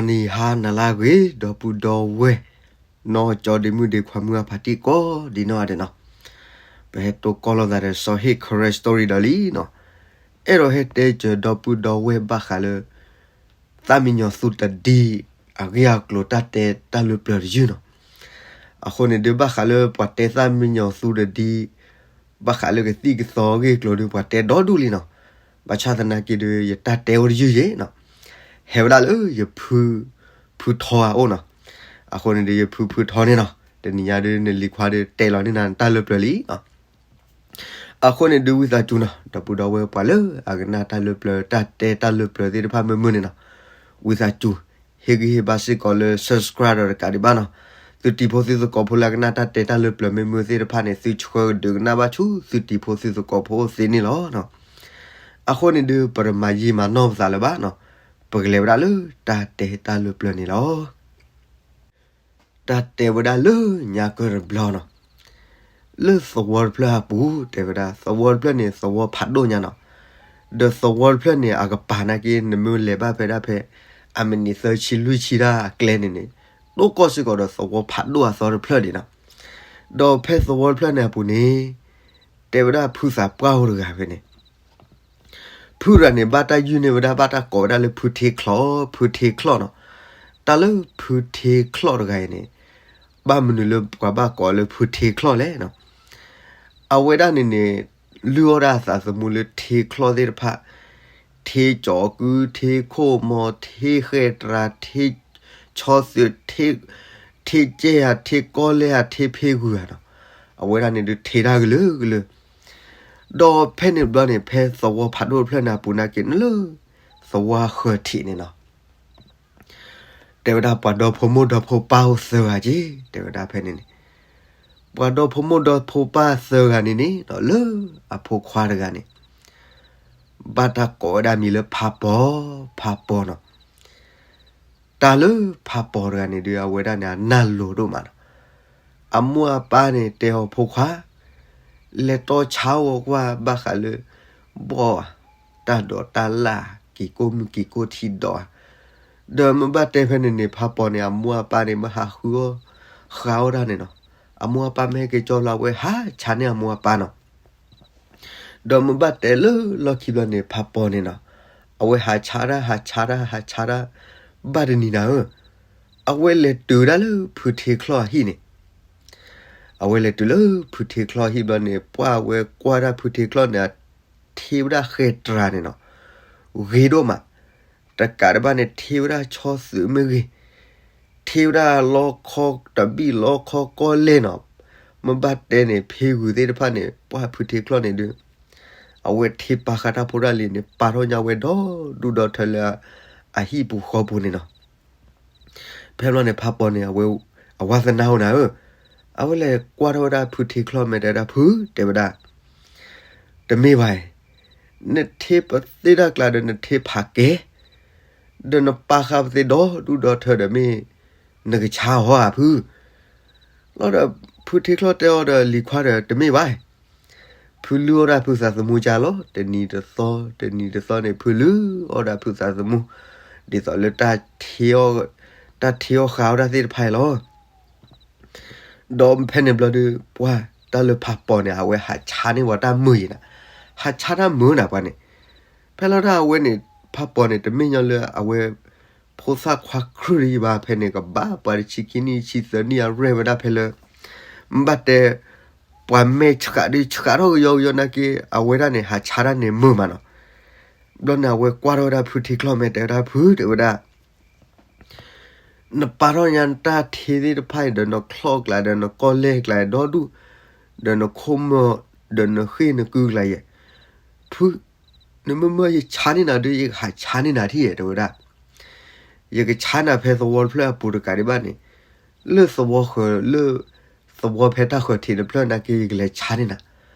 ဂီၤနံၤဟါနၤလၢအဂ့ၤ ဒီပုၢ်ဒီဝဲၢ် နီၢ်ကၠီဒ့မုၣ်ဒ့ခွါမုၣ်အဖါတံၢ်ကိးဒံးနီၢ်ဂၤဒဲးနီၤ, ပဟဲတိၢ်ကီၢ်လိာ်သးဒီးစီၤဟ့ၣ် Karen Story ဒီးလံနီၤ, အဲၣ်ဒိးဟဲတဲစၢၤဒီပုၢ်ဒီဝဲၢ်ဘၣ်ဃးလၢ သၣ်မံညီၤသူတဒံ အဂ့ၢ်အကျိၤတၢ်တဲတၢ်လၢပျၢၤတယုၢ်နီၤ. အဃိန့ၣ်ဒုး ဘၣ်ဃးလၢပှၤတဲသၣ်မံညီၤသူတဒံ ဘၣ်ဃးလၢကသံၣ်ကသီအဂ့ၢ်အကျိၤဒုး ပှၤတဲဒီဒူၣ်လံနီၤ. ဘၣ်ဆၣ်သနာ်က့ဒုး ယတၢ်တဲအိၣ်တယုၢ်ယဲနီၤ, ဟဲဝဲဒၣ်လၢယဖု ဖုထီအအိၣ်နီၤ. အဃိန့ၣ်ဒုး ယဖုဖုထီန့ၣ်နီၤ, တနံၤညါဒုး နလံၤခွါဒုးတဲလီၤန့ၢ်နၤတၢ်လၢပျၢၤလံနီၤ. အဃိန့ၣ်ဒုး ဝံသးစူၤနီၤ ဒီပုၢ်ဒီဝဲၢ် ပှၤလၢအကနၣ်တၢ်လၢပျၢၤ တၢ်တဲတၢ်လၢပျၢၤသ့ၣ်တဖၣ်မုာ်မုာ်န့ၣ်နီၤ, ဝံသးစူၤ ဟ့ၣ်ဂံၢ်ဟ့ၣ်ဘါစ့ၢ်ကီးလၢ subscribe ဒီးတကးဒံးဘၣ်နီၤ. သုတံၤဖိသုသကိးဖိလၢအကနၣ်တၢ်တဲတၢ်လၢပျၢၤမုာ်မုာ်သ့ၣ်တဖၣ်န့ၣ် သုဆှၢကဒုးကနၣ်ဘၣ်ဆူသုတံၤဖိသုသကိးဖိသ့န့ၣ်လီၤ. အဃိန့ၣ်ဒုး ပတမၤယံာ်မၤနီၢ်ပသးလၢၤဘၣ်နီၤ, ပကလဲၤဝဲဒၣ်လၢတၢ်တဲတၢ်လၢပျၢၤန့ၣ်လီၤ. တၢ်တဲဝဲဒၣ်လၢညါကၢၢ်တဘျီနီၤ, လၢသဝီတဖျၢၣ်အပူၤ တဲဝဲဒၣ် သဝီတဖျၢၣ်န့ၣ် သဝီဖးဒိၣ်ညါနီၤ, ဒီးသဝီတဖျၢၣ်န့ၣ် အကပၤနာ်က့ နမ့ၢ်လဲၤဘၣ်ဖဲဒၣ်ဖဲ အမံးနံးသၢဆံလွံၢ်ဆံတၢ်အကျဲန့ၣ်န့ၣ် ဒိၣ်ကီၢ်စ့ၢ်ကီးဒီးသဝီဖးဒိၣ်အသီတဖျၢၣ်ဒံးနီၤ. ဒီးဖဲသဝီတဖျၢၣ်န့ၣ်အပူၤန့ၣ် တဲဝဲဒၣ်ဖုသးပှၢ်အိၣ်တဂၤဖဲန့ၣ် ဖုတဂၤန့ၣ် ဘၣ်တၢ်ယုၢ်န့ၢ်ဝဲဒၣ် ဘၣ်တၢ်ကိးဝဲဒၣ်လၢဖုထ့ချီၣ်, ဖုထ့ချီၣ်နီၤ. တၢ်လၢဖုထ့ချီၣ်တဂၤအံၤန့ၣ် ဘၣ်မနုၤလၢပှၤဘၣ်ကိးလၢဖုထ့ချီၣ်လဲၣ်နီၤ. အဝဲဒၣ်န့ၣ်န့ၣ် လုၢ်အီၣ်ဒၣ်အသးသမူလၢထ့ချီၣ်သ့ၣ်တဖၣ်, ထ့ကၠီၤကု, ထ့ခိၣ်မီၤ, ထ့ဃဲၢ်တြၤ, ထ့ဆီသုး, ထ့ကဲဧါ, ထ့ကီလဲၢ်ဧါ, ထ့ဖ့ဂုၤဧါနီၤ. အဝဲဒၣ်န့ၣ်ဒုးထ့တၢ်ကလုာ်ကလုာ် ဒီးဖဲန့ၣ်ဘျီန့ၣ် ဖဲသဝီဖးဒိၣ်တဖျၢၣ်န့ၣ်အပူၤနာ်က့ နလၢသဝီဃၢၤထံးန့ၣ်နီၤ, တဲဝဲဒၣ်ပှၤဒီဖိမိၢ်ဒီဖိပၢ်အိၣ်သၢဂၤက့, တဲဝဲဒၣ်ဖဲန့ၣ်န့ၣ် ပှၤဒီဖိမိၢ်ဒီဖိပၢ်သၢဂၤန့ၣ်န့ၣ်ဒီး လၢအဖိခွါတဂၤန့ၣ် ဘၣ်တၢ်ကိးဝဲဒၣ်မံၤလၢဖးပီၤ, ဖးပီၤနီၤ. တၢ်လၢဖးပီၤတဂၤန့ၣ်ဒုး အဝဲဒၣ်န့ၣ် အနၢ်လိၤဒိၣ်မးနီၤ. အမိၢ်အပၢ်န့ၣ် တဲအီၤဖိခွါ, လဲၤတီဆါအီၣ်ကွၢ်ဘၣ်ဃးလၢ ဘီၣ်ဧါ, တၢ်ဒိးတၢ်လၣ်, က့ၤကိၢ်မုၢ်က့ၤကိၢ်ထံဒီးဧါ, ဒီးမ့ၢ်ဘၣ်တဲဖဲန့ၣ်န့ၣ် ဖးပီၤန့ၣ် အမိၢ်အပၢ်န့ၣ် မ့ၢ်ဟးဃုအီၣ်ဃါအီၣ်တၢ်န့ၣ်နီၤ. အမိၢ်အပၢ်မ့ၢ်ဟဲက့ၤကၠီလီၤ အဝဲဟးဆါန့ၢ်အမိၢ်အပၢ်နီၤ. ဒီးမ့ၢ်ဘၣ်တဲလၢလီၢ်ခံဘျီန့ၣ် ဖးပီၤန့ၣ်နီၤ, အဝဲဟးဆါတၢ် ဟးဆါတၢ် ဟးဆါတၢ် ဘၣ်တနံၤနၤဧၢ, အဝဲလဲၤတုၤဒၣ်လၢဖုထ့ချီၣ်အဟံၣ်န့ၣ်, အဝဲလဲၤတုၤလၢဖုထ့ချီၣ်အဟံၣ်ဘျီန့ၣ် ပှၢ်ဝဲကွၢ်ဒၣ်ဖုထ့ချီၣ်န့ၣ် ထ့ဝဲဒၣ်ဃဲၢ်တြၤန့ၣ်နီၤ, ဂ့ၤဒိၣ်မး, တကးဒံးဘၣ်န့ၣ် ထ့ဝဲဒၣ်ဆီသုးမ့ၢ်ဂ့ၤ, ထ့ဝဲဒၣ်လီခီတဘ့ၣ်လီခီကီၢ်လဲၢ်နီၤ, မ့ၢ်ဘၣ်တဲန့ၣ် ဖ့ဂုၤသ့ၣ်တဖၣ်န့ၣ် ပှၢ်ဖုထ့ချီၣ်န့ၣ်ဒုး အဝဲထ့ပာ်ဃာ်တၢ်ဖိတၢ်လံၤန့ၣ် ပာ်ထီၣ်ညါဝဲဒီဒူၣ်ဒီထၢလၢ အဟံၣ်ပူၤဃီပူၤန့ၣ်နီၤ. ဖဲဘျီန့ၣ် ဖးပီၤန့ၣ် အဝဲ အဝါသနာအိၣ်နၤဧၢ, အဝဲလဲၤကွၢ်ထီၣ်ဝဲဒၣ်ဖုထ့ချီၣ် မ့ၢ်တဲဒၣ်ဖု တဲဝဲဒၣ်, တမ့ၢ်ဘၣ်, နထ့ပသ့တၢ်ကျါဒီး နထ့ဖးကဲ, ဒီးနပာ်ဃာ်ပသ့ဒီဒူၣ်ဒီထၢဒီး မ့ၢ်နကဆါအီၤဧါဖု. လီၤဒီး ဖုထ့ချီၣ်တဲအီၤဒီး လံၤခွါဒီး တမ့ၢ်ဘၣ်, ဖုလုၢ်အီၣ်ဒၣ်ဖုသးသမူကလီၤ, တနံၤတသီ တနံၤတသီန့ၣ် ဖုလုၢ်အီၣ်ဒၣ်ဖုသးသမူ ဒ်သိးလၢ တၢ်ထ့အီၣ်ဃာ်အီၣ်တၢ်သ့ၣ်တဖၣ်အံၤလီၤ. ဒီးဖဲန့ၣ်ဘျီဒုး ပှၢ်တၢ်လၢဖးပီၤန့ၣ် အဝဲဟးဆါန့ၢ်ဝဲတၢ်မုာ်အံၤနၤ, ဟးဆါတၢ်မုာ်နၤပှၤန့ၣ်. ဖဲလီၤတၢ်အဝဲန့ၣ် ဖးပီၤန့ၣ် တမ့ၢ်ညီလၢအဝဲ ဖိသၣ်ခွါခရုၣ်တယံၤဘၣ်, ဖဲန့ၣ်ကဘၣ်ပှၤတဆံခံနံၣ် ဆံသၢနံၣ်အရဲၣ်ဝဲဒၣ်ဖဲလၢ ဘၣ်တဲ ပှၤမဲာ်ဆှးဒုးဆှးထီၣ်ကယီကယီနာ်က့ အဝဲဒၣ်န့ၣ်ဟးဆါတၢ်န့ၣ်မုာ်မးနီၤ. ဘျီန့ၣ် အဝဲကွၢ်ထီၣ်ဝဲဒၣ်ဖုထ့ချီၣ် မ့ၢ်တဲဝဲဒၣ်ဖု တဲဝဲဒၣ် နပာ်ထီၣ်ညါနတၢ်ထ့သ့ၣ်တဖၣ်အံၤဒီး နချီၣ်ကျါဒီး နကီၢ်လဲၢ်ကျါဒီဒူၣ်, ဒီးနခိၣ်မၢၢ်, ဒီးနဃ့ၢ်နကုကျါယဲၢ်, ဖု, နမ့ၢ်မၢယဆါန့ၢ်နၤဒီး ယကဟးဆါန့ၢ်နၤထံၣ်ယဲၢ် တဲဝဲဒၣ်. ယကဆါနၤဖဲသဝီတဖျၢၣ်အပူၤတကးဒံးဘၣ်န့ၣ်, လၢသဝီဃၢၤ လၢသဝီဖဲတၢ်ဃၢၤထံးတဖျၢၣ်နာ်က့ ယကလဲၤဆါန့ၢ်နၤ,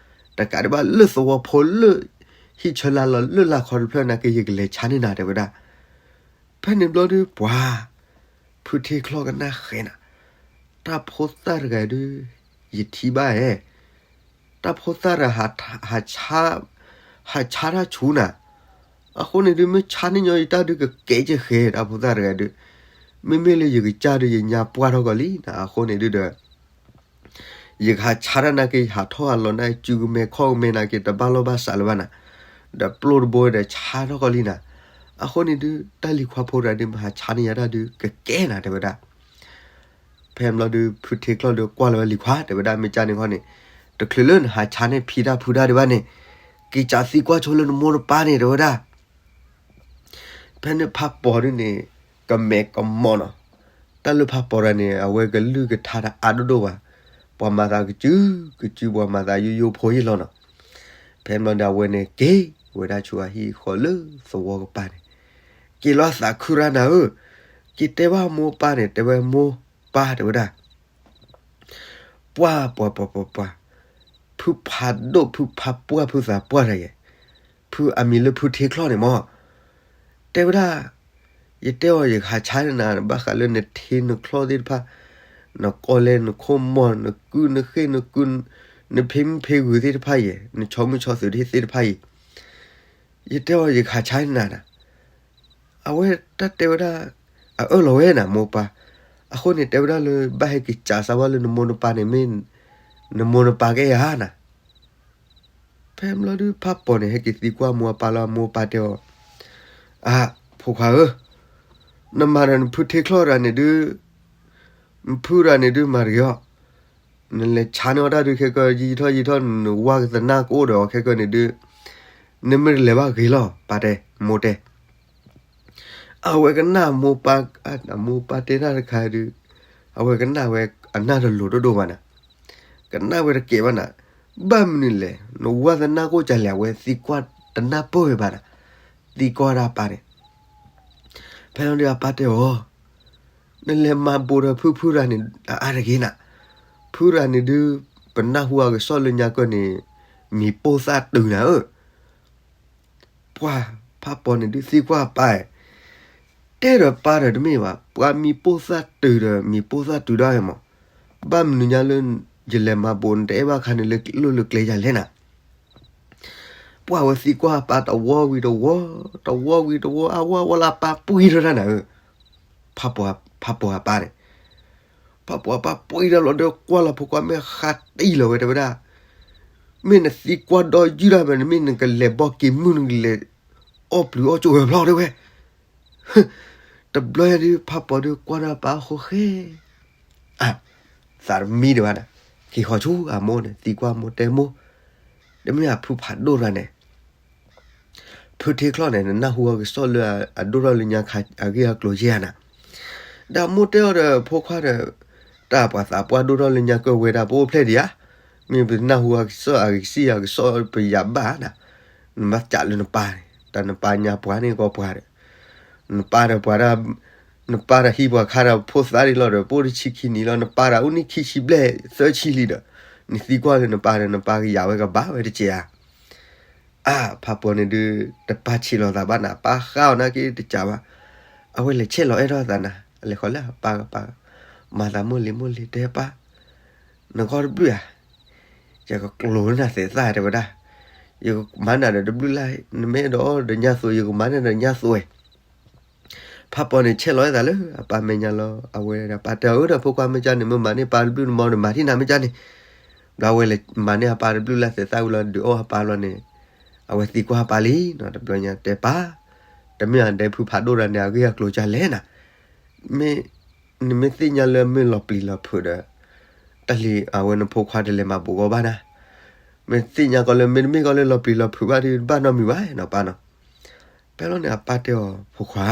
တကးဒံးဘၣ်လၢသဝီဖိလၢ ဟံၣ်ဆၢလၢ်လီၤလၢလၢ်ခီတဖျၢၣ်နာ်က့ ယကလဲၤဆါန့ၢ်နၤ တဲဝဲဒၣ်. ဖဲန့ၣ်ဘျီဒုး ပှၤ ဖုထ့ချီၣ်ကနၣ်ဃဲနၤ, တၢ်ဖိသၣ်တဂၤဒုး ယထံၣ်ဘၣ်ဧဲ, တၢ်ဖိသၣ်တဂၤ ဟးဆါတၢ်ဆူနၤ, အဃိန့ၣ်ဒုး မ့ၢ်ဆါန့ၢ်ညီယတၢ်ဒုး ကကဲကဲဃဲ တၢ်ဖိသၣ်တဂၤဒုး မ့မ့ၢ်လၢယကစၢ်ဒီးယညါပှၢ်ထီၣ်ကီးလံနၤ, အဃိန့ၣ်ဒုဒီး ယကဟးဆါတၢ်နာ်က့ ဟးထီၣ်ဟးလီၤန့ၣ် စုကမဲၤခီၣ်ကမဲၤနာ်က့ တဘၣ်လီၢ်ဘၣ်စးလၢၤဘၣ်နၤ, ဒီးပျိၢ်တဘိဒီးဆါထီၣ်ကီးလံနၤ, အဃိန့ၣ်ဒု တၢ်လံၤခွါဖိတဂၤဒု မ့ၢ်ဟးဆါန့ၢ်ယၤတၢ်ဒု ကကဲနၤ တဲဝဲဒၣ်. ဖဲဘျီဒု ဖုထ့ချီၣ်ဒု ကွၢ်လီၤဝဲလံၤခွါ တဲဝဲဒၣ် မ့ၢ်ကန့ၣ်ခီန့ၣ်, တချုးလၢနဟးဆါန့ၢ်ဖံးတၢ်ဖုတၢ်ဒံးဘၣ်န့ၣ်, က့ၤစးသံကွၢ်ဆိလၢနမိၢ်နပၢ်န့ၣ် တဲဝဲဒၣ်. ဖဲန့ၣ်ဖးပီၤဒုန့ၣ် ကမဲာ်ကမီၤနီၤ, တၢ်လၢဖးပီၤတဂၤန့ၣ် အဝဲကလုၢ်ကထါတအါဒိၣ်ဒိၣ်ဘၣ်, ပှၤမၤသးကစုကစု ပှၤမၤသးယိယိဖိယ့ၢ်လီၤနီၤ. ဖဲဘျီဒု အဝဲန့ၣ်က့ၤဝဲဒၣ်ဆူအဟံၣ်ဃီလၢသဝီကပၤန့ၣ်, က့ၤလီၤသးခုရၢ်နၤဧၢ, က့ၤတဲဘၣ်မိၢ်ပၢ်န့ၣ် တဲဝဲမိၢ်ပၢ် တဲဝဲဒၣ် ပှၤပှၤပှၤပှၤပှၤ, ဖုဖးဒိၣ် ဖုဖးပှၢ် ဖုသးပှၢ်တဂၤ, ဖုအမံၤလၢဖုထ့ချီၣ်န့ၣ်မၢ်, တဲဝဲဒၣ်, ယတဲအီၤယကဟးဆါန့ၢ်နၤ ဘၣ်ဃးလၢနထ့နချီၣ်သ့ၣ်တဖၣ်, နကီၢ်လဲနခိၣ်မီၢ် နကုၢ်နဃ့ၢ်နကုၢ်, နဖံမုၣ်ဖံဂုၤသ့ၣ်တဖၣ်အံၤ, နဆီမုၣ်ဆီသုးသ့ၣ်တဖၣ်အံၤ, ယတဲအီၤယကဟးဆါန့ၢ်နၤနၤ, အဝဲတၢ်တဲဝဲဒၣ် အအၢၣ်လီၤဝဲနၤမိၢ်ပၢ်, အဃိန့ၣ်တဲဝဲဒၣ်လၢ ဘၣ်ဟဲက့ၤစးစးဝဲလၢနမိၢ်နပၢ်န့ၣ်မ့ၢ် နမိၢ်နပၢ်ကဲယၤနၤ. ဖဲဘျီဒုဖးပီၤန့ၣ် ဟဲက့ၤသံကွၢ်မိၢ်အပၢ်လီၤ, မိၢ်ပၢ်တဲအီၤ, အၢ ဖိခွါဧၢ, နမၤဒီးနဖုထ့ချီၣ်တဂၤန့ၣ်ဒု နဖုတဂၤန့ၣ်ဒုမၤတဂ့ၤအီၤ, နလဲၤဆါန့ၢ်အီၤတၢ်ဒုခဲကၢ ယံာ်ထီၣ်ယံာ်ထီၣ် နဝၤကသနၢ်ကအိၣ်ဒီးအီၤခဲကၢန့ၣ်ဒု နမ့ၢ်တလဲၤဘၣ်ဂ့ၤလီၤ ပၢ်တဲ မိၢ်တဲ အဝဲကနၣ်မိၢ်ပၢ်, မိၢ်ပၢ်တဲတၢ်တခါဒု, အဝဲကနၣ်ဝဲအနၢ်တလိၤဒိၣ်ဒိၣ်ဘၣ်နၤ, ကနၣ်ဝဲတကဲဘၣ်နၤ, ဘၣ်မနုၤလဲၣ် နဝၤသနၢ်ကအိၣ်ကလဲၣ် အဝဲသံကွၢ်တနၢ်ပၢၢ်ဝဲဘၣ်နၤ, သံကွၢ်ဒၣ်အပၢ်န့ၣ်, ဖဲလီၤဒုအပၢ်တဲအီၤ, နလဲၤမၤဘူးဒီးဖုဖုတဂၤန့ၣ် အအါတဂ့ၤနၤ, ဖုတဂၤန့ၣ်ဒု ပနၢ်ဟူအကစီၣ်လၢညါကၢၢ်န့ၣ် မံၤပိၢ်သၣ်တုၤနၤဧၢ ပှၤဖးပီၤန့ၣ်ဒုးသံကွၢ်ပၢ်, တဲဒီးပၢ်ဒီးတမ့ၢ်ဘၣ်, ပှၤမံၤပိၢ်သၣ်တုၤဒီးမံၤပိၢ်သၣ်တုၤဒၣ်ဝဲမး, ဘၣ်မနုၤညါလၢ ယလဲၤမၤဘူးနတအဲၣ်ဘၣ်ခါန့ၣ်လၢလိၣ်လၢကျဲယၤလဲၣ်နၤ, ပှၤဝဲသံကွၢ်ပၢ်တဝီဝံၤတဝီ, တဝီဝံၤတဝီ အဝဲဝဲလၢပၢ်ပှံၢ်ထီၣ်တၢ်နၤဧၢ, ဖးပီၤအပၢ်န့ၣ် ဖးပီၤအပၢ်ပှံၢ်ဒီးလီၤဒီးကွၢ်လီၤဖိခွါမ့ၢ်ဃးတံၢ်လီၤဝဲတဲဝဲဒၣ်, မ့ၢ်နသံကွၢ်ဒီးယုၢ်ဒၣ်မး နမ့ၢ်နကလဲၤဘီက့ၤမုၢ်နကလဲၤအီၣ်ပျုၤအီၣ်ကၠိဝဲဖျီတဲဝဲ, တဘျီယၤဒုး ဖးပီၤဒုးကွၢ်ဒီးပၢ်အဃိဃဲ အ သးတမံဒံးဘၣ်နၤ, က့ၤဃီၤဆူအမိၢ်န့ၣ် သံကွၢ်မိၢ်တဲမိၢ်, တမ့ၢ်အဖုဖးဒိၣ်တဂၤန့ၣ် ဖုထ့ချီၣ်န့ၣ် နနၢ်ဟူအကစီၣ်လၢအဒိၣ်ထီၣ်လၢညါခါအဂ့ၢ်အကျိၤယဲၢ်ဧါနၤ, ဒီးမိၢ်တဲအီၤဒီးဖိခွါဒီး, တၢ်ပှၤသးပှၢ်ဒိၣ်ထီၣ်လၢညါကၢၢ်ဝဲဒၣ်ပအိၣ်ဖျဲၣ်ဒံးဧါ, မ့ၢ်ပနၢ်ဟူအကစီၣ်အဂ့ၢ်စံၣ်အကစီၣ်ပယၤဘၣ်နၤ, နဘၣ်စးလၢနပၢ်န့ၣ် တၢ်နပၢ်ညါပှၤန့ၣ်ကီးပှၤဒီး, နပၢ်ဒီးပှၤဒၣ် နပၢ်ဒီးဟံးပှၤခါဒီးဖိသၣ်ဒံးလီၤဒီး ပအိၣ်တဆံခံနံၣ်လီၤ နပၢ်ဒီးအိၣ်နံၣ်ခံဆံဘျဲၣ်သၢဆံလံဒီး, နသံကွၢ်လၢနပၢ်ဒီး နပၢ်ကယၤဝဲကဘၣ်ဝဲတက့ၢ်ဧါ, အါ ဖးပီၤန့ၣ်ဒုး တပာ်ဆံးလီၤသးဘၣ်နၤ ပၢ်ဃါအီၤနာ်က့တကးဘၣ်, အဝဲလဲၤဆဲးလီၤအဲၣ်ထီၣ်သးနၤ အလဲၤဃီၤလၢအပၢ်ကပၢ်, မၤသးမိၢ်လံၤမိၢ်လံၤတဲပၢ်, နဂီၢ်တဘျုးဧါ ယကကျိၤနၤသဲးသၣ်တဲဝဲဒၣ်, ယကမၤနၤဒီးတဘျုးလၢ်, နမ့ၢ်အဲၣ်ဒိးအီၣ်ဒီးညါသိး ယကမၤနၤဒီးညါသိးဝဲ, ဖးပီၤန့ၣ်ဆဲးလီၤအဲၣ်သးလၢအပၢ်မဲာ်ညါလီၤ အဝဲဒၣ်ပၢ်တဲအီၤဒီးဖိခွါမ့ၢ်ကန့ၣ် မ့ၢ်မၤန့ၢ်ပၢ်တဘျုးနမၤဒီးမၤထံၣ်နၤမ့ၢ်ကန့ၣ်, ဘျီဝဲလဲၤမၤန့ၢ်အပၢ်တဘျုးလၢ်သဲးသၣ်ဝံၤလီၤဒုးအီၣ်အပၢ်လီၤန့ၣ်, အဝဲသံကွၢ်အပၢ်လံ, တဘျီညါတဲပၢ်, တမ့ၢ်အဒဲဖုဖးဒိၣ်တဂၤန့ၣ် အဂ့ၢ်အကျိၤကလဲၣ်နၤ, မ့ၢ် နမ့ၢ်သ့ၣ်ညါလၢမ့ၢ်လီၤပျံၤလီၤဖုးဒီး, တၢ်လံၤအဝဲနဖိခွါတလဲၤမၤဘူးကီးဘၣ်နၤ, မ့ၢ်သ့ၣ်ညါကီးလၢမ့တမ့ၢ်ကီးလၢလီၤပျံၤလီၤဖုးဘၣ်ဒီး ဘၣ်နီတမံၤဘၣ်နီၤပၢ်နီၤ, ဖဲလီၤန့ၣ်အပၢ်တဲအီၤဖိခွါ,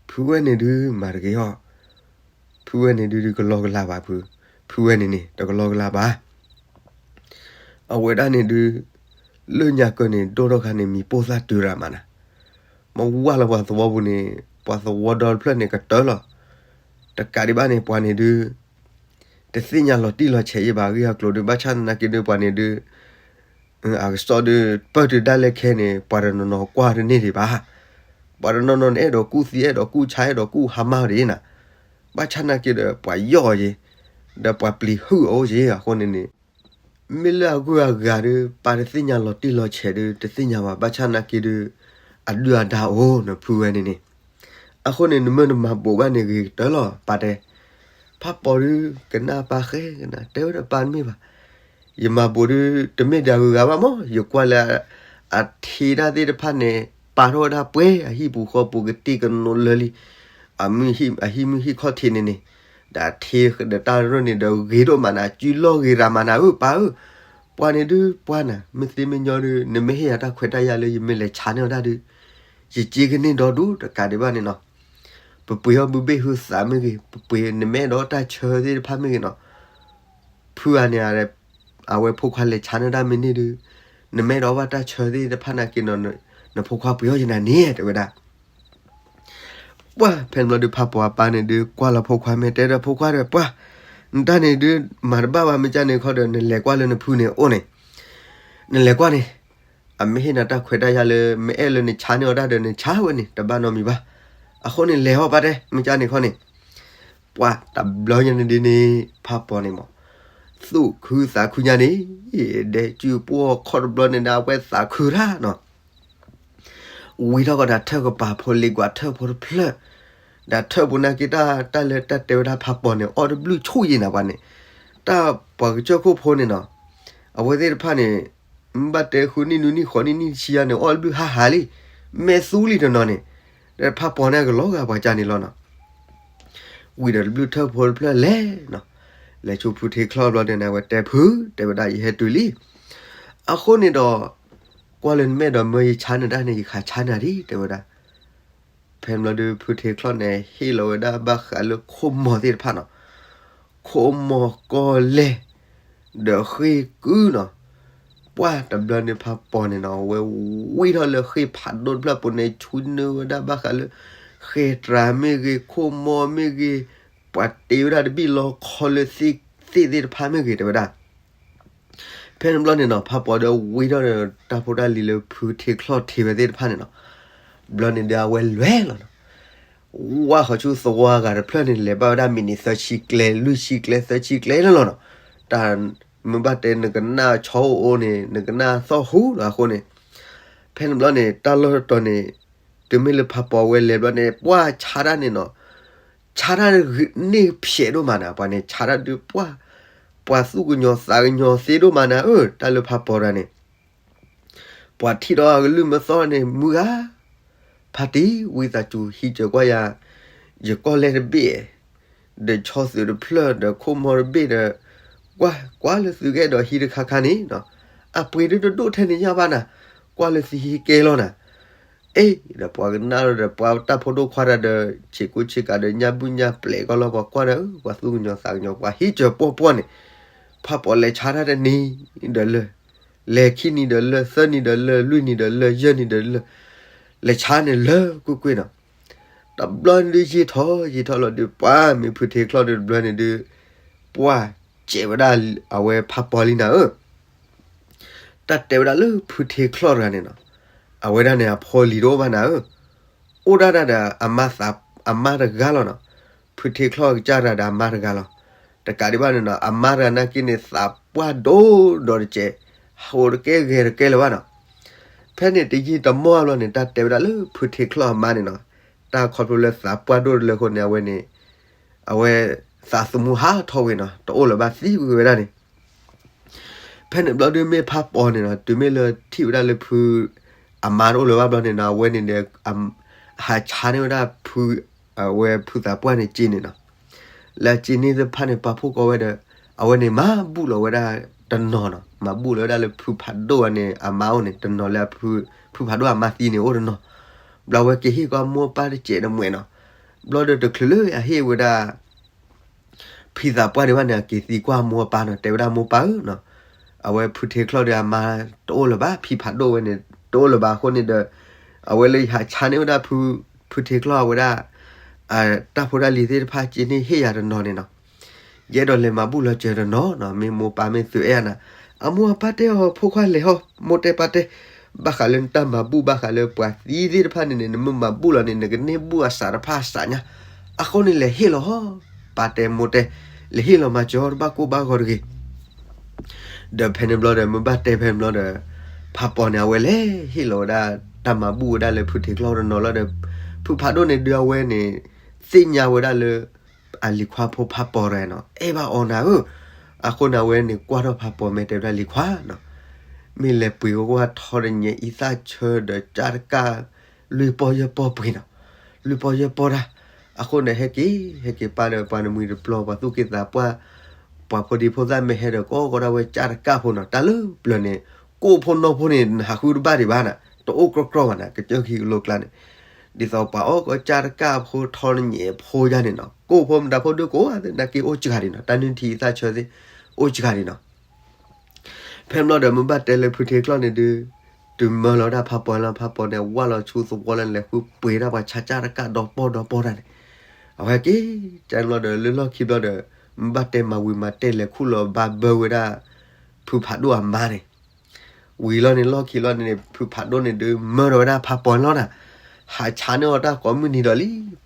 ဖုဝဲန့ၣ်ဒုးမၤတဂ့ၤအီၤ, ဖုဝဲန့ၣ်ဒုးတကလီကလီဘၣ်ဖု, ဖုဝဲန့ၣ်န့ၣ် တကလီကလီဘၣ် အဝဲဒၣ်န့ၣ်ဒုး, လၢညါကၢၢ်န့ၣ် ဒိၣ်ထီၣ်ခါန့ၣ် မံၤပိၢ်သၣ်တုၤရၤမးနၤ, မ့ၢ်ဝၢ်လီၤပှၤသဝီပူၤန့ၣ်, ပှၤသဝီဒီတဖျၢၣ်န့ၣ်ကတၢၢ်လီၤ, တကးဒံးဘၣ်န့ၣ် ပှၤန့ၣ်ဒုး, တသ့ၣ်ညါလီၤတံၢ်လီၤဆဲးယဲၢ်ဘၣ်အဂ့ၢ်အကျိၤဒုး ဘၣ်ဆၣ်သနာ်က့ဒုးပှၤန့ၣ်ဒုး အကစီၣ်ဒုး ပၢၢ်တုၤဒၣ်လဲာ်ခဲန့ၣ် ပှၤတနီၤနီၤကွၢ်တန့ၢ်ဒံးဘၣ်, ပှၤတနီၤနီၤန့ၣ် အဲၣ်ဒိးကူၣ်သံ အဲၣ်ဒိးကူၣ်ဆါ အဲၣ်ဒိးကူၣ်ဟါမၢ်ဒ်အံၤနၤ, ဘၣ်ဆၣ်သနာ်က့ဒီး ပှၤယီၣ်အီၤယဲၢ်, ဒီးပှၤပျံၤဟုၣ်အီၤယဲၢ်အဃိန့ၣ်န့ၣ်, မ့ၢ်လၢအဂုၤအဂၤဒုး ပၢ်တသ့ၣ်ညါလီၤတံၢ်လီၤဆဲးဒုး တသ့ၣ်ညါဘၣ် ဘၣ်ဆၣ်သနာ်က့ဒုး, အဒုၣ်အဒါအိၣ်နဖုဝဲန့ၣ်န့ၣ်, အဃိန့ၣ် နမ့ၢ်တမၤဘိးဘၣ်န့ၣ်ဂ့ၤကတၢၢ်လီၤ ပၢ်တဲ. ဖးပီၤဒုးကနၣ်ပၢ်ဃဲကနၣ် တဲဝဲဒၣ်ပၢ်တမ့ၢ်ဘၣ်, ယမၤဘိးဒုးတမ့ၢ်ဒၣ်ဂုၤဂၤဘၣ်မး, ယကွၢ်လၢအထ့တၢ်သ့ၣ်တဖၣ်န့ၣ် ပာ်ထီၣ်ဝဲဒၣ်ပှဲၤအဟံၣ်ပူၤဃီပူၤ ကတ့ၢ်ကနိးလၢာ်လံ, အဟံၣ်မုၢ်ဟံၣ်ခီၣ်ထံးန့ၣ်န့ၣ်, ဒီးအထ့ဒီးတၢ်ရၢၢ်န့ၣ်ဒီးဂ့ၤဒိၣ်မးနၤ, စုလီၢ်ဂ့ၤရၤမးနၤဧၢ ပၢ်ဧၢ. ပှၤန့ၣ်ဒုးပှၤနၤ, မ့ၢ်သ့မ့ၢ်ညီဒုး နမ့ၢ်ဟ့ၣ်ယၤတၢ်ခွဲးတၢ်ယာ်လၢယမ့ၢ်လဲၤဆါန့ၢ်အီၤတၢ်ဒုး ယစ့ကန့ၢ်ဒီဒူၣ်တကးဒံးဘၣ်န့ၣ်နီၤ. ပပှ့ၤအီၣ်ဘုဘ့ၣ်ဟုသးမ့ၢ်ဂ့ၤ, ပပှ့ၤနမ့ၢ်အဲၣ်ဒိးတၢ်ဆၢသ့ၣ်တဖၣ်မ့ၢ်ဂ့ၤနီၤ, ဖုဂၤန့ၣ် အဝဲဖိခွါလဲၤဆါန့ၢ်တၢ်မ့ၢ်န့ၢ်ဒုး နမ့ၢ်အဲၣ်ဒိးဘၣ်တၢ်ဆၢသ့ၣ်တဖၣ်နာ်က့နီၤ, နဖိခွါပှ့ၤအီၣ်ယနၤန့ၣ် တဲဝဲဒၣ်. ပှၢ်ဖဲန့ၣ်ဘျီဒုး ဖးပီၤအပၢ်န့ၣ်ဒုး ကွၢ်လီၤဖိခွါမ့ၢ်တဲဒီးဖိခွါဒီး ပှၢ် နတၢ်န့ၣ်ဒုး မၤတဘၣ်ဘၣ် မ့ၢ်ကၢ်န့ၣ်ခီဒီး နလဲၤကွၢ်လၢနဖုန့ၣ်အိၣ်န့ၣ်, နလဲၤကွၢ်န့ၣ် အမ့ၢ်ဟ့ၣ်နၤတၢ်ခွဲးတၢ်ယာ်လၢ မ့ၢ်အဲၣ်လၢနဆါန့ၢ်အီၤတၢ်ဒီး နဆါဝဲန့ၣ် တဘၣ်နီတမံၤဘၣ်. အဃိန့ၣ် လဲၤအီၤပၢ်တဲ မ့ၢ်ကၢ်န့ၣ်ခီန့ၣ်, ပှၢ်တဘျီညါန့ၣ်ဒ်န့ၣ် ဖးပီၤန့ၣ်မး သူၣ်ခုသးခုညါန့ၣ်, ဒဲးစုပှီၢ်ခီၣ်တဘျီန့ၣ်ဒီး အဝဲသးခုတၢ်နီၤ ဝံထီၣ်ကီးဒီးထၢၣ်ကပၤဖိလ့ကွၢ်ထၢၣ်ဖိတဖျၢၣ်, ဒီးထၢၣ်ဖိနာ်က့တၢ် တၢ်လၢတၢ်တဲဝဲဒၣ်ဖးပီၤန့ၣ် အီၣ်တဘျုးဆူၣ်ယံၤနၤပှၤန့ၣ်, တၢ်ပှၤကစၢၢ်ခိၣ်ဖိန့ၣ်နီၤ, အဝဲသ့ၣ်တဖၣ်န့ၣ် မ့ၢ်ဘၣ်တဲဃုနံၣ်နွံနံၣ်ဃိးနံၣ်နံၣ်တဆံယါန့ၣ် အီၣ်တဘျုးဟါဟါလံ, မဲာ်သူလံတနီၤန့ၣ်, ဒီးဖးပီၤန့ၣ်အကလီၤဂာ်ပှၤကၢ်န့ၣ်လီၤနီၤ. ဝံၤဒီးတဘျုးထၢၣ်ဖိတဖျၢၣ်လဲၤနီၤ, လဲၤဆူဖုထ့ချီၣ်ဘျီန့ၣ် အဝဲတဲဖု တဲဝဲဒၣ်ယဟဲတုၤလံ အဃိန့ၣ်ဒီး ကွၢ်လၢနမဲာ်ဒီးမၢယဆါနၤတၢ်န့ၣ် ယခးဆါနၤဒံး တဲဝဲဒၣ်. ဖဲန့ၣ်ဘျီဒုး ဖုထ့ချီၣ်န့ၣ် ဟ့ၣ်လီၤဝဲဒၣ်ဘၣ်ဃးလၢခိၣ်မီၤသ့ၣ်တဖၣ်နီၤ, ခိၣ်မီၤကီၢ်လဲၢ် ဒီးဃ့ၢ်ကုနီၤ, ပှၢ်တဘျီန့ၣ်ဖးပီၤန့ၣ်နီၤ အဝဲဝံထီၣ်လၢဃ့ၢ်ဖးဒိၣ်တဖျၢၣ်ပူၤန့ၣ် ဆူနၢဝဲဒၣ်ဘၣ်ဃးလၢ ဃ့ၢ်တြၤမ့ၢ်ဂ့ၤ ခိၣ်မီၤမ့ၢ်ဂ့ၤ, ပှၤတ့ဝဲဒၣ်တဘ့ၣ်လီခီလၢသ့ၣ်သ့ၣ်တဖၣ်မ့ၢ်ဂ့ၤ တဲဝဲဒၣ်. ဖဲန့ၣ်ဘျီန့ၣ်နီၤ ဖးပီၤဒီးဝံထီၣ်ဒီးတၢ်ဖိတၢ်လံၤလၢဖုထ့ချီၣ်ထ့ဝဲသ့ၣ်တဖၣ်န့ၣ်နီၤ, ဘျီန့ၣ်ဒီးအဝဲလဲၤလီၤနီၤ, ဝါဃီၤဆူသဝီဂၤတဖျၢၣ်န့ၣ် လဲၤဘၣ်ဝဲဒၣ်မံးနံးသၢဆံကျဲ လွံၢ်ဆံကျဲ သၢဆံကျဲန့ၣ်လီၤနီၤ, တၢ်မ့ၢ်ဘၣ်တဲနကနၣ်ဆီအိၣ်အိၣ်န့ၣ် နကနၣ်သီၣ်ဟူလီၤအဃိန့ၣ်, ဖဲန့ၣ်ဘျီန့ၣ် တၢ်လီၢ်တတီၤန့ၣ် တုၤမ့ၢ်လၢဖးပီၤဝဲလဲၤဘျီန့ၣ် ပှၢ်ဆါတၢ်န့ၣ်နီၤ, ဆါတၢ်န့ၣ်ဖျဲးဒိၣ်မးနၤ ပှၤန့ၣ် ဆါတၢ်ဒုးပှၢ်, ပှၤသူၣ်ကညီၤသးကညီၤသ့ဒိၣ်မးနၤဧၢ တၢ်လၢဖးပီၤတဂၤန့ၣ် ပှၤထံၣ်ဒီးအကလုၢ်မၢသီန့ၣ် မုၢ်ဂၤ, ဖါတံၢ် ဝံသးစူၤဟံးစၢၤကွၢ်ယၤ, ယကီၢ်လဲၢ်တဘ့ၣ်, ဒီးဆီသုးတဖျၢၣ်ဒီးခိၣ်မီၤတဘ့ၣ်ဒီး, ကွၢ်ကွၢ်လၢသုကအဲၣ်ဒိးဟံးတခါခါန့ၣ်, အပှ့ၤဒုးတဒိၣ်ထဲန့ၣ်ညါဘၣ်နၤ, ကွၢ်လၢသုဟံးကဲလီၤနၤ, အ့ ဒီးပှၤကနၣ်ဒီးပှၤတၢ်ဖိဒိၣ်ခွါတၢ်ဒီး ဆံးကိၢ်ဆံးကးဒီးညၣ်ဘူၣ်ညၣ်ပျဲးကီၢ်လီၤ ပှၤကွၢ်ဒီး ပှၤသူၣ်ကညီၤသးကညီၤ ပှၤဟံးစၢၤပှီၢ်ပှီၢ်န့ၣ်, ဖးပီၤလဲၤဆါတၢ်တနံၤဒီးလၢာ်, လဲၤခံနံၤဒီးလၢာ် သၢနံၤဒီးလၢာ် လွံၢ်နံၤဒီးလၢာ် ယဲၢ်နံၤဒီးလၢာ်, လဲၤဆါန့ၣ်လၢာ်ကွ့ၢ်ကွ့ၢ်နီၤ, တဘျီန့ၣ်ဒုးယံာ်ထီၣ်ယံာ်ထီၣ်လီၤဒုး ပှၢ်မ့ၢ်ဖုထ့ချီၣ်ဒုးတဘျီန့ၣ်ဒုး, ပှၢ်စဲးဝဲဒၣ်အဝဲဖးပီၤလံနၤဧၢ တၢ်တဲဝဲဒၣ်လၢဖုထ့ချီၣ်တဂၤန့ၣ်နီၤ, အဝဲဒၣ်န့ၣ်အဖိလံၤတအိၣ်ဘၣ်နၤဧၢ, အိၣ်ဒၣ်ဒၣ်ဒီးအမါတဂၤလီၤနီၤ, ဖုထ့ချီၣ်ကစၢ်တဂၤဒီးအမါတဂၤလီၤ, တကးဒံးဘၣ်န့ၣ်နီၤ အမါတဂၤနာ်က့န့ၣ် သးပှၢ်ဒိၣ်ဒီးတစဲး, ဟးတကဲဂဲၤတကဲလၢၤဘၣ်နီၤ, ဖဲန့ၣ်တယံာ်တမီၢ်ဘျီန့ၣ် တၢ်တဲဝဲဒၣ်လၢဖုထ့ချီၣ်အမါန့ၣ်နီၤ, တၢ်ခီဖျိလၢသးပှၢ်ဒိၣ်တလၢအဃိန့ၣ် အဝဲန့ၣ် အဝဲသးသမူဟးထီၣ်ဝံၤနီၤ တအိၣ်လၢၤဘၣ်သံကွံာ်ဝဲဒၣ်န့ၣ်, ဖဲန့ၣ်ဘျီဒုးမ့ၢ်ဖးပီၤန့ၣ်နီၤ တုၤမ့ၢ်လၢထံၣ်ဝဲဒၣ်လၢဖု အမါတအိၣ်လၢၤဘၣ်ဘျီန့ၣ်နီၤ အဝဲန့ၣ်ဒီး ဟးဆါန့ၢ်ဝဲဒၣ်ဖု အဝဲဖုသးပှၢ်န့ၣ်စ့န့ၣ်နီၤ, လၢအစ့န့ၢ်သ့ၣ်တဖၣ်န့ၣ် ပာ်ဖှိၣ်ကီဝဲဒီး အဝဲန့ၣ်မၤဘူၣ်လီၤဝဲဒၣ်တနီၤနီၤ မၤဘူၣ်လီၤဝဲဒၣ်လၢဖုဖးဒိၣ်အန့ၣ် အမါအိၣ်န့ၣ် တနီၤလၢအဖု ဖုဖးဒိၣ်အမါသံန့ၣ်အိၣ်တနီၤ, ဘျီဝဲက့ၤဟ့ၣ်ကွၢ်မိၢ်ပၢ်တစဲးတမှဲၤနီၤ, ဘျီဒီးတချုးလၢအဟ့ၣ်ဝဲဒၣ် ဖံသးပှၢ်ဒံးဘၣ်န့ၣ် အက့ၤသံကွၢ်မိၢ်ပၢ်နီၤ တဲဝဲဒၣ်မိၢ်ပၢ်ဧၢနီၤ, အဝဲဖုထ့ချီၣ်ဒီးအမါတအိၣ်လၢၤဘၣ် ဖံဖးဒိၣ်ဝဲန့ၣ် တအိၣ်လၢၤဘၣ်အဃိန့ၣ်ဒီး အဝဲလၢယဟးဆါန့ၢ်ဝဲဒၣ် ဖုထ့ချီၣ်အဝဲဒၣ် တၢ်ဖိတၢ်လံၤသ့ၣ်တဖၣ်စ့န့ၢ်ဟ့ၣ်ယၤတနီၤန့ၣ်နီၤ, ယအဲၣ်ဒိးလဲၤမၤဘူၣ်လီၤစၢၤတနီၤနီၤ မ့ၢ်မိၢ်ပၢ်မ့ၢ်သုးအဲၣ်နၤ, အမိၢ်အပၢ်တဲအီၤဖိခွါလဲၤဟီၣ် မိၢ်တဲပၢ်တဲ ဘၣ်ဃးလၢနတၢ်မၤဘူၣ်ဘၣ်ဃးလၢပှၤသံသ့ၣ်တဖၣ်န့ၣ်န့ၣ် နမ့ၢ်မၤဘူၣ်လီၤန့ၣ် နကန့ၢ်ဘူၣ်အစးတဖၣ်အစးညါ, အဃိန့ၣ်လဲၤဟ့ၣ်လီၤဟီၣ်, ပၢ်တဲမိၢ်တဲ, လဲၤဟ့ၣ်လီၤမၤစၢၤတဘၣ်ကိၢ်ဘၣ်ဂီၤတဂ့ၤ ဒီးဖဲန့ၣ်ဘျီဒီး မ့ၢ်ဘၣ်တဲဖဲန့ၣ်ဘျီဒီး ဖးပီၤန့ၣ် အဝဲလဲၤဟ့ၣ်လီၤဝဲဒၣ် တၢ်မၤဘူၣ်ဝဲဒၣ်လၢဖုထ့ချီၣ်တနီၤလီၤဒီး ဖုဖးဒိၣ်န့ၣ်ဒုးအဝဲန့ၣ် သ့ၣ်ညါဝဲဒၣ်လၢ အလံၤခွါဖိဖးပီၤတဂၤနီၤ အဲၣ်ဘၣ်အီၤနၤဧၢ. အဃိန့ၣ် အဝဲန့ၣ်ကွၢ်ထီၣ်ဖးပီၤ မ့ၢ်တဲဝဲဒၣ်လံၤခွါနီၤ, မ့ၢ်လဲၤပှ့ၤဝဲထီတညဲၣ်အံသၣ်ဆၢဒီးကၢ်တကၢ် လွံၢ်ပီၢ်ယဲၢ်ပီၢ်ပှ့ၤနီၤ, လွံၢ်ပီၢ်ယဲၢ်ပီၢ်တၢ်. အဃိန့ၣ် ဟဲက့ၤ ဟဲက့ၤပၢ်ဒီးပှၤနမှံၤတပျီ ပှၤသူၣ်က့သးပှၢ် ပှၤဖိဒံဖိသၣ်မ့ၢ်ဟဲဒီး ကိးကီးဒၣ်ဝဲကၢ်တကၢ်ဖိနီၤ. တၢ်လၢပျၢၤန့ၣ် ကိၣ်ဖိနီၢ်ဖိန့ၣ် နဟးဃုတဘၣ်ဒံးဘၣ်နၤ, တအိၣ်ကြီကြီဘၣ်နၤ, ကစၢၢ်ခံကလိကျါန့ၣ်. ဒ်သိးပှၤအီၣ်ကီးကၢ်တကၢ်ဖိထီတညဲၣ်ဖိယါန့ၣ်နီၤ, ကိၣ်ဖိမတၤဖိဒုးကိးသ့ၣ် နာ်က့အိၣ်စှၤဒံးနီၤ, တၢ်နုၢ်ထံအံသၣ်ဆၢသ့ၣ် အိၣ်စှၤဒံးနီၤ. ဖဲမ့ၢ်လီၤဒီးမ့ၢ်ဘၣ်တဲလၢဖုထ့ချီၣ်န့ၣ်ဒုး တုၤမၢလီၤဝဲဒၣ်ဖးပီၤလီၤ, ဖးပီၤန့ၣ် ဝၢ်လီၤဆူသဝီလၢလဲၤဃုပှ့ၤဒၣ်ပှၤဆါကၢ်တကၢ်ဒီပီၢ်ဒီပီၢ်တၢ်န့ၣ်, အဝဲက့ၤ ကဲမ့ၢ်လီၤဒီးလၢလီၢ်ခံဘျီဒီး မ့ၢ်ဘၣ်တဲမၤဝံၤမၤတဲလဲၤခူၣ်လီၤဘၣ်ဘၢဝဲဒၣ် ဖုဖးဒိၣ်အမါန့ၣ် ဝံၤလီၤန့ၣ် လီၢ်ခံလီၤန့ၣ်န့ၣ် ဖုဖးဒိၣ်န့ၣ်ဒုး မၢဒီးဝဲဒၣ်ဖးပီၤန့ၣ်လီၤနၤ, ဟးဆါန့ၢ်အီၤတၢ်ကိးမုၢ်နံၤဒီးလံ.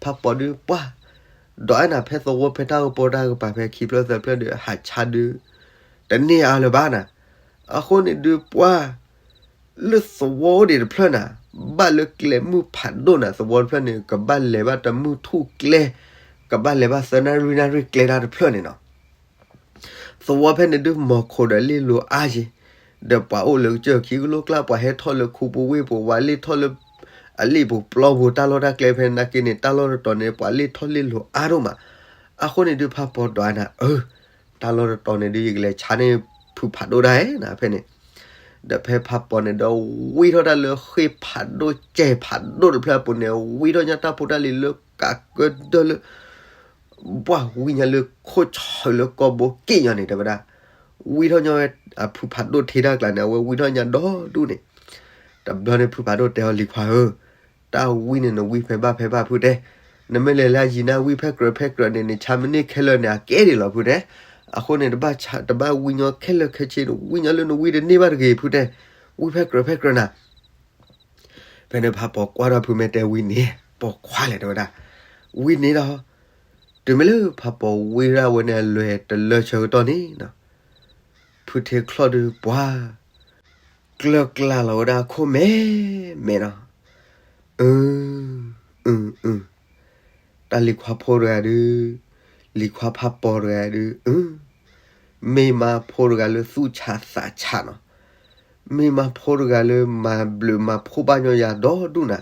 ဖးပီၤဒုးပှၢ် ဒီးအဲၣ်နၤ ဖဲသဝီဖဲတၢ်ကပီၤတၢ်ကပၤ ဖဲခံဖျၢၣ်သၢဖျၢၣ်ဒီး ဟးဆါဒုး တန့ၢ်အါလၢၤဘၣ်နၤ. အဃိန့ၣ်ဒုးပှၢ် လၢသဝီအိၣ်ဒံးတဖျၢၣ်နၤ, ဘၣ်လၢကျဲမုၢ်ဖးဒိၣ်နၤ, သဝီတဖျၢၣ်န့ၣ် ကဘၣ်လဲၤဘၣ်တမုၢ်ထူၣ်ကျဲ, ကဘၣ်လဲၤဘၣ်သၢနၣ်ရံၣ်နၣ်ရံၣ်ကျဲတၢ်တဖျၢၣ်န့ၣ်နီၤ. သဝီဖဲန့ၣ်ဒုး မီၤခိၣ်ဒီးလ့ၣ်လိၤအါယံၤ, ဒီးပှၤအိၣ်လၢကစၢၢ်ခံကလိကျါ, ပှၤဟဲထီၣ်လၢခူပူၤဝ့ၢ်ပူၤ, ပှၤလ့ၣ်ထီၣ်လၢ အလ့ၣ်ပူၤပျီပူၤ, တၢ်လီၢ်တၢ်ကျဲဖဲနာ်က့န့ၣ် တၢ်လီၢ်တတီၤန့ၣ် ပှၤလ့ၣ်ထီၣ်လ့ၣ်လိၤအါဒိၣ်မး. အဃိန့ၣ်ဒုး ဖးပီၤဒီးနၤဧၢ, တၢ်လီၢ်တတီၤန့ၣ်ဒုး ယကလဲၤဆါန့ၢ်ဖုဖးဒိၣ်ဒၣ်ဧါနၤဖဲန့ၣ်. ဒီးဖဲဖးပီၤန့ၣ်ဒီး ဝံထီၣ်တၢ်လၢဃ့ၢ်ဖးဒိၣ်စဲၢ်ဖးဒိၣ်တဖျၢၣ်အပူၤန့ၣ်, ဝံထီၣ်ညါတၢ်ဖိတၢ်လံၤလၢကးကၢဒၢလၢ ဘၣ်ဝံညါလၢခိၣ်ဆၢၣ်လၢကီၢ်ဘိက့ၣ်ညီန့ၣ် တဲဝဲဒၣ်. ဝံထီၣ်ညီဝဲအဖုဖးဒိၣ်ထံတၢ်ကျါန့ၣ် အဝဲဝံထီၣ်ညါဒီဒူၣ်န့ၣ်. တဘျီန့ၣ် ဖုဖးဒိၣ်တဲအီၤ လံၤခွါဧၢ, တၢ်ဝံန့ၣ် နဝံဖဲဘၣ်ဖဲဘၣ်ဖုတဲ, နမ့ၢ်လဲၤလၢအယံၤန့ၣ် ဝံဖဲကြၢးဖဲကြၢးန့ၣ် နဆါမ့ၢ်န့ၢ်ခဲလၢာ်န့ၣ် အကဲဒ်လီၤဖုတဲ. အဃိန့ၣ် တဘၣ်ဆါ တဘၣ်ဝံညီခဲလၢာ်ခဲဆ့န့ၣ် ဝံညီလၢနဝံတန့ၢ်ဘၣ်တဂ့ၤဖုတဲ, ဝံဖဲကြၢးဖဲကြၢးနၤ. ဖဲန့ၣ်ဖးပီၤကွၢ်ဒီးဖု မ့ၢ်တဲဝံန့ၣ် ပိာ်ခွါလဲၣ် တဲဝဲဒၣ်. ဝံန့ၣ်ဒီး တုၤမ့ၢ်လၢဖးပီၤဝံဒၣ်ဝဲန့ၣ် အလွဲၢ်တလၢဆၢကတီၢ်န့ၣ် ဖုထ့ချီၣ်ဒုးပှၤ ကျၢၢ်ကျါလီၤဝဲဒၣ်ခိၣ်မဲာ်မဲာ်နီၤ. အၢ အၢ အၢ တၢ်လံၤခွါဖိတဂၤဒုး, လံၤခွါဖးပီၤတဂၤဒုး အၢ မ့ၢ်မါဖိတဂၤလၢသူၣ်ဆးသးဆးနီၤ. မ့ၢ်မါဖိတဂၤလၢမၤဘျုးမၤဖှိၣ်ဘၣ်ညီယၤဒီဒူၣ်နၤ.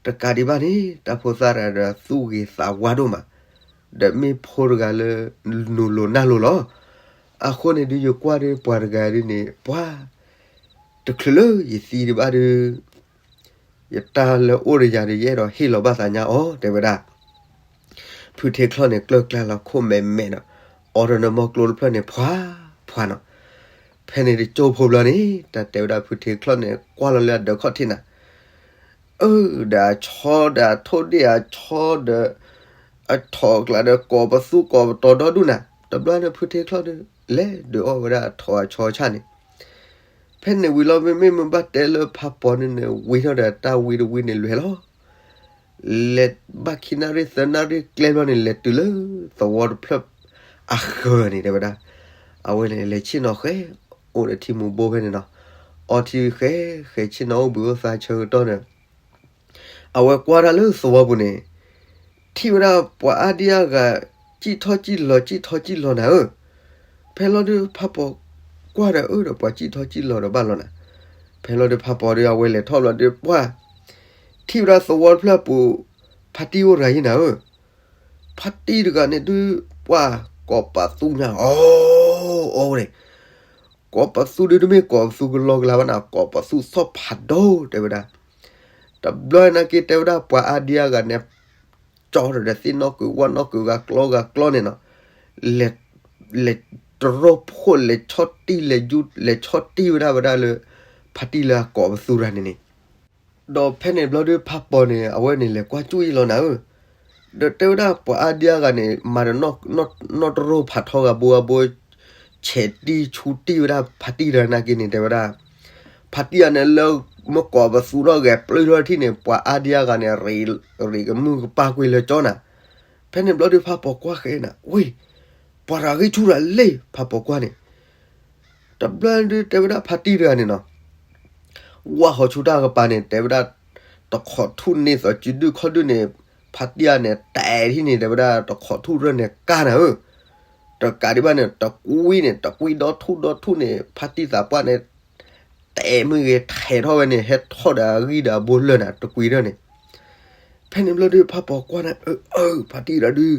တကးဒံးဘၣ်န့ၣ် တၢ်ဖိသၣ်တဂၤဒီးသူၣ်ဂ့ၤသးဝါဒိၣ်မး, ဒီးမ့ၢ်ဖိတဂၤလၢ နူၤလိၤနၢ်လိၤလီၤ. အဃိန့ၣ်ဒုး ယကွၢ်ဒီးပှၤတဂၤဒုးန့ၣ် ပှၤ တချုးလၢယသံဒံးဘၣ်ဒုး ယတၢ်လၢအိၣ်ဒီးယၤဒီး ယအဲၣ်ဒိးဟ့ၣ်လီၤဘၣ်သးညါအီၤ တဲဝဲဒၣ်. ဖုထ့ချီၣ်န့ၣ် ကျၢၢ်ကျါလီၤခိၣ်မဲာ်မဲာ်နီၤ, အီတနၢမီကျိတဖျၢၣ်န့ၣ် ဖှါ ဖှါနီၤ. ဖဲန့ၣ်တကၠိဖိဘျီန့ၣ် တၢ်တဲဝဲဒၣ်ဖုထ့ချီၣ်န့ၣ် ကွၢ်လီၤလၢအဒၢးခီၣ်ထံးနၤ, အၢ ဒီးအဆီဒီးအထိၣ်ဒ့ၣ်အဆီဒီး အထိၣ်အကျါဒီးကိးပသူကိးပတီၤဒီဒူၣ်နၤ. တဘျီန့ၣ် ဖုထ့ချီၣ်ဒီး လဲၤဒုးအီၣ်ဝဲဒၣ်အထိၣ်အဆီဆၣ်န့ၣ် ဖဲန့ၣ်ဝံၤလီၤ မ့မ့ၢ်မ့ၢ်ဘၣ်တဲလၢဖးပီၤန့ၣ်န့ၣ် ဝံထီၣ်ဒီးတၢ်ဝံတဝံန့ၣ်လွဲၢ်လီၤ. လဲၤဘၣ်ခံနၣ်ရံၣ်သၢနၣ်ရံၣ်ကျဲဘျီန့ၣ် လဲၤတုၤလၢသဝီတဖျၢၣ်အဃၢၤန့ၣ် တဲဝဲဒၣ်. အဝဲန့ၣ် လဲၤဆ့ၣ်နီၤဃဲ အိၣ်ဒီးထံမူဘိဖဲန့ၣ်နီၤ. အီထံဃဲ ဃဲဆ့ၣ်နီၤအိၣ်ဘှံးအိၣ်သါဆၢကတီၢ်န့ၣ် အဝဲကွၢ်တၢ်လၢသဝီပူၤန့ၣ် ထံၣ်ဝဲဒၣ်ပှၤအါဒံအါဂၤ စံၣ်ထီၣ်စံၣ်လီၤ စံၣ်ထီၣ်စံၣ်လီၤနၤဧၢ. ဖဲလီၤဒုးဖးပီၤကွၢ်ဒီးအၢဒီးပှၤစံၣ်ထီၣ်စံၣ်လီၤဒီးဘၣ်လီၤနၤ. ဖဲလီၤဒုးဖးပီၤဒီးအဝဲလဲၤထီၣ်ဘျီဒီးပှၤ ထံၣ်ဝဲဒၣ်သဝီတဖျၢၣ်အပူၤ ဖါတံၢ်အိၣ်တဂၤယံၤနၤဧၢ. ဖါတံၢ်တဂၤန့ၣ်ဒုး ပှၤကိးပသူညါအီၤ အီၤန့ၣ် ကိးပသူဒုးတမ့ၢ်ကိးပသူကလီကလီဘၣ်နၤ ကိးပသူသီၣ်ဖးဒိၣ်တဲဝဲဒၣ်. တဘျီနာ်က့တဲဝဲဒၣ်ပှၤအါဒံအါဂၤန့ၣ် ကၠီဒီးသ့ၣ်နီၣ်ကွံာ်ဝၣ်နီၣ်ကွံာ်ဂၤကျီဂၤကျီန့ၣ်နီၤ လဲၤတရီၢ်ဖှိၣ်လဲၤဆီၣ်တံၢ်လဲၤယူ လဲၤဆီၣ်တံၢ်ဝဲဒၣ်ဝဲဒၣ်လၢ ဖါတံၢ်လၢအကိးပသူတဂၤန့ၣ်န့ၣ် ဒီးဖဲန့ၣ်ဘျီဒုးဖးပီၤန့ၣ် အဝဲန့ၣ်လဲၤကွၢ်ကၠူၣ်အံၤလီၤနၤဧၢ. ဒီးတဲဝဲဒၣ်ပှၤအါဒံအါဂၤန့ၣ် မၤဒီးနီၣ်တရီၢ်ဖးထီဂၤဘိဂၤဘိ ဆဲးတံၢ်ဆူတံၢ်ဝဲဒၣ်ဖါတံၢ်တဂၤနာ်က့န့ၣ် တဲဝဲဒၣ် ဖါတံၢ်ဂၤန့ၣ်လၢမ့ၢ်ကိးပသူထီၣ်ဂဲၤပျုၢ်ထီၣ်ထံၣ်န့ၣ် ပှၤအါဒံအါဂၤန့ၣ် ရံးကမုၢ်ကပၢ်ကွံာ်လၢကၠီနၤ. ဖဲန့ၣ်ဘျီဒုးဖးပီၤကွၢ်ဃဲနၤ ဝ့ၢ် ပှၤတဂၤဂံၢ်ဆူၣ်တဂၤလဲၣ် ဖးပီၤကွၢ်န့ၣ် တဘျီဒုးတဲဝဲဒၣ်ဖါတံၢ်တဂၤန့ၣ်နီၤ ဝၢ်ဟီၣ်ဆူတၢ်ကပၤန့ၣ် တဲဝဲဒၣ် တခိးထူၣ်န့ၢ်သီးစုဒုၣ်ခီၣ်ဒုၣ်န့ၣ် ဖါတံၢ်အံၤန့ၣ် တဲဒ်န့ၣ် တဲဝဲဒၣ် တခိးထူၣ်ရၢၢ်န့ၣ်ကၢ်နၤဧၢ, တကးဒံးဘၣ်န့ၣ် တကွံန့ၣ် တကွံဒီထူၣ်ဒီထူၣ်န့ၣ် ဖါတံၢ်သးပှၢ်န့ၣ် တဲမ့ၢ်ဂ့ၤ ထဲးထီၣ်ဝဲန့ၣ် ဟဲထီၣ်ဒီးအဂံၢ်ဒီးအဘိလၢာ်နၤ တကွံဒၢၣ်န့ၣ်. ဖဲန့ၣ်ဘျီဒုး ဖးပိာ်ကွၢ်န့ၣ် အၢ အၢ ဖါတံၢ်တဂၤဒုး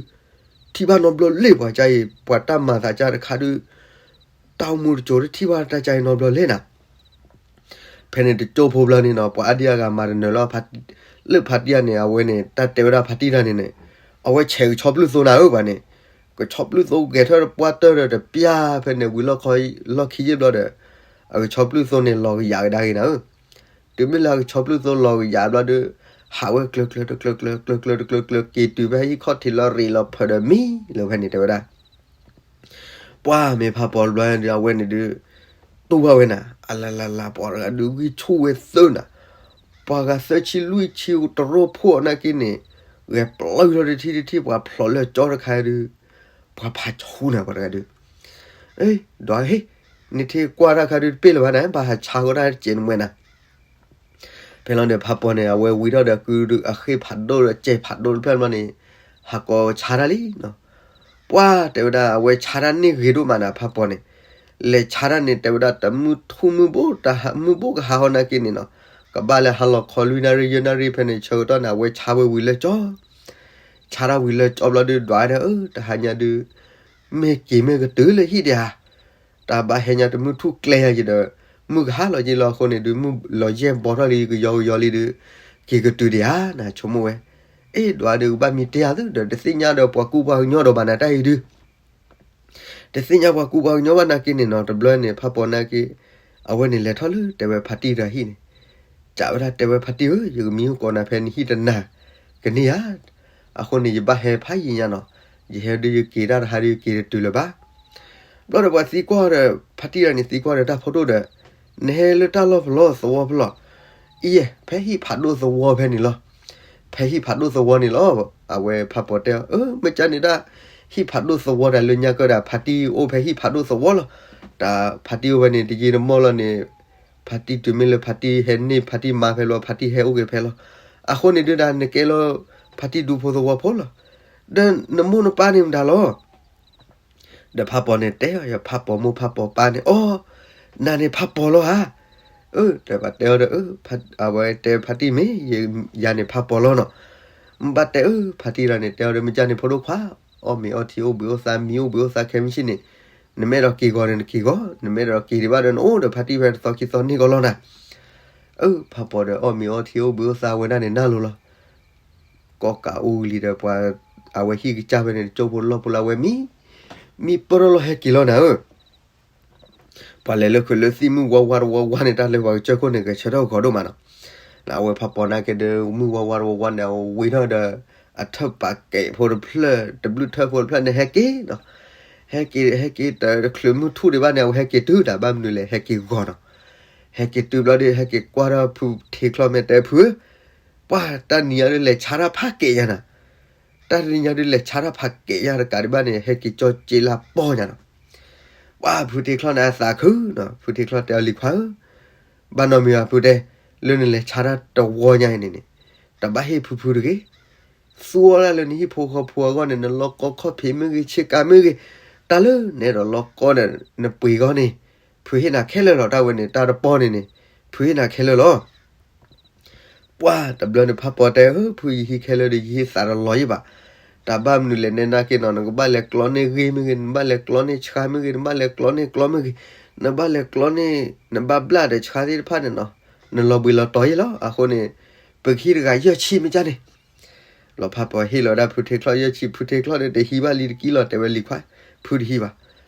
ထံၣ်ဘၣ်နီတဘျီလဲၣ် ပှၤကါအံၤ ပှၤတၢ်မၤသးကါတခါဒုး တၢ်အိၣ်မူတစိၤတထံၣ်ဘၣ်တၢ်ကါအံၤနီတဘျီလဲၣ်နၤ. ဖဲန့ၣ်တကၠိဖိဘျီန့ၣ်နီၤ ပှၤအါဒံအါဂၤမၤတနၢၤလီၤ လၢဖါတံၢ်အံၤန့ၣ် အဝဲန့ၣ် တၢ်တဲဝဲဒၣ်ဖါတံၢ်တဂၤန့ၣ်န့ၣ် အဝဲဆဲးကဆီဖျုၢ်သိနၤဧၢ ပှၤန့ၣ်, ကဆီဖျုၢ်သိဂဲၤထၢၣ်တပှၢ်တၢၢ်ဒီးတပျၢ် ဖဲန့ၣ်ဝံၤလီၢ်ခီ လီၢ်ခံယ့ၢ်ဘျီဒီး အကဆီဖျုၢ်သိန့ၣ် လီၤကယၤကဒါက့ၤနၤဧၢ. တုၤမ့ၢ်လၢအကဆီဖျုၢ်သိလီၤကယၤဘျီဒီး ဟးဝဲကျၢၤကျၢၤတကျၢၤကျၢၤ ကျၢၤကျၢၤတကျၢၤကျၢၤ က့ၤတုၤဖဲဟံၣ်ခီၣ်ထံးလီၤရ့းလီၤဖၢးဒီးမံလၢဖဲန့ၣ်တဲဝဲဒၣ် ပှၢ်မ့ၢ်ဖးပိာ်တဘျီဒီး အဝဲန့ၣ်ဒုး တူၢ်ဘၣ်ဝဲနၤ အလၤလၤလၤ ပှၤတဂၤဒုးဂံၢ်ဆူၣ်ဝဲသၢနၤ, ပှၤဂၤသၢဆံလွံၢ်ဆံတရိၣ်ဖိအီၤနာ်က့န့ၣ် ဂဲၤပျုၢ်ထီၣ်တထံၣ်တထံၣ် ပှၤဖျိးလၢကၠီတခါဒုး ပှၤဖးဆူၣ်နၤ ပှၤတဂၤဒုး ဒီးဟ့ၣ် နထံၣ်ကွၢ်တၢ်ခါဒုးတပ့ၢ်လၢၤဘၣ်နၤ ဘၣ်ဟးဆါဃီတၢ်တစဲးနမှဲနၤ ဖဲလီၤန့ၣ် ဖးပိာ်န့ၣ် အဝဲဝံၤထီၣ်ဒီးကုဒုးအဃ့ၢ်ဖးဒိၣ်ဒီးစဲးဖးဒိၣ်တဖျၢၣ်ဘျီန့ၣ် ဟးကိးဆါတၢ်လံနီၤ. ပှၢ်တဲဝဲဒၣ် အဝဲဆါတၢ်န့ၢ်ဂ့ၤဒိၣ်မးနၤ ဖးပိာ်န့ၣ် လဲၤဆါတၢ်န့ၣ် တဲဝဲဒၣ်တမုၢ်ထူၣ်မုၢ်ဘိ တၢ်မုၢ်ဘိကဟးဟီနာ်က့န့ၣ်နီၤ ကဘၣ်လၢဟါလီၤခီလွံၢ်နၣ်ရံၣ်ယဲၢ်နၣ်ရံၣ်ဖဲန့ၣ် ဆၢကတီၢ်န့ၣ် အဝဲဆါဝဲဝံၤလၢကၠီ ဆါတၢ်ဝံၤလၢကၠီဘျီဒုး ဒွးဒၣ်အၢ တဟါညါဒုး မ့ၢ်က့ၤမ့ၢ်ကတုၤလၢဟံၣ်ဒံးဧါ တၢ်ဘၣ်ဟဲညါတမုၢ်ထူၣ်ကျဲယၤယဒီး မုၢ်ကဟါလီၤယ့လီၤအဃိန့ၣ်ဒုး မုၢ်လီၤယဲၢ်ဘီထီၣ်လံ ကယီကယီလံဒုး က့ၤကတုၤဒံးဧါ နဆိကမိၣ်ဝဲ အ့ၣ် ဒွးဒုးကဘၣ်မံတ့ၢ်ဧါသုဒီး တသ့ၣ်ညါဒီးပှၤကူပှၤကညီဒီးဘၣ်နၤတၢ်အံၤဒုး တသ့ၣ်ညါပှၤကူပှၤကညီဘၣ်နာ်က့န့ၣ်နီၤ တဘျီန့ၣ် ဖးပိာ်နာ်က့ အဝဲန့ၣ်လဲၤထီၣ်လၢတဲဝဲဖါတံၢ်တဂၤဟံၣ်န့ၣ် စံးဝဲဒၣ်တဲဝဲဖါတံၢ်ဧၢ ယကမံအိၣ်ကိးနၤဖဲနဟံၣ်တနၤ ကန့ၢ်ဧါ အဃိန့ၣ် ယဘၣ်ဟဲဖးယံာ်ညါနီၤ ယဟဲဒုးယက့ၤတၢ်တဟါဒုးယက့ၤတတုၤလၢၤဘၣ် ဘျီဒီးပှၤသံကွၢ်ဒီး ဖါတံၢ်တဂၤန့ၣ်သံကွၢ်ဒီးတၢ်ဖိဒိၣ်ဒီး နဟဲလၢတၢ်လီၢ်ဖဲလဲၣ်သဝီဖဲလဲၣ် အံၤ ဖဲဟံၣ်ဖးဒိၣ်သဝီဖဲန့ၣ်လီၤ ဖဲဟံၣ်ဖးဒိၣ်သဝီန့ၣ်လီၤ အဝဲဖးပိာ်တဲအီၤ အၢ မ့ၢ်ကန့ၣ်ဒၣ် ဟံၣ်ဖးဒိၣ်သဝီတၢ်လၢညါကၢၢ်ဒၣ် ဖါတံၢ်အိၣ်ဖဲဟံၣ်ဖးဒိၣ်သဝီလီၤ တၢ်ဖါတံၢ်အိၣ်ဖဲန့ၣ် တယံာ်တမီၢ်လီၤန့ၣ် ဖါတံၢ်တုၤမ့ၢ်လၢဖါတံၢ်ဟဲန့ၢ် ဖါတံၢ်မါဖဲလီၤ ဖါတံၢ်ဟဲအိၣ်က့ၤဖဲလီၤ အဃိန့ၣ်ဒုးဒၣ်နကဲလၢ ဖါတံၢ်ဒူဖိသဝီဖိလီၤ ဒီးနမိၢ်နပၢ်န့ၣ်မတၤလီၤ ဒီးဖးပိာ်န့ၣ်တဲအီၤ ဖးပိာ်မိၢ်ဖးပိာ်ပၢ်န့ၣ် အီ နၤန့ၣ်ဖးပိာ်လီၤဧါ အၢ ဒီးဘၣ်တဲအီၤဒီး အဝဲတဲဖါတံၢ်မ့ၢ် ယၤန့ၣ်ဖးပိာ်လီၤနီၤ ဘၣ်တဲအၢ ဖါတံၢ်ဒီးန့ၣ် တဲအီၤဒီး မ့ၢ်ကန့ၣ်ဖိဒိၣ်ခွါ အီၣ်မ့ၤအီထံအိၣ်ဘှံးအိၣ်သါ မံအိၣ်ဘှံးအိၣ်သါခဲမုၢ်ဆ့ၣ်န့ၣ် နမ့ၢ်အဲၣ်ဒိးက့ၤဂီၤန့ၣ်နက့ၤဂီၤ နမ့ၢ်အဲၣ်ဒိးက့ၤဒံးဘၣ်ဒီးနအိၣ်ဒီးဖါတံၢ်ဖဲတသီခံသီန့ၢ်ကီးလီၤနၤ အၢ ဖးပိာ်ဒီးအီၣ်မ့ၤအီထံအိၣ်ဘှံးအိၣ်သါဝဲဒၣ်န့ၣ်နၢ်လိၤလီၤ ကီၢ်ကးအူလံဒီးပှၤ အဝဲဟံၣ်ကစၢ်ဖဲန့ၣ် တကၠိဖိလီၢ်ဖိလၢအဝဲမံ မံပၢၢ်ထီၣ်လီၤဟဲက့ၤလီၤနၤဧၢ ပှၤလဲၤလၢခုးလၢသံၣ်မုၢ်ဝါဝါတဝါဝါန့ၣ် တၢ်လၢပှၤကစၢၢ်ခိၣ်န့ၣ် ဂဲၤဆၢထၢၣ်ဂီၤဒိၣ်မးနီၤ အဝဲဖးပိာ်နာ်က့ဒီး မုၢ်ဝါဝါတဝါဝါန့ၣ် အဝဲထီၣ်ဒီး အထၢၣ်ပာ်ကဲးဖိတဖျၢၣ် တဘျုးထၢၣ်ဖိတဖျၢၣ်န့ၣ် ဟဲက့ၤနီၤ ဟဲက့ၤ ဟဲက့ၤတချုးမုၢ်ထူၣ်ဒံးဘၣ်န့ၣ် အဝဲဟဲက့ၤတုၤတၢ်ဘၣ်မနုၤလဲၣ် ဟဲက့ၤဂီၤနီၤ ဟဲက့ၤတုၤဘျီဒီး ဟဲက့ၤကွၢ်ထီၣ်ဖုထ့ချီၣ်မဲာ်တဲဖုဧၢ ပှၤတၢ်နံၤညါဒုးလဲၤဆါတၢ်ဖးကဲးယၤနၤ တၢ်တနံၤညါဒုးလဲၤဆါတၢ်ဖးကဲးယၤတကးဒံးဘၣ်န့ၣ် ဟဲက့ၤကၠီက့လၢပီၢ်ယၤနီၤ ပှၤဖုထ့ချီၣ်န့ၣ်အသးခုနီၤ ဖုထ့ချီၣ်တဲအီၤလံၤခွါဧၢ ဘၣ်နီတမံၤဘၣ်ဖုတဲ လၢနလဲၤဆါတၢ်တဝီညါအံၤန့ၣ်န့ၣ် တဘၣ်ဟ့ၣ်ဖုဖုတဂ့ၤ သူအီၤဒၣ်လၢနဟံၣ်ဖိဃီဖိအဂီၢ်န့ၣ် နလီၢ်ကီခီၣ်ဖံးမ့ၢ်ဂ့ၤ ဆ့ကၤမ့ၢ်ဂ့ၤ တၢ်လၢနအဲၣ်ဒိးလီၢ်ကီန့ၣ် နပှ့ၤဂီၢ်န့ၣ် ဖုဟ့ၣ်နၤခဲလၢာ်လီၤ တၢ်ဝဲန့ၣ် တၢ်တပီၢ်န့ၣ်န့ၣ် ဖုဟ့ၣ်နၤခဲလၢာ်လီၤ ပှၤတဘျီန့ၣ် ဖးပိာ်တဲဧၢ ဖုယဟံၣ်ခဲလၢာ်ဒီး ယဟံၣ်သးတလီၤယံၣ်ဘၣ်. တၢ်ဘၣ်မနုၤလဲၣ် နဲနာ်က့နီၤ နကဘၣ်လဲၤကျီန့ၢ်ဂ့ၢ်မ့ၢ်ဂ့ၤ, နဘၣ်လဲၤကျီန့ၢ်ဆှါမ့ၢ်ဂ့ၤ, နဘၣ်လဲၤကျီန့ၢ်ကျီမ့ၢ်ဂ့ၤ, နဘၣ်လဲၤကျီန့ၢ် နဘၣ်ဘျၣ်ဒီးဆှါသ့ၣ်တဖၣ်န့ၣ်နီၤ နလီၤဘှံးလီၤတီၤယံၣ်လီၤ. အဃိန့ၣ် ပကဟံၣ်တဂၤယဲၢ်ဆံမ့ၢ်ကၢ်န့ၣ် လီၤဖးပိာ်ဟ့ၣ်လီၤဝဲဒၣ်ဖုထ့ချီၣ်ယဲၢ်ဆံ, ဖုထ့ချီၣ်န့ၣ်တဟံးဘၣ်လံတကံလီၤ တဲဝဲလံၤခွါ, ဖုတဟံးဘၣ်.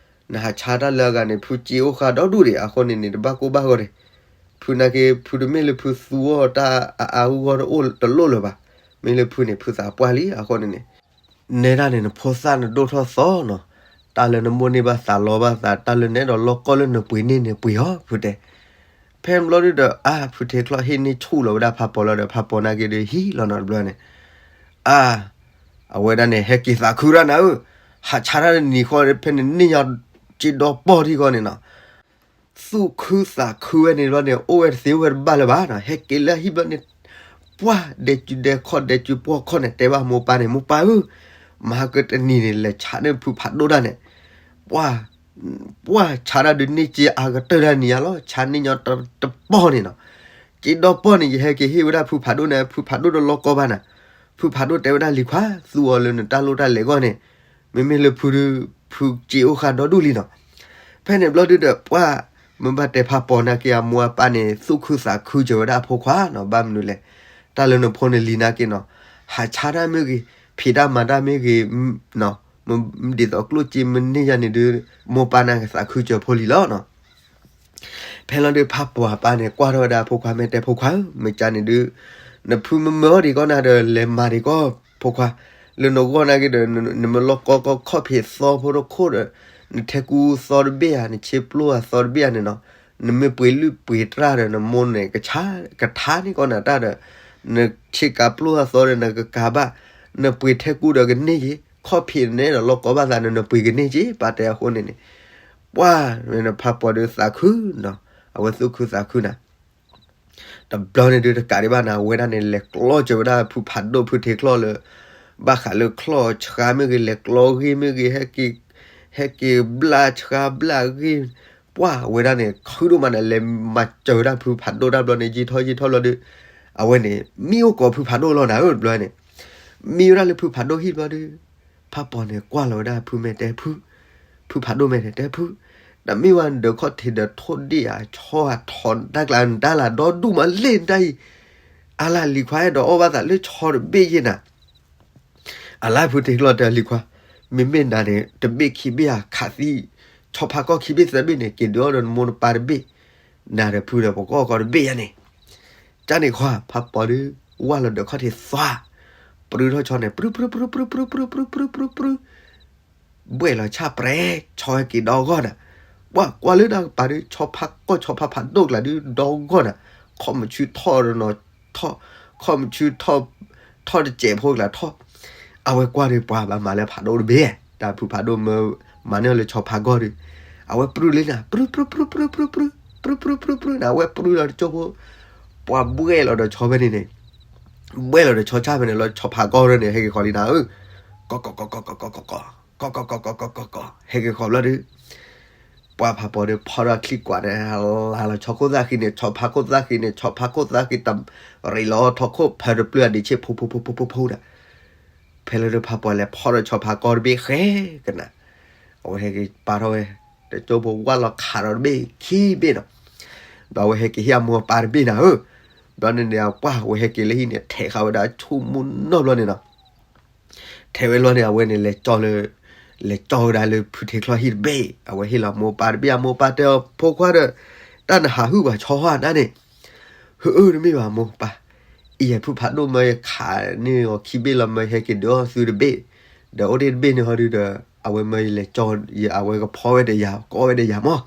နဟးဆါတၢ်လၢအဂၤန့ၣ် ဖုစ့အိၣ်ဃာ်ဒီဒူၣ်ဒံး အဃိန့ၣ်န့ၣ် တဘၣ်ကိၢ်ဘၣ်ဂီၤန့ၣ်, ဖုနာ်က့ ဖုတမ့ၢ်လၢဖုသူအီၤတၢ်အါအါဂီၢ်ဂီၢ်တအိၣ်တလိၣ်လၢၤဘၣ်. မ့ၢ်လၢဖုန့ၣ် ဖုသးပှၢ်လံ အဃိန့ၣ်န့ၣ် နဲဒၣ်န့ၣ် နဖိသၣ်နဒိၣ်ထီၣ်သီနီၤ, တၢ်လၢနမိၣ်န့ၢ်ဘၣ်သးလီဘၣ်သး တၢ်လၢနအဲၣ်ဒိးလီၢ်ကီၢ်လၢနပှ့ၤန့ၢ်န့ၣ်ပှ့ၤအီၤ ဖုတဲ. ဖဲန့ၣ်ဘျီဒုဒီး အါ ဖုထ့ချီၣ်ဟ့ၣ်န့ၢ်ဆူၣ်လီၤဝဲဒၣ်ဖးပိာ်လီၤဒီး ဖးပိာ်နာ်က့ဒီးဟံၣ်လီၤနီၤတဘျီန့ၣ်, အါ အဝဲဒၣ်န့ၣ် ဟဲက့ၤသးခုရၣ်နၤဧၢ, ဟးဆါတၢ်တနံၤဃီဖဲန့ၣ်န့ၢ်ညီက့ဒီပီၢ်ထံဃီန့ၣ်နီၤ သူၣ်ခုသးခုဝဲန့ၣ်ဘျီန့ၣ် အိၣ်ဝဲတသ့အိၣ်ဝဲတဘၣ်လၢၤဘၣ်နီၤ, ဟဲက့ၤလၢဟံၣ်ဘျီန့ၣ် ပှၢ်ဒဲးစုဒဲးခီၣ်ဒဲးစုပှီၢ်ခီၣ်န့ၣ် တဲဘၣ်မိၢ်ပၢ်န့ၣ်, မိၢ်ပၢ်ဧၢ, မဟါကတနံၤန့ၣ် လဲၤဆါန့ၢ်ဖုဖးဒိၣ်ဒၣ်န့ၣ်, ပှၢ်, ပှၢ်ဆါဒၣ်ဒုးန့ၢ်စ့အါကတၢၢ်ဒၣ်နံၤညါလီၤ, ဆါန့ၢ်ညီတပီၢ်န့ၣ်နီၤ. က့ဒီပီၢ်န့ၣ် ယဟဲက့ၤဟ့ၣ်ဝဲဒၣ်ဖုဖးဒိၣ်န့ၣ်, ဖုဖးဒိၣ်တလီၤကီဘၣ်နၤ. ဖုဖးဒိၣ်တဲဝဲဒၣ်လံၤခွါ, သူအီၤလၢနတၢ်လိၣ်တၢ်လဲၤအဂီၢ်န့ၣ်, မ့မ့ၢ်လၢဖုဒုး, ဖုစ့အိၣ်ဃာ်ဒီဒူၣ်လံနီၤ. ဖဲန့ၣ်ဘျီဒုဒီး ပှၢ်မ့ၢ်ဘၣ်တဲဖးပီၤနာ်က့ အမိၢ်အပၢ်န့ၣ် သူၣ်ခုသးခုစၢၤဝဲဒၣ်အဖိခွါနီၤ, ဘၣ်မနုၤလဲၣ်, တၢ်လၢနဖိန့ၣ်လံၤနာ်က့နီၤ, ဟးဆါတၢ်မ့ၢ်ဂ့ၤ, ဖံးတၢ်မၤတၢ်မ့ၢ်ဂ့ၤ, ဒ်သိးကျိၣ်စ့မ့ၢ်န့ၢ်ယၤန့ၣ်ဒုး, မိၢ်ပၢ်နာ်က့သးခုစၢၤဖိလံၤလီၤနီၤ. ဖဲလီၤဒုး ဖးပီၤအပၢ်န့ၣ် ကွၢ်ထီၣ်ဝဲဒၣ်အဖိခွါ မ့ၢ်တဲဖိခွါဧၢ, မ့ၢ်ကန့ၣ်ဒုး, နဖုမ့ၢ်မၢအီၤဒံးကီးနၤဒီး လဲၤမၤဒံးကီး, ဖိခွါ, လၢနဂီၢ်နာ်က့ဒီး နမ့ၢ်လီၤကီကီခီၣ်ဖံးသီဖိတခိၣ်ဒီး, နထဲကူသီတဘ့ၣ်ဧါ, နဆ့ပျိအသီတဘ့ၣ်ဧါန့ၣ်နီၤ, နမ့ၢ်ပှ့ၤလုၢ်ပှ့ၤတြၢ်ဒီး နမိၢ်န့ၣ် ကဆါ, ကထါန့ၢ်ကီးနၤတၢ်ဒီး, နဆ့ကၤပျိအသီဒီး နကကၤဘၣ်, နပှ့ၤထဲကူဒီးကန့ၢ်က့ၤ, ခီၣ်ဖံးန့ၣ်ဒီးလီၤကီဘၣ်သးန့ၣ် နပှ့ၤကန့ၢ်က့ၤ, ပၢ်တဲအဃိန့ၣ်န့ၣ် ပှၢ်, ဖးပီၤဒုးသးခုနီၤ, အဝဲသူၣ်ခုသးခုနၤ. တဘျီန့ၣ်ဒုးတကးဒံးဘၣ်နၤ, အဝဲဒၣ်န့ၣ် လဲၤကျီစၢၤဝဲဒၣ်ဖုဖးဒိၣ်ဖုထံချီၣ်လၢ ဘၣ်ဃးလၢချီၣ်ဆှါမ့ၢ်ဂ့ၤ, လဲၤကျီဂ့ၢ်မ့ၢ်ဂ့ၤ, ဟဲက့ၤဘျၣ်ဆှါဘျၣ်ဂ့ၢ်, ပှၢ်အဝဲဒၣ်န့ၣ် ခုဒိၣ်မးန့ၣ် လဲၤမၤစၢၤဝဲဒၣ်ဖုဖးဒိၣ်တဘျီန့ၣ် ယံာ်ထီၣ်ယံာ်ထီၣ်ဘျီဒုး, အဝဲန့ၣ် မံအိၣ်ကိးဖုဖးဒိၣ်လီၤနၤဧၢ တဘျီန့ၣ်, မံဝဲဒၣ်လၢဖုဖးဒိၣ်ဟံၣ်ဘျီဒုး, ဖးပီၤန့ၣ် ကွၢ်လီၤဝဲဒၣ်ဖုမ့ၢ်တဲဖု, ဖုဖးဒိၣ်မ့ၢ်တဲဖု, တမ့ၢ်ဝဲနဒၢးခီၣ်ထံးဒီးထိၣ်ဒ့ၣ်ဧါ, ဆီဧါ, ထိးတၢ်ကျါနတၢ်လၢဒီဒူၣ်မးလ့ၣ်နတၢ်အံၤ, အါလၢလံၤခွါအဲၣ်ဒိးအီၣ်ဘၣ်သးလၢဆီတဘ့ၣ်ယဲၢ်နၤ. အလါဖုထံချီၣ်တဲလံၤခွါ, မ့မ့ၢ်နၤန့ၣ် တဘ့ၣ်ခံဘ့ၣ်ဧါ, ခးသံ, ဆီဖါကီၢ်ခံဘ့ၣ်သၢဘ့ၣ်န့ၣ် က့ၤဒုးအီၣ်ဒီးနမိၢ်နပၢ်တဘ့ၣ်, နၤဒီးဖုဒီးပကအီၣ်ကီးတဘ့ၣ်ယါန့ၣ်. ကန့ၣ်ခွါ ဖးပီၤဒုး, ဝၢ်လီၤဒၢးခီၣ်ထံးသွါ, ပြုထီၣ်ဆီန့ၣ် ပြု ပြု ပြု ပြု ပြု ပြု ပြု ပြု ပြု ပြု ပြု ဘှဲၣ်လီၤဆၣ်ပြဲ, ဆီဟဲက့ၤဒီဂီၢ်နၤ, ပှၤကွၢ်လၢတၢ်ကပၤဒုး ဆီဖါကီၢ်ဆီဖါဖးဒိၣ်ကျါဒုး ဒီဂီၢ်နၤ, ခီၣ်မဆူထီၣ်ဒီးနီၤထီၣ်, ခီၣ်မဆူထီၣ်, ထီၣ်တစဲးဖိကျါထီၣ်, အဝဲကွၢ်ဒုး ပှၤဘၣ်မၤလၢဖးဒိၣ်တဘ့ၣ်, တၢ်ဖုဖးဒိၣ်မၢမၤန့ၢ်လၢဆီဖါကီၢ်ဒုး, အဝဲပြုလံနၤ ပြု ပြု ပြု ပြု ပြု ပြု ပြု ပြု ပြု ပြု ပြု နၤ, အဝဲပြုလီၤတကၠိဖိ, ပှၤဘှဲၣ်လီၤဒီးဆီဖဲန့ၣ်န့ၣ်, ဘှဲၣ်လီၤဒီးဆီဆၣ်ဖဲန့ၣ်လီၤ, ဆီဖါကီၢ်ဒုးန့ၣ် ဟဲက့ၤဃီၤလံနၤဧၢ, ကီကီကီကီကီကီကီကီ, ကီကီကီကီကီကီကီ, ဟဲက့ၤဃီၤဘျီဒုး ပှၤဖးပီၤဒုး ဖီၣ်ထီၣ်ချံကွၢ်န့ၣ် ဟးလီၤဆီခိၣ်သၣ်ဃံန့ၣ် ဆီဖါခိၣ်သၣ်ဃံန့ၣ် ဆီဖါခိၣ်သၣ်ဃံတရံးလီၤထီၣ်ခိၣ်ဖၢတပျုၢ်အဒံးဆ့ၣ် ဖိဖိဖိဖိဖိဖိဒၣ်, ဖဲလၢဒုးဖးပီၤလဲၤဖီၣ်ဒီးဆီဖါကီၢ်တဘ့ၣ်ဃဲကနၤ, အဝဲဟဲက့ၤပာ်ထီၣ်ဝဲ, တကၠိဖိဝၢ်လီၤခးဒီးတဘ့ၣ်ခံဘ့ၣ်နီၤ, ဒီးအဝဲဟဲက့ၤဟ့ၣ်အမိၢ်အပၢ်တဘ့ၣ်နၤဧၢ, ဘျီန့ၣ်န့ၣ် အပှၢ်ဝဲဟဲက့ၤလၢဟံၣ်န့ၣ် ထဲးဃာ်ဝဲဒၣ်ဆူၣ်မူနီၢ်ဘျီန့ၣ်နီၤ ထဲးဝဲလီၤန့ၣ် အဝဲန့ၣ်လဲၤကၠီလၢ, လဲၤကၠီဝဲဒၣ်လၢဖုထံချီၣ်ဟံၣ်တဘ့ၣ်, အဝဲဟ့ၣ်လီၤမိၢ်ပၢ်တဘ့ၣ်, အမိၢ်ပၢ်တဲအီၤဖိခွါဒီး, တၢ်နဟးဟုၣ်ပှၤဆီဟီၣ်နၤန့ၣ်, ဟုၣ်အၢတမ့ၢ်ဘၣ်မိၢ်ပၢ်, အံၤယဲၢ်ဖုဖးဒိၣ်မၢယခးန့ၢ်အီၤခံဘ့ၣ်လီၤ မၢယဟဲက့ၤဒုးအီၣ်သုတဘ့ၣ်, ဒီးအိၣ်တ့ၢ်တဘ့ၣ်န့ၣ်ဟီဒုဒီး, အဝဲမၢယလဲၤကၠီ, အဝဲကဖီဝဲဒီးယၤ ကအီၣ်ဝဲဒီးယၤမၢ်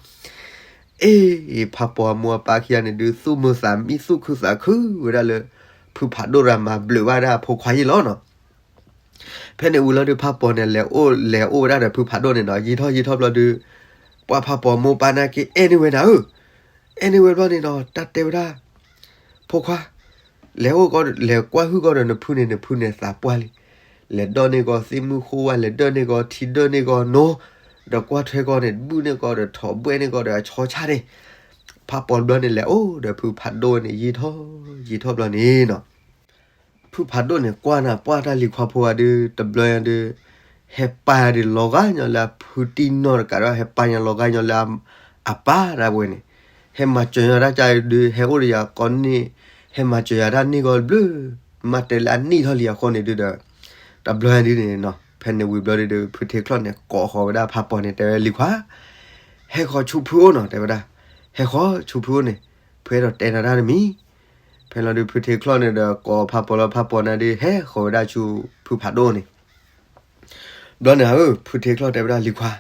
အ့ၣ်, ဖးပီၤအမိၢ်အပၢ်ခံဂၤန့ၣ်ဒုး သူၣ်မုာ်သးမံသူၣ်ခုသးခုဝဲဒၣ်လၢ ဖုဖးဒိၣ်ရၤမၤဘျုးဘၣ်ဒၣ်အဖိခွါယ့ၢ်လီၤနီၤ. ဖဲန့ၣ်ဝံၤလီၤဒုး ဖးပီၤန့ၣ် လဲၤအိၣ်လဲၤအိၣ်ဝဲဒၣ်ဒီးဖုဖးဒိၣ်န့ၣ်နီၤ, ယံာ်ထီၣ်ယံာ်ထီၣ်ဘျီဒုး, ပှၤဖးပီၤမိၢ်ပၢ်နာ်က့ အဲၣ်န့ၢ်ဝဲနၤဧၢ, အဲၣ်န့ၢ်ဝဲဘျီန့ၣ်ဒီး တၢ်တဲဝဲဒၣ်, ဖိခွါ, လဲၤအိၣ်ကီး လဲၤကွၢ်ဟုၣ်ကီးဒီးနဖုန့ၣ် နဖုန့ၣ်သးပှၢ်လံ, လဲၤဒီးန့ၢ်ကီးသ့ၣ်မုၢ်ဃိဝါ, လဲၤဒၢၣ်န့ၢ်ကီးထံဒၢၣ်န့ၢ်ကီးနိ, ဒီးကွၢ်ထွဲကီးန့ၣ် ဘုၣ်န့ၢ်ကီးဒီးထိးဘှဲၣ်န့ၢ်ကီးဒီးအဆီဆၣ်န့ၣ်, ဖးပီၤဘျီန့ၣ် လဲၤအိၣ်ဒီးဖုဖးဒိၣ်န့ၣ် ယံာ်ထီၣ်, ယံာ်ထီၣ်ဘျီန့ၣ်နီၤ. ဖုဖးဒိၣ်န့ၣ် ကွၢ်နၤပှၢ်တၢ်လံၤခွါဖိဂၤဒုး တဘျီညါဒုး, ဟဲပာ်ဒုးလီၤဂာ်ညီလၢအဖုတံၢ်နီၢ်တကးဒီး ဟဲပာ်ညါလီၤဂာ်ညီလၢအ, အပၢ်ဒၣ်ဝဲန့ၣ်, ဟဲမၤစၢၤညါတၢ်ကါဒုး ဟဲအိၣ်ဒီးယၤကိးန့ၣ်, ဟဲမၤစၢၤယၤတၢ်န့ၢ်ကီးတဘျုး, မ့ၢ်တဲလၢအနံၣ်ထီၣ်လံအဃိန့ၣ်ဒုးဒီး, တဘျီညါဒုးန့ၣ်နီၤ ဖဲန့ၣ်ဝံၤဘျီဒုးဒီး ဖုထံချီၣ်န့ၣ် ကိးဃီၤဝဲဒၣ်ဖးပီၤန့ၣ် တဲဝဲလံၤခွါ, ဟဲဃီၤဆူဖုအိၣ်နီၤ တဲဝဲဒၣ်, ဟဲဃီၤဆူဖုအိၣ်န့ၣ်, ဖုအဲၣ်ဒိးတဲနၤတၢ်တမံၤ ဖဲလီၤဒုးဖုထံချီၣ်န့ၣ်ဒီး ကိးဖးပီၤလီၤ ဖးပီၤန့ၣ်ဒုး ဟဲဃီၤဝဲဒၣ်ဆူဖုဖးဒိၣ်န့ၣ်, ဘျီန့ၣ်ဧၢ ဖုထံချီၣ်တဲဝဲဒၣ်လံၤခွါ,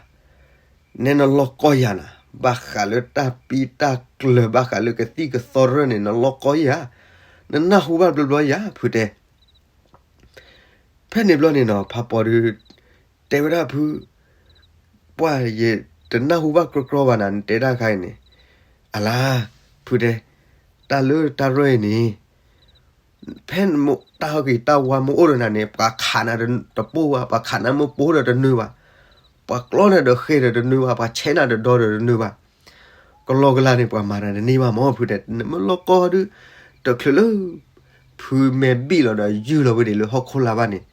နဲနလီၢ်ကီယၤနၤ, ဘၣ်ဃးလၢတၢ်ပံတၢ်ကျၢၤ ဘၣ်ဃးလၢကသံၣ်ကသီရၢၢ်န့ၣ် နလီၢ်ကီယၤ, နနၢ်ဟူဘၣ်ဘျီဘျီယၤ ဖုတဲ ဖဲန့ၣ်ဘျီန့ၣ်နီၤ ဖးပီၤဒုး တဲဝဲဒၣ်ဖု, ပှၢ်ယတနၢ်ဟူဘၣ်ကြီကြီဘၣ်နၤ နတဲတၢ်ခါအံၤန့ၣ်, အလါ, ဖုတဲ, တၢ်လၢတၢ်ရၢၢ်အံၤန့ၣ်, ဖဲနတၢ်ဟဲက့ၤတၢ်ဝါမ့ၢ်အိၣ်ဒီးနၤန့ၣ် ပှၤခးနၤတပိၢ်ဘၣ်, ပှၤခးနၤမ့ၢ်ပိၢ်ဒီးတနၢၤဘၣ်, ပှၤကျီနၤဒီးဃဲဒီးတနၢၤဘၣ်, ပှၤဆဲးနၤဒီးဒီဒီးတနၢၤဘၣ်. ကလီကလီန့ၣ် ပှၤမၤနၤတန့ၢ်ဘၣ်မၢ် ဖုတဲ, နမ့ၢ်လီၤကီဒုး, တချုးလၢ ဖုမဲာ်ဘံၣ်လီၤဒီးယုၢ်လီၤဝဲဒၣ်လၢဟီၣ်ခိၣ်လာ်ဘၣ်န့ၣ်,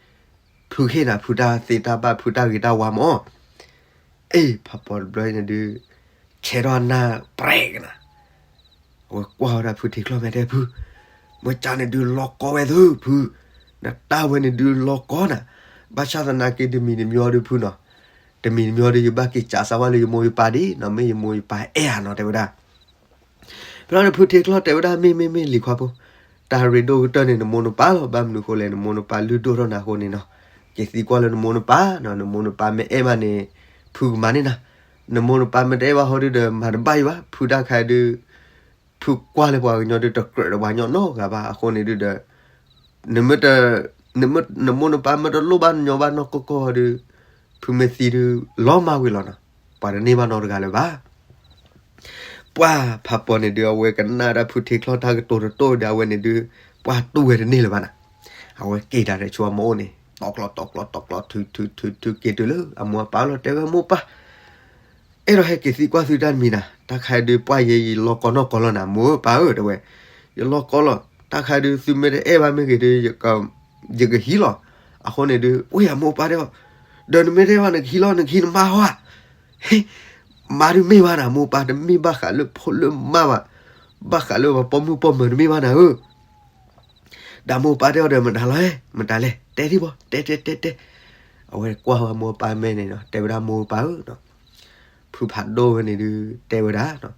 ဖုကဟ့ၣ်နၤ ဖုတၢ်သ့တၢ်ဘၣ် ဖုတၢ်ဂ့ၤတၢ်ဝါမၢ်. အ့ ဖးပီၤတဘျီန့ၣ်ဒုး, ဆဲးထီၣ်နၢ်ပြဲကနၤ အဝဲကွၢ်ဝဲဒၣ်ဖုထံချီၣ်မဲာ်တဲဖု, မ့ၢ်ကန့ၣ်ဒုးလီၤကီဝဲသုဖု, နတၢ်ဝဲန့ၣ်ဒုးလီၤကီနၤ, ဘၣ်ဆၣ်သနာ်က့တမံၤတမံၤအံၤဒုးဖုနီၤ, တမံၤတမံၤအံၤဒုး ယဘၣ်က့ၤစးစးဝဲလၢယမိၢ်ယပၢ်ဒ်နီၤ, မ့ၢ်ယမိၢ်ယပၢ်အဲၣ်ဧါနီၤ တဲဝဲဒၣ်. ဖဲလီၤန့ၣ်ဖုထံချီၣ်တဲဝဲဒၣ် မ့ၢ်မ့ၢ်မ့ၢ်လံၤခွါဖိ, တၢ်ရ့ဒိၣ်ကတၢၢ်န့ၣ် နမိၢ်နပၢ်လီၤ, ဘၣ်မနုၤဃိလဲၣ် နမိၢ်နပၢ်လုၢ်ဒိၣ်ထီၣ်နၤအဃိန့ၣ်နီၤ, က့ၤသံကွၢ်လၢနမိၢ်နပၢ်နီၤ, နမိၢ်နပၢ်မ့ၢ်အဲၣ်ဘၣ်န့ၣ် ဖုကမၤန့ၢ်နၤ, နမိၢ်နပၢ်မ့ၢ်တအဲၣ်ဘၣ်ဟီဒုးဒီး မၤတဘၣ်ယံၤဘၣ်, ဖုတၢ်ခါဒုး ဖုကွၢ်လၢပှၤကညီဒုးတကြၢးဒီးပှၤကညီနီတဂၤဘၣ်, အဃိန့ၣ်ဒုးဒီး နမ့ၢ်တ နမိၢ်နပၢ်မ့ၢ်တလိၣ်ဘၣ်ညီဘၣ်နီၢ်ကီၢ်ကီၢ်ဒုး, ဖုမ့ၢ်သံဒုး လီၤမၢ်ဝံၤလီၤနီၤ, ပှၤတန့ၢ်ဘၣ်နီတဂၤလၢၤဘၣ်. ပှၤဖးပီၤန့ၣ်ဒုး အဝဲကနၣ်ဒၣ်ဖုထံချီၣ်တၢ်ကတိၤတတိၢ်ဒီး အဝဲန့ၣ်ဒုး ပှၤတူၢ်ဝဲတန့ၢ်လၢၤဘၣ်နီၤ, အဝဲက့ၤတၢ်ဒီးဆိအမိၢ်အိၣ်န့ၣ် တီကျီတီကျီတီကျီ ထုထုထုထုက့ၤတုၤလၢအမိၢ်အပၢ်လီၤ တဲဝဲမိၢ်ပၢ် အဲၣ်ဒိးဟဲက့ၤသံကွၢ်သုတၢ်တမံၤနၤ, တၢ်ခါဒုးပှၢ်ယဲယလီၤကီနီၢ်ကီၢ်လီၤနၤ, မိၢ်ပၢ်ဧၢ တဲဝဲ, ယလီၤကီလီၤ, တၢ်ခါဒုးသုမ့ၢ်တအဲၣ်ဘၣ်မ့ၢ်ဂ့ၤဒုး ယကဟံးလီၤ, အဃိန့ၣ်ဒုး အိၣ်ယမိၢ်ပၢ်တဲအီၤ, ဒီးနမ့ၢ်တအဲၣ်ဘၣ်နကဟံးလီၤ နကဟံးနမါဟီဧါ, ဟ့ မါဒုးမ့ၢ်ဘၣ်နၤ မိၢ်ပၢ်တမ့ၢ်ဘၣ်ဃးလၢဖိလၢမါဘၣ်, ဘၣ်ဃးလၢပှၤပိာ်မုၣ်ပိာ်မၢၤတမ့ၢ်ဘၣ်နၤဧၢ ဒီးမိၢ်ပၢ်တဲအီၤဒီးမတၤလီၤ, မတၤလဲၣ် တဲထံၣ်ဘီ တဲတဲတဲတဲ, အဝဲကွၢ်ဝဲမိၢ်ပၢ်မဲာ်န့ၣ်နီၤ တဲဝဲဒၣ်မိၢ်ပၢ်ဧၢ, ဖုဖးဒိၣ်ဝဲန့ၣ်ဒုး တဲဝဲဒၣ်,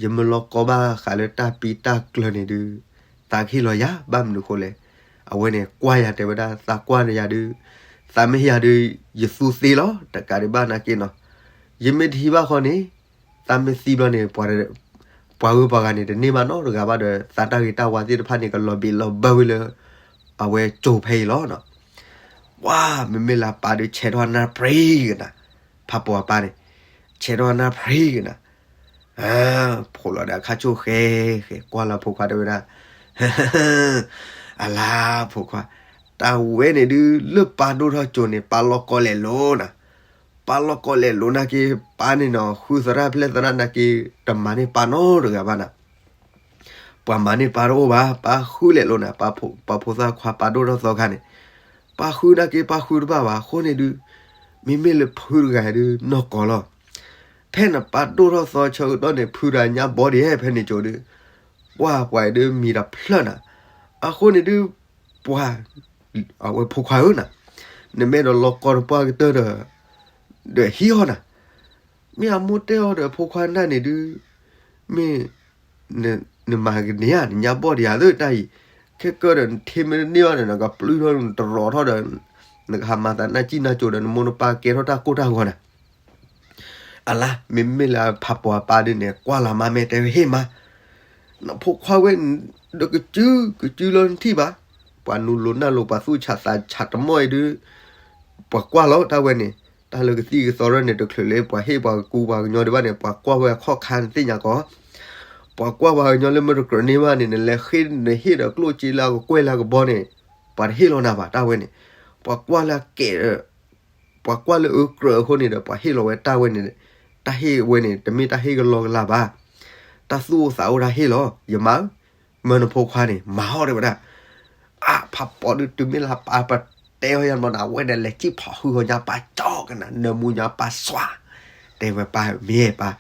ယမ့ၢ်လီၤကီဘၣ်ဃးလၢတၢ်ပံတၢ်ကျၢၤန့ၣ်ဒုး, သးကဟ့ၣ်လီၤယၤ ဘၣ်မနုၤဃိလဲၣ်, အဝဲန့ၣ်ကွၢ်ယၤတဲဝဲဒၣ် သးကွၢ်န့ၢ်ယၤဒုး, သးမ့ၢ်ဟ့ၣ်ယၤဒုး ယသူသ့လီၤ တကးဒံးဘၣ်နာ်က့နီၤ, ယမ့ၢ်တဟံးဘၣ်ဃီန့ၣ် သးမ့ၢ်သံဘျီန့ၣ် ပှၤဂုၤပှၤဂၤန့ၣ် တန့ၢ်ဘၣ်နီတဂၤဘၣ်ဒီး သးတၢ်ဂ့ၤတၢ်ဝါသ့ၣ်တဖၣ်န့ၣ် ကလီၤဘံးလီၤဘၢဝဲလၢ အဝဲကၠိဖဲအံၤလီၤနီၤ. ပှၤမ့မ့ၢ်လၢအပၢ်ဒုး ဆဲးထီၣ်နၢ်ပြံကနၤ, ဖးပီၤအပၢ်န့ၣ် ဆဲးထီၣ်နၢ်ပြံကနၤ, ဖိးလီၤဒီးအခါဆိၣ်ဃဲဃဲ ကွၢ်လၢဖိခွါတဲဝဲဒၣ်, အလါဖိခွါ, တၢ်ဝဲန့ၣ်ဒုး လၢပၢ်ဒိၣ်ထီၣ်ကၠိန့ၣ် ပၢ်လီၤကီလဲၤလိၤနၤ, ပၢ်လီၤကီလဲၤလိၤနာ်က့ ပၢ်န့ၣ်နီၤ ဃုသရၣ်ဖျဲၣ်သရၣ်နာ်က့ တမၤန့ၢ်ပၢ်နီတဂၤဘၣ်နၤ. ပှၤမၤန့ၢ်ပၢ်တအိၣ်ဘၣ်, ပၢ်ဃုလဲၤလိၤနၤ, ပှၤဖိသၣ်ခွါပၢ်ဒိၣ်ထီၣ်သီခါန့ၣ်, ပၢ်ဃုနာ်က့ ပၢ်ဃုတဘၣ်ဘၣ်အဃိန့ၣ်ဒုး, မ့မ့ၢ်လၢဖုတဂၤဒုး နီၢ်ကီၢ်လီၤ. ဖဲနပၢ်ဒိၣ်ထီၣ်သီဆၢကတီၢ်န့ၣ် ဖုတဂၤညါဘီဒံးဖဲန့ၣ်ကၠိဒုး, ပှၤပှၤဒုးမံၤတဖျၢၣ်နၤ, အဃိန့ၣ်ဒုး ပှၤ အဝဲဖိခွါဧၢနၤ, နမ့ၢ်ဒီးလီၤကီတပှၢ်ကတၢၢ်ဒီး ဒီးဟံးအီၤနၤ, မ့ၢ်အမိၢ်တဲအီၤဒီးဖိခွါနၢ်န့ၣ်ဒုး, မ့ၢ် နမၤကန့ၢ်ဧါ နညါဘီၣ်ဒံးဧါသၢတၢ်အံၤ, ခဲကၢဒီးနထံမ့ၢ်တန့ၢ်ဘၣ်ဒီး နကပျုၢ်ထီၣ်နတရီၤထီၣ်ဒီး နကဟးမၤသးနၢ်ကံၣ်နၢ်ကၠိဒီး နမိၢ်နပၢ်ကဲထီၣ်တၢ်ကိၢ်တၢ်ဂီၤနၤ. အလါ မ့မ့ၢ်လၢဖးပီၤအပၢ်ဒုးန့ၣ် ကွၢ်လီၤမါမဲာ်တဲဝဲဟ့ၣ်မါ, နဖိခွါဝဲ ဒီးကစု ကစုလီၤနထံၣ်ဘၣ်, ပှၤနူလိၤနၢ်လိၤ ပှၤသူၣ်ဆးသးဆးတမီၢ်အံၤဒုး ပှၤကွၢ်လီၤတၢ်ဝဲန့ၣ်, တၢ်လၢကသံၣ်ကသီရၢၢ်န့ၣ် တချုးလၢပှၤဟ့ၣ်ပှၤကကူပှၤကညီဒံးဘၣ်န့ၣ် ပှၤကွၢ်ဝဲအခီၣ်ခါနသ့ၣ်ညါကီး, ပှၤကွၢ်ပှၤကညီလၢမ့ၢ်တကြၢးန့ၢ်ဘၣ်န့ၣ် နလဲၤဃ့နဟ့ၣ်ဒီးကျိၣ်စ့လၢအကကွဲၢ်လၢအကဘီန့ၣ် ပှၤတဟ့ၣ်လီၤနၤဘၣ်တၢ်ဝဲန့ၣ်, ပှၤကွၢ်လၢအကဲး ပှၤကွၢ်လၢအကြၢးအဃိန့ၣ်ဒီး ပှၤဟ့ၣ်လီၤဝဲတၢ်ဝဲန့ၣ်, တၢ်ဟ့ၣ်ဝဲန့ၣ် တမ့ၢ်တၢ်ဟ့ၣ်ကလီကလီဘၣ်, တၢ်သူၣ်အိၣ်သးအိၣ်တၢ်ဟ့ၣ်လီၤ, ယမါဧၢ, မၢနဖိခွါန့ၣ် မၤဟီၣ်တဲဝဲဒၣ်, အါ ဖးပီၤဒုး တုၤမ့ၢ်လၢပၢ်ပတဲအီၤယၤမီၤနၤ အဝဲဒၣ်လဲၤစံၣ်ဖီၣ်ဟုၣ်ဃီညါပၢ်ကၠီကနၤ နၢမူညါပၢ်စွါ, တဲဝဲပၢ်မ့ၢ်ပၢ်,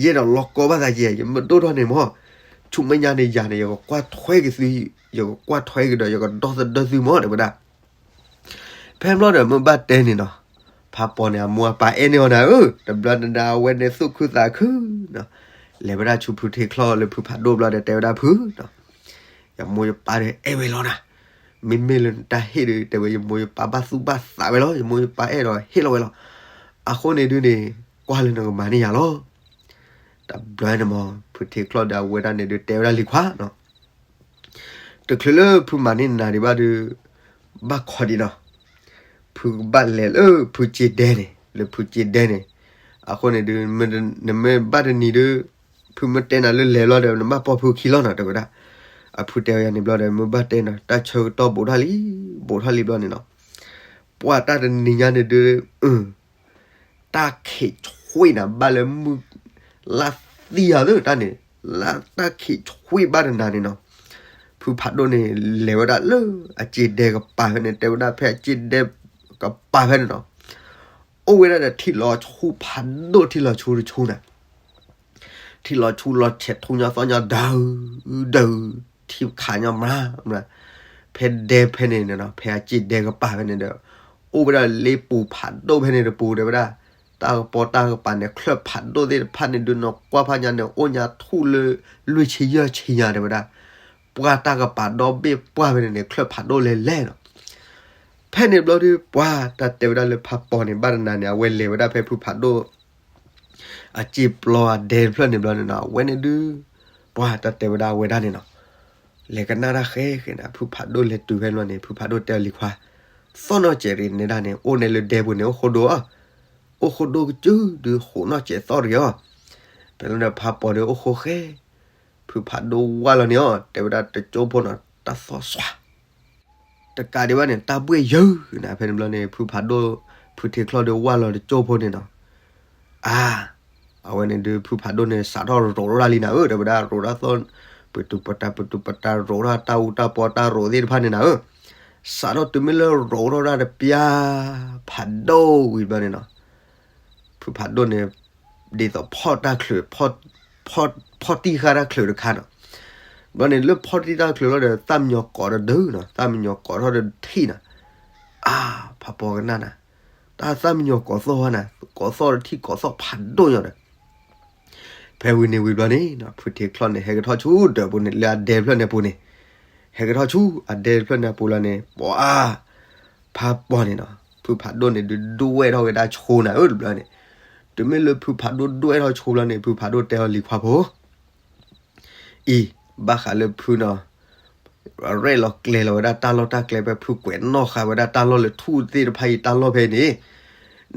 ယအဲၣ်ဒိးလီၤကီဘၣ်သးယဲ ယမ့ၢ်ဒိၣ်ထီၣ်န့ၣ်မီၤ, ဆူမဲာ်ညါန့ၣ်ယၤန့ၣ် ယကကွၢ်ထွဲက့ၤသု, ယကကွၢ်ထွဲက့ၤဒီး ယကဒီသဒၢသုမီၤ တဲဝဲဒၣ် ဖဲဘျီဒီးမ့ၢ်ဘၣ်တဲန့ၣ်နီၤ, ဖးပီၤန့ၣ် အမိၢ်အပၢ်အဲၣ်န့ၢ်အီၤနၤဧၢ, တဘျီန့ၣ်ဒီးအဝဲန့ၣ်သူၣ်ခုသးခုနီၤ, လဲၤဝဲဒၣ်ဆူဖုထံချီၣ်လၢဖုဖးဒိၣ်ဘျီဒီးတဲဝဲဒၣ်ဖုနီၤ, ယမိၢ်ယပၢ်ဒီးအဲၣ်ဝဲလီၤနၤ, မ့မ့ၢ်လၢနတၢ်ဟ့ၣ်ဒုး တဲဝဲယမိၢ်ယပၢ်ဘၣ်သူၣ်ဘၣ်သးဝဲလီၤ, ယမိၢ်ယပၢ်အဲၣ်ဒိးဟ့ၣ်လီၤဝဲလီၤ, အဃိန့ၣ်ဒုးန့ၣ် ကွၢ်လၢနကမၤန့ၢ်ယၤလီၤ. တဘျီန့ၣ်မီၤ ဖုထံချီၣ်ဒီးအဝဲဒၣ်န့ၣ်ဒုးတဲဝဲဒၣ်လံၤခွါနီၤ တချုးလၢဖုမၤန့ၢ်နၤဒံးဘၣ်ဒီး ဘၣ်ခီဒံးနီၤ, ဖုကဘၣ်လဲၤလၢဖုစ့ဒဲန့ၣ်, လၢဖုစ့ဒဲန့ၣ်, အဃိန့ၣ်ဒုး နမ့ၢ်ဘၣ်တနံၤဒီး ဖုမ့ၢ်တဲနၤလၢလဲၤလီၤဒီး နဘၣ်ပိာ်ဖုခံလီၤနီၤ တဲဝဲဒၣ်. အဖုတဲဝဲယၤန့ၣ်ဘျီဒီး မ့ၢ်ဘၣ်တဲနီၤ တၢ်ဆၢကတီၢ်ဘူးထီၣ်လံ, ဘူးထီၣ်လံဘျီန့ၣ်နီၤ, ပှၢ်တၢ်တနံၤညါန့ၣ်ဒုး တၢ်ခံးဆှံနၤ ဘၣ်လၢမုၢ်လါသံယၤသၢတၢ်န့ၣ်, လါတၢ်ခံးဆှံဘၣ်တနၤန့ၣ်နီၤ, ဖုဖးဒိၣ်န့ၣ် လဲၤဝဲဒၣ်လၢအစ့ဒဲကပၤဖဲန့ၣ်, တဲဝဲဒၣ်ဖဲအစ့ဒဲကပၤဖဲန့ၣ်နီၤ, အိၣ်ဝဲဒၣ်ဒီးထံလီၤဆူဖးဒိၣ် ထံလီၤဆူတဆူနၤ ထံလီၤဆူလီၤဆဲးထူညီသီၣ်ညီဒၢး ဒၢး ထံခးညီမးမး, ဖဲဒဲဖဲန့ၣ်နီၤ ဖဲအစ့ဒဲကပၤဖဲန့ၣ်ဒီး အိၣ်ဝဲဒၣ်လ့ပူၤဖးဒိၣ်ဖဲန့ၣ်တပူၤ တဲဝဲဒၣ်, တၢ်ကပီၤတၢ်ကပၤန့ၣ် ချၢၣ်ဖးဒိၣ်သ့ၣ်တဖၣ်န့ၣ်ဒုးနီၤ ကွၢ်ဖးညါန့ၣ် အိၣ်ညါထူၣ်လၢ လွံၢ်ဆံယဲၢ်ဆံညါတဲဝဲဒၣ်, ပှၢ်တၢ်ကပၤဒီဘ့ၣ်ပှၢ်ဖဲန့ၣ်န့ၣ် ချၢၣ်ဖးဒိၣ်လဲၤလဲၤနီၤ, ဖဲန့ၣ်ဘျီဒုး ပှၢ်တၢ်တဲဝဲဒၣ်လၢဖးပီၤန့ၣ် ဘၣ်တနၤန့ၣ် အဝဲလဲၤဝဲဒၣ်ဖဲဖုဖးဒိၣ် အစ့ပျီအဒဲတဖျၢၣ်န့ၣ်ဘျီန့ၣ်နီၤ အဝဲန့ၣ်ဒုး ပှၢ်တၢ်တဲဝဲဒၣ်အဝဲဒၣ်န့ၣ်နီၤ, လဲၤကနၣ်တၢ်ဃဲဃဲန့ၣ် ဖုဖးဒိၣ်လဲၤတုၤဖဲန့ၣ်ဘျီန့ၣ် ဖုဖးဒိၣ်တဲအီၤလံၤခွါ, သီၣ်နီၢ်စဲးရ့ၣ်နဲဒၣ်န့ၣ် အိၣ်နဲလၢဒဲပူၤန့ၣ် အိၣ်ဃိဒိၣ်အီၤ, အိၣ်ဃိဒိၣ်ကစုဒုး ဃိးနီၢ်စဲးသီၣ်တဂ့ၤအီၤ, ဖဲန့ၣ်ဒီးဖးပီၤဒီးအိၣ်ဃိဃဲ, ဖုဖးဒိၣ်ဝၢ်လီၤန့ၢ်အီၤ တဲဝဲဒၣ်တကၠိဖိနီၤ တၢ်သီၣ်စွါ တကးဒံးဘၣ်န့ၣ် တၢ်ဘှ့ၣ်ယုၢ်နၤ ဖဲန့ၣ်ဘျီန့ၣ် ဖုဖးဒိၣ် ဖုထံချီၣ်ဒီးဝၢ်လီၤတကၠိဖိန့ၣ်နီၤ, အါ, အဝဲန့ၣ်ဒုး ဖုဖးဒိၣ်န့ၣ် စးထီၣ်ရိးထီၣ်ဒၣ်လံနၤဧၢ တဲဝဲဒၣ် ရိးတၢ်သီၣ်, ပတုၤပတၢ် ပတုၤပတၢ် ရိးထီၣ်တၢ်အူတၢ်ပီတၢ်ရိးသ့ၣ်တဖၣ်န့ၣ်နၤဧၢ, စးထီၣ်တုၤမ့ၢ်လၢရိးထီၣ်ဒၣ်တပျၢ် ဖးဒိၣ်ဝံၤဘျီန့ၣ်နီၤ ဖုဖးဒိၣ်န့ၣ် ဒ်သိးဖီၣ်တၢ်ချုး, ဖီၣ်တံၢ်ဃာ်တၢ်ချုးတခါနီၤ, ဘျီန့ၣ်လၢဖီၣ်တံၢ်တၢ်ချုးလီၤဒီး သၣ်မံယီၤကိးတဒုနီၤ, သၣ်မံယီၤကိးထီၣ်ဒီးထံၣ်နီၤ, အါ, ဖးပီၤကနၣ်နၤ, တၢ်သၣ်မံယီၤကိးသီၣ်ဝဲနၤ, ကိးသီၣ်တထံၣ်ကိးသီၣ်ဖးဒိၣ်ညါဒီး ဖဲဝံၤန့ၣ်ဝံၤဘျီန့ၣ် ဖုထံချီၣ်န့ၣ် ဟဲကထီၣ်ဆူဒၢးပူၤန့ၣ် လၢအဒဲဖျၢၣ်န့ၣ်အပူၤန့ၣ်, ဟဲကထီၣ်ဆူအဒဲဖျၢၣ်န့ၣ်အပူၤလီၤန့ၣ် ပှၤ ဖးပီၤန့ၣ်နီၤ ဖုဖးဒိၣ်န့ၣ်ဒုးဒွဲၣ်ထီၣ်ဝဲဒၣ်ဆိနၤဧၢတဘျီန့ၣ်, တုၤမ့ၢ်လၢဖုဖးဒိၣ်ဒွဲၣ်ထီၣ်ဆိဘျီန့ၣ် ဖုဖးဒိၣ်တဲအီၤလံၤခွါဖိ အံၤ, ဘၣ်ဃးလၢဖုနီၤ, ရဲၣ်လီၤကျဲၤလီၤဝဲဒၣ်တၢ်လီၢ်တၢ်ကျဲဖဲ ဖုကွဲးနီၣ်ဃာ်ဝဲဒၣ်တၢ်လီၢ်လၢထူၣ်သ့ၣ်တဖၣ်အံၤတၢ်လီၢ်ဖဲန့ၣ်,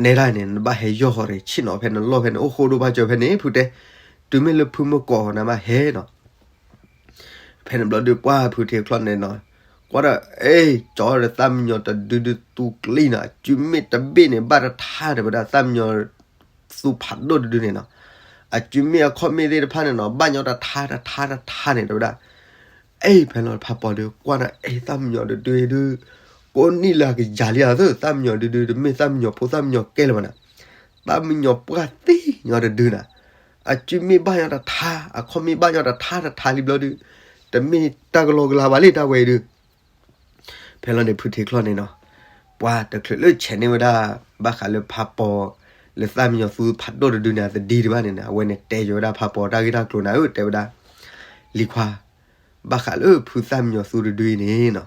နဲဒၣ်န့ၣ် နဘၣ်ဟဲယီၢ်ဃီၤတဂ့ၤ ဆ့ၣ်နီၤဖဲနလီၢ်ဖဲန့ၣ် အိၣ်ဃိဒိၣ်ဘၣ်စၢၤဖဲန့ၣ် ဖုတဲ, တုၤမ့ၢ်လၢဖုမၢကိးနၤဘၣ်ဟဲနီၤ ဖဲန့ၣ်ဘျီဒုးပှၢ်ဖုထံချီၣ်န့ၣ်နီၤ, ကွၢ်ဒီး အဲၣ် ကၠီဒီးသၣ်မံယီၤတဒုဒုးသူကျံနီၤ အစုမ့ၣ်တဘ့ၣ်န့ၣ် ဘၣ်တထါဒီးဝဲဒၣ်သၣ်မံယီၤသူဖးဒိၣ်တဒုန့ၣ်နီၤ, အစုမ့ၣ်အခီၣ်မ့ၣ်သ့ၣ်တဖၣ်န့ၣ်နီၤ ဘၣ်ညီတထါတထါတထါန့ၣ် တဲဝဲဒၣ်, အဲၣ် ဖဲလီၤဖးပီၤဒုး ကွၢ်ဒီး အဲၣ် သၣ်မံယီၤတဒုဒုး ကိးနံၣ်လၢအကယၤလံဧါသၢ သၣ်မံယီၤတဒု တမ့ၢ်သၣ်မံယီၤဖိသၣ်မံယီၤကဲလၢၤဘၣ်နီၤ, သၣ်မံယီၤပှၢ်သံညီတဒုနီၤ, အစုမ့ၣ်ဘၣ်ညီတထါ အခီၣ်မ့ၣ်ဘၣ်ညီတထါတထါလံဘျီဒုး, တမ့ၢ်တၢ်ကလီကလီဘၣ်လံတၢ်ဝဲအံၤဒုး ဖဲလီၤန့ၣ်ဖုထံချီၣ်န့ၣ်နီၤ, ပှၤတချုးလၢဆဲးန့ၢ်ဝဲဒၣ် ဘၣ်ဃးလၢဖးပီၤ လၢသၣ်မံယီၤသူဖးဒိၣ်တဒုန့ၣ် အသဒံတဘၣ်န့ၣ်န့ၣ် အဝဲန့ၣ်တဲယိၤဝဲဒၣ်ဖးပီၤတၢ်ဂ့ၢ်တၢ်ကျိၤနၤဧၢ တဲဝဲဒၣ်, လံၤခွါ, ဘၣ်ဃးလၢဖုသၣ်မံယီၤသူတဒုအံၤန့ၣ်နီၤ,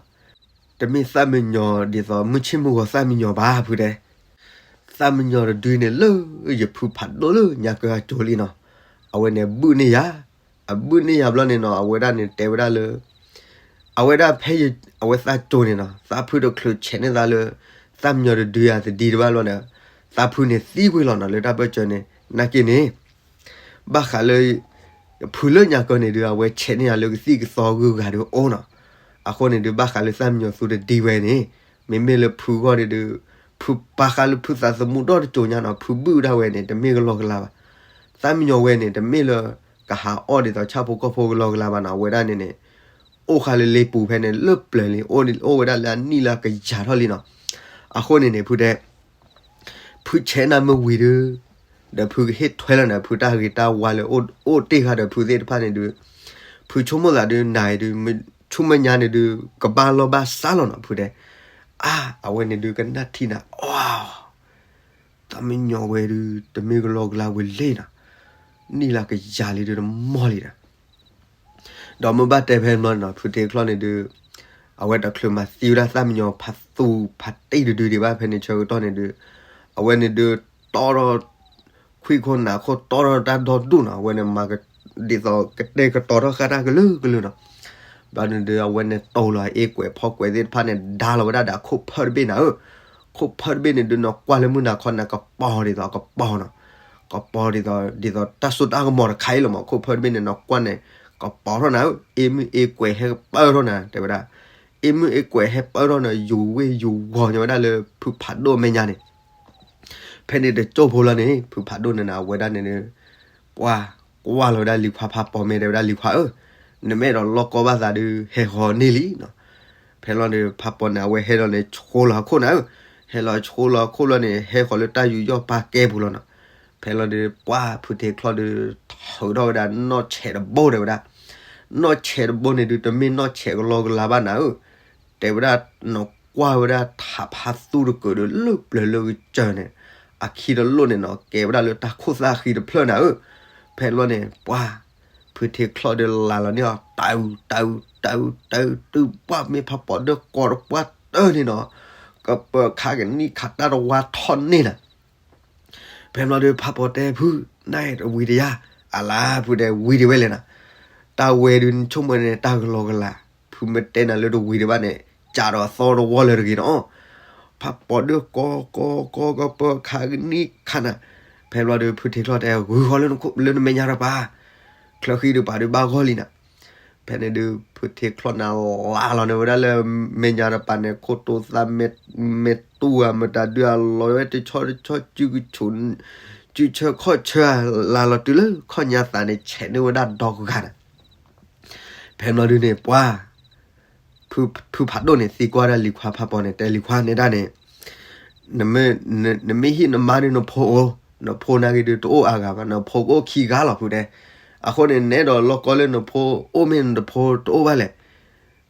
တမ့ၢ်သၣ်မံယီၤဒ်သိးမုၢ်ဆ့ၣ်မုၢ်ဂီၤသၣ်မံယီၤဘၣ်ဖုတဲ သၣ်မံယီၤတဒုန့ၣ်လၢယဖုဖးဒိၣ်လၢညါကၢအကၠိလံနီၤ, အဝဲန့ၣ်ဘုၣ်န့ၢ်ယၤ, အဘုၣ်န့ၢ်ယၤဘျီန့ၣ်နီၤ အဝဲဒၣ်န့ၣ်တဲဝဲဒၣ်လၢ အဝဲဒၣ်ဖဲအဝဲသးကၠိန့ၣ်နီၤ သးဖုတချုးဆဲးန့ၢ်သးလၢ သၣ်မံယီၤတဒုယၤသဒံတဘၣ်ဘျီန့ၣ် သးဖုန့ၣ်သံကွံာ်လီၤနီၤ လၢတၢ်ဘၢၣ်စၢၤန့ၣ် နာ်က့န့ၣ် ဘၣ်ဃးလၢ ဖုလၢညါကၢန့ၣ်ဒုး အဝဲဆဲးန့ၢ်ယၤလၢကသံၣ်ကသီဂုၤဂၤဒုးအိၣ်နီၤ, အဃိန့ၣ်ဒုး ဘၣ်ဃးလၢသၣ်မံယီၤသူတဒုဝဲန့ၣ် မ့မ့ၢ်လၢဖုဂီၢ်န့ၣ်ဒုး ဖုပာ်ဃာ်လၢဖုသးသမူဒီတကၠိညါနီၤ ဖုဘုၣ်ဒၣ်ဝဲန့ၣ် တမ့ၢ်ကလီကလီဘၣ်, သၣ်မံယီၤဝဲန့ၣ် တမ့ၢ်လၢ ကဟးအီၣ်ဒ်သိးဆၣ်ဖိကီၢ်ဖိကလီကလီဘၣ်နီၤ အဝဲဒၣ်န့ၣ်န့ၣ် အိၣ်ဃာ်လၢလ့ပူၤဖဲန့ၣ် လၢပျၢၤလံ အိၣ်ဝဲဒၣ်လၢအနံၣ်လၢကယၤထီၣ်လံနီၤ, အဃိန့ၣ်န့ၣ် ဖုတဲ ဖုဆဲးနၤမ့ၢ်ဝံၤဒုး ဒီးဖုကဟ့ၣ်ထွဲလီၤနၤ ဖုတၢ်ဂ့ၤတၢ်ဝါလၢအိၣ်တ့ၢ်ဃာ်ဒီးဖုသ့ၣ်တဖၣ်န့ၣ်ဒုး ဖုဆိကမိၣ်သးဒုးနၤအံၤဒုး ဆူမဲာ်ညါန့ၣ်ဒုး ကဘၣ်လီၢ်ဘၣ်စးလီၤနီၤ ဖုတဲ, အါ အဝဲန့ၣ်ဒုးကနၣ်ထံနၤ အီ သၣ်မံယီၤဝဲဒုး တမ့ၢ်ကလီကလီဝဲလံနီၤ, နံၣ်လၢကယၤလံဒုးတမီၢ်လံဒီး ဒီးမ့ၢ်ဘၣ်တဲဖဲန့ၣ်ဘျီနီၤ ဖုထံချီၣ်န့ၣ်ဒုး အဝဲတချုးမၤသံဝဲဒၣ်သၣ်မံယီၤဖးသူဖးတံၢ်တဒုဒံးဘၣ် ဖဲန့ၣ်ဆၢကတီၢ်န့ၣ်ဒုး အဝဲန့ၣ်ဒုး တီထီၣ် ခွံၣ်ခိၣ်နးခိၣ်တီထီၣ်တၢ်ဒီဒူၣ်နီၤ အဝဲန့ၣ်မၤက ဒ်သိးကတဲာ်ကတီၤထီၣ်ဃာ်တၢ်ကလုာ်ကလုာ်နီၤ, ဘျီန့ၣ်ဒုး အဝဲန့ၣ်တိၢ်လီၤအအ့ၣ်ကွဲးဖီကွဲးသ့ၣ်တဖၣ်န့ၣ် ဒါလီၤဝဲဒၣ်ဒီးအခိၣ်ဖၢတဘ့ၣ်နၤဧၢ, ခိၣ်ဖၢတဘ့ၣ်န့ၣ်ဒုးနီၤ ကွၢ်လၢမုၢ်နၤခီနၤ ကပီၤဒ်သိးကပီၤနီၤ, ကပီၤဒ်သိး ဒ်သိးတၢ်စိတၢ်ကမီၤတခါအံၤလီၤမး ခိၣ်ဖၢတဘ့ၣ်န့ၣ်နီၤ ကွၢ်န့ၣ် ကပီၤထီၣ်နၤဧၢ, အ့မုၢ်အ့ကွဲးဟဲကပၢၢ်ထီၣ်နၤ တဲဝဲဒၣ်. အ့မုၢ်အ့ကွဲးဟဲပၢၢ်ထီၣ်နၤ ယူၤဝ့ၢ်ယူၤဝီၤညီဝဲဒၣ်လၢဖုဖးဒိၣ်မဲာ်ညါန့ၣ် ဖဲန့ၣ်တကၠိဖိလီၤန့ၣ် ဖုဖးဒိၣ်န့ၣ်န့ၣ် အဝဲဒၣ်န့ၣ် ပှၤကွၢ်လီၤဝဲဒၣ်လံၤခွါဖးပီၤမဲာ် တဲဝဲဒၣ် လံၤခွါဧၢ, နမ့ၢ်အဲၣ်ဒိးလီၢ်ကီဘၣ်သးဒီး ဟဲဃီၤန့ၢ်လံနီၤ. ဖဲလီၤဒီး ဖးပီၤန့ၣ် အဝဲဟဲလီၤန့ၣ် ဆှိလီၤဟီၣ်ခိၣ်နၤဧၢ, ဟဲလီၤဆှိလီၤဟီၣ်ခိၣ်လီၤန့ၣ် ဟဲဃီၤလၢတၢ်ယူးယီၣ်ပာ်ကဲပူၤလီၤနီၤ. ဖဲလီၤဒီး ပှၤဖုထ့ချီၣ်ဒီး ထုးထီၣ်ဝဲဒၣ်နီၢ်ဆဲးတဘိတဲဝဲဒၣ်. နီၢ်ဆဲးတဘိန့ၣ်ဒုး တမ့ၢ်နီၢ်ဆဲးကလီကလီဘၣ်နၤဧၢ, တဲဝဲဒၣ် နကွၢ်ဝဲဒၣ်ထးဖးသူတကုာ်ဒီး လၢပျၢၤလၢကစၢၢ်န့ၣ် အခံတလိၣ်န့ၣ်နီၤ ကဲဝဲဒၣ်လၢတၢ်ခိၣ်သၣ်ဃံတဖျၢၣ်နၤဧၢ. ဖဲလီၤန့ၣ် ပှၤဖုထ့ချီၣ်ဒီးလၤလီၤန့ၢ်အီၤ တၢ်အူတၢ်အူတၢ်အူတၢ်အူ တုၤပှၢ်မ့ၢ်ဖးပီၤဒၢၣ်ကီတပှၢ်တၢၢ်န့ၣ်နီၤ, ကပၢၤခးကနံၣ်ခးတၢ်တဝါထီၣ်န့ၢ်နၤ. ဖဲဘျီဒီး ဖးပီၤတဲဖု နဝံၤတယါ, အလါဖုတဲဝံၤဒံးဝဲလဲၣ်နၤ, တၢ်ဝဲဒုးနဆိကမိၣ်န့ၣ် တၢ်ကလီကလီ, ဖုမ့ၢ်တဲနၤလၢတဝံၤဒံးဘၣ်န့ၣ် ကးဒီးအသီတဝီလၢတဂ့ၤနီၤ. ဖးပီၤဒၢၣ်ကီကီကီ ကပၢၤခးကနံၣ်ခးနၤ. ဖဲဘျီဒီး ဖုထ့ချီၣ်တဲ ဂုၤဃီလၢနမဲာ်ညါတပၤ, ချၢဃံဒုးပာ်ဒုးဘၣ်ဂီၢ်လံနၤ. ဖဲန့ၣ်ဒုး ဖုထ့ချီၣ်န့ၣ်လၤလီၤန့ၢ်ဝဲဒၣ်လၢ မဲာ်ညါတပၤန့ၣ် ခိၣ်တိသး မဲာ်တူၢ်ဧါ မတၤဒုးအလီၤဝဲတဆီတဆီ စုကဆူၣ် စုဆၢခီၣ်ဆၢဧါ, လၤလီၤတုၤလၢခီၣ်ညါသးန့ၣ် ဆဲးန့ၢ်ဝဲဒၣ်ဒီဂၤနၤ. ဖဲဘျီဒုးန့ၣ် ပှၤ ဖုဖးဒိၣ်န့ၣ် သံကွၢ်ဒၣ်လံၤခွါဖးပီၤန့ၣ် တဲလံၤခွါန့ၣ်ဒၣ်န့ၣ် နမ့ၢ်ဟံၣ်နမါဒုးနဖိအိၣ်, နဖိနာ်က့ဒုးတအိၣ်အါဂၤဘၣ်, နဖိကအိၣ်ခံဂၤလီၤ ဖုတဲ. အဃိန့ၣ် နအဲၣ်ဒိးလီၢ်ကီလၢနဖိအိၣ်မ့ၢ်နဖိတအိၣ်ဘၣ်လဲၣ်.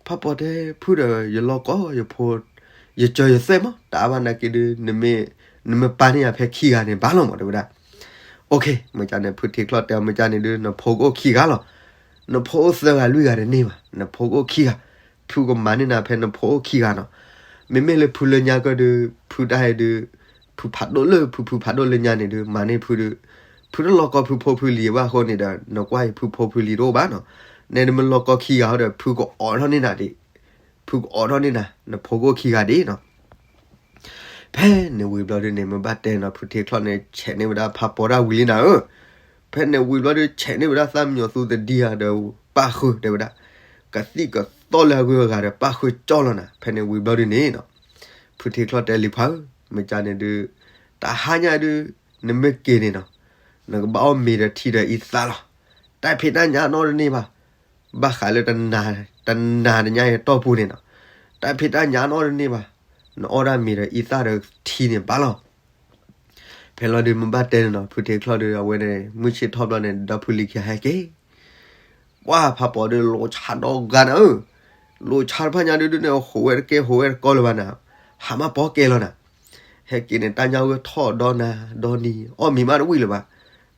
ဖးပီၤတဲ ဖုဒီး ယလီၢ်ကီ ယဖိ, ယစၢၤယသွဲၣ်မး တအါဘၣ်နာ်က့ဒုး နမ့ၢ်ပာ်န့ၢ်ယၤဖဲခံဂၤန့ၣ် ဘၣ်လီၤမး တဲဝဲဒၣ်. အိၣ်ခ့ မ့ၢ်ကန့ၣ် ဖုထ့ချီၣ်တဲအီၤ မ့ၢ်ကန့ၣ်ဒုး နဖိကအိၣ်ခံဂၤလီၤ. နဖိအိၣ်သၢဂၤလွံၢ်ဂၤတန့ၢ်ဘၣ်, နဖိကအိၣ်ခံဂၤ, ဖုကမၤန့ၢ်နၤဖဲနဖိအိၣ်ခံဂၤနီၤ. မ့မ့ၢ်လၢဖုလၢညါကဒီး ဖုတၢ်အံၤဒုး ဖုဖးဒိၣ်လၢ ဖုဖုဖးဒိၣ်လၢညါန့ၣ်ဒုး မၤန့ၢ်ဖုဒုး ဖုတလီၢ်ကီဖုဖိဖုလံၤဘၣ်အဃိန့ၣ်ဒီး နကွၢ်အံၤဖုဖိဖုလံၤတအိၣ်ဘၣ်နီၤ. နဲဒုးမ့ၢ်လီၢ်ကီခံဂၤဒီး ဖုကအိးထီၣ်န့ၢ်နၤဒံး, ဖုကအိးထီၣ်န့ၢ်နၤ နဖိကအိၣ်ခံဂၤဒံးနီၤ. ဖဲန့ၣ်ဝံၤဘျီဒုးန့ၣ် မ့ၢ်ဘၣ်တဲနီၤ ဖုထ့ချီၣ်န့ၣ် ဆဲးန့ၢ်ဝဲဒၣ်ဖးပီၤဒၣ်ဝံၤလံနၤဧၢ. ဖဲန့ၣ်ဝံၤဘျီဒုး ဆဲးန့ၢ်ဝဲဒၣ်သၣ်မံညီၤသူတဒံဧါဒီး ပၣ်ဃုာ်တဲဝဲဒၣ်, ကသံၣ်ကသီလၢအဂုၤအဂၤဒီး ပၣ်ဃုာ်ကၠီလီၤနၤ. ဖဲန့ၣ်ဝံၤဘျီဒုးန့ၣ်နီၤ ဖုထ့ချီၣ်တဲလံၤခွါဧၢ, မ့ၢ်ကန့ၣ်ဒုး တဟါညါဒုး နမ့ၢ်က့ၤန့ၣ်နီၤ နကဘၣ်အီၣ်မ့ၤဒီးထံဒီးအံသၣ်လီၤ. တၢ်ဖံးတၢ်ညၣ်နီတန့ၢ်ဘၣ်, ဘၣ်ဃးလၢတနၤတနၤညါအံၤတီၢ်ပူၤန့ၣ်နီၤ, တၢ်ဖံးတၢ်ညၣ်နီတန့ၢ်ဘၣ်, နအီၣ်ဒၣ်မ့ၤဒီးအံသၣ်ဒီးထံန့ၣ်ဘၣ်လီၤ. ဖဲလီၤဒုးမ့ၢ်ဘၣ်တဲန့ၣ်နီၤ ဖုထ့ချီၣ်ဒုး အဝဲန့ၣ် မုၢ်ဆ့ၣ်ထီၣ်ဘျီန့ၣ် ဒီဖုလံၤခံဂၤဟဲက့ၤ ပှၢ်ဖးပီၤဒုး လိၤဆါဒီဂၤနၤဧၢ, လိၤဆါတဖၣ်ညါဒုးဒုးန့ၣ် ဟိးဝဲတကဲဟိးဝဲတကီလၢၤဘၣ်နၤ, ဟးမၢ်ပီၤကဲလီၤနၤ. ဟဲက့ၤန့ၣ် တၢ်ညၣ်ဂိၢ်ထီၣ်ဒီနၤဒီနံၤ အီၣ်မ့ၤမးတဝံၣ်လၢၤဘၣ်.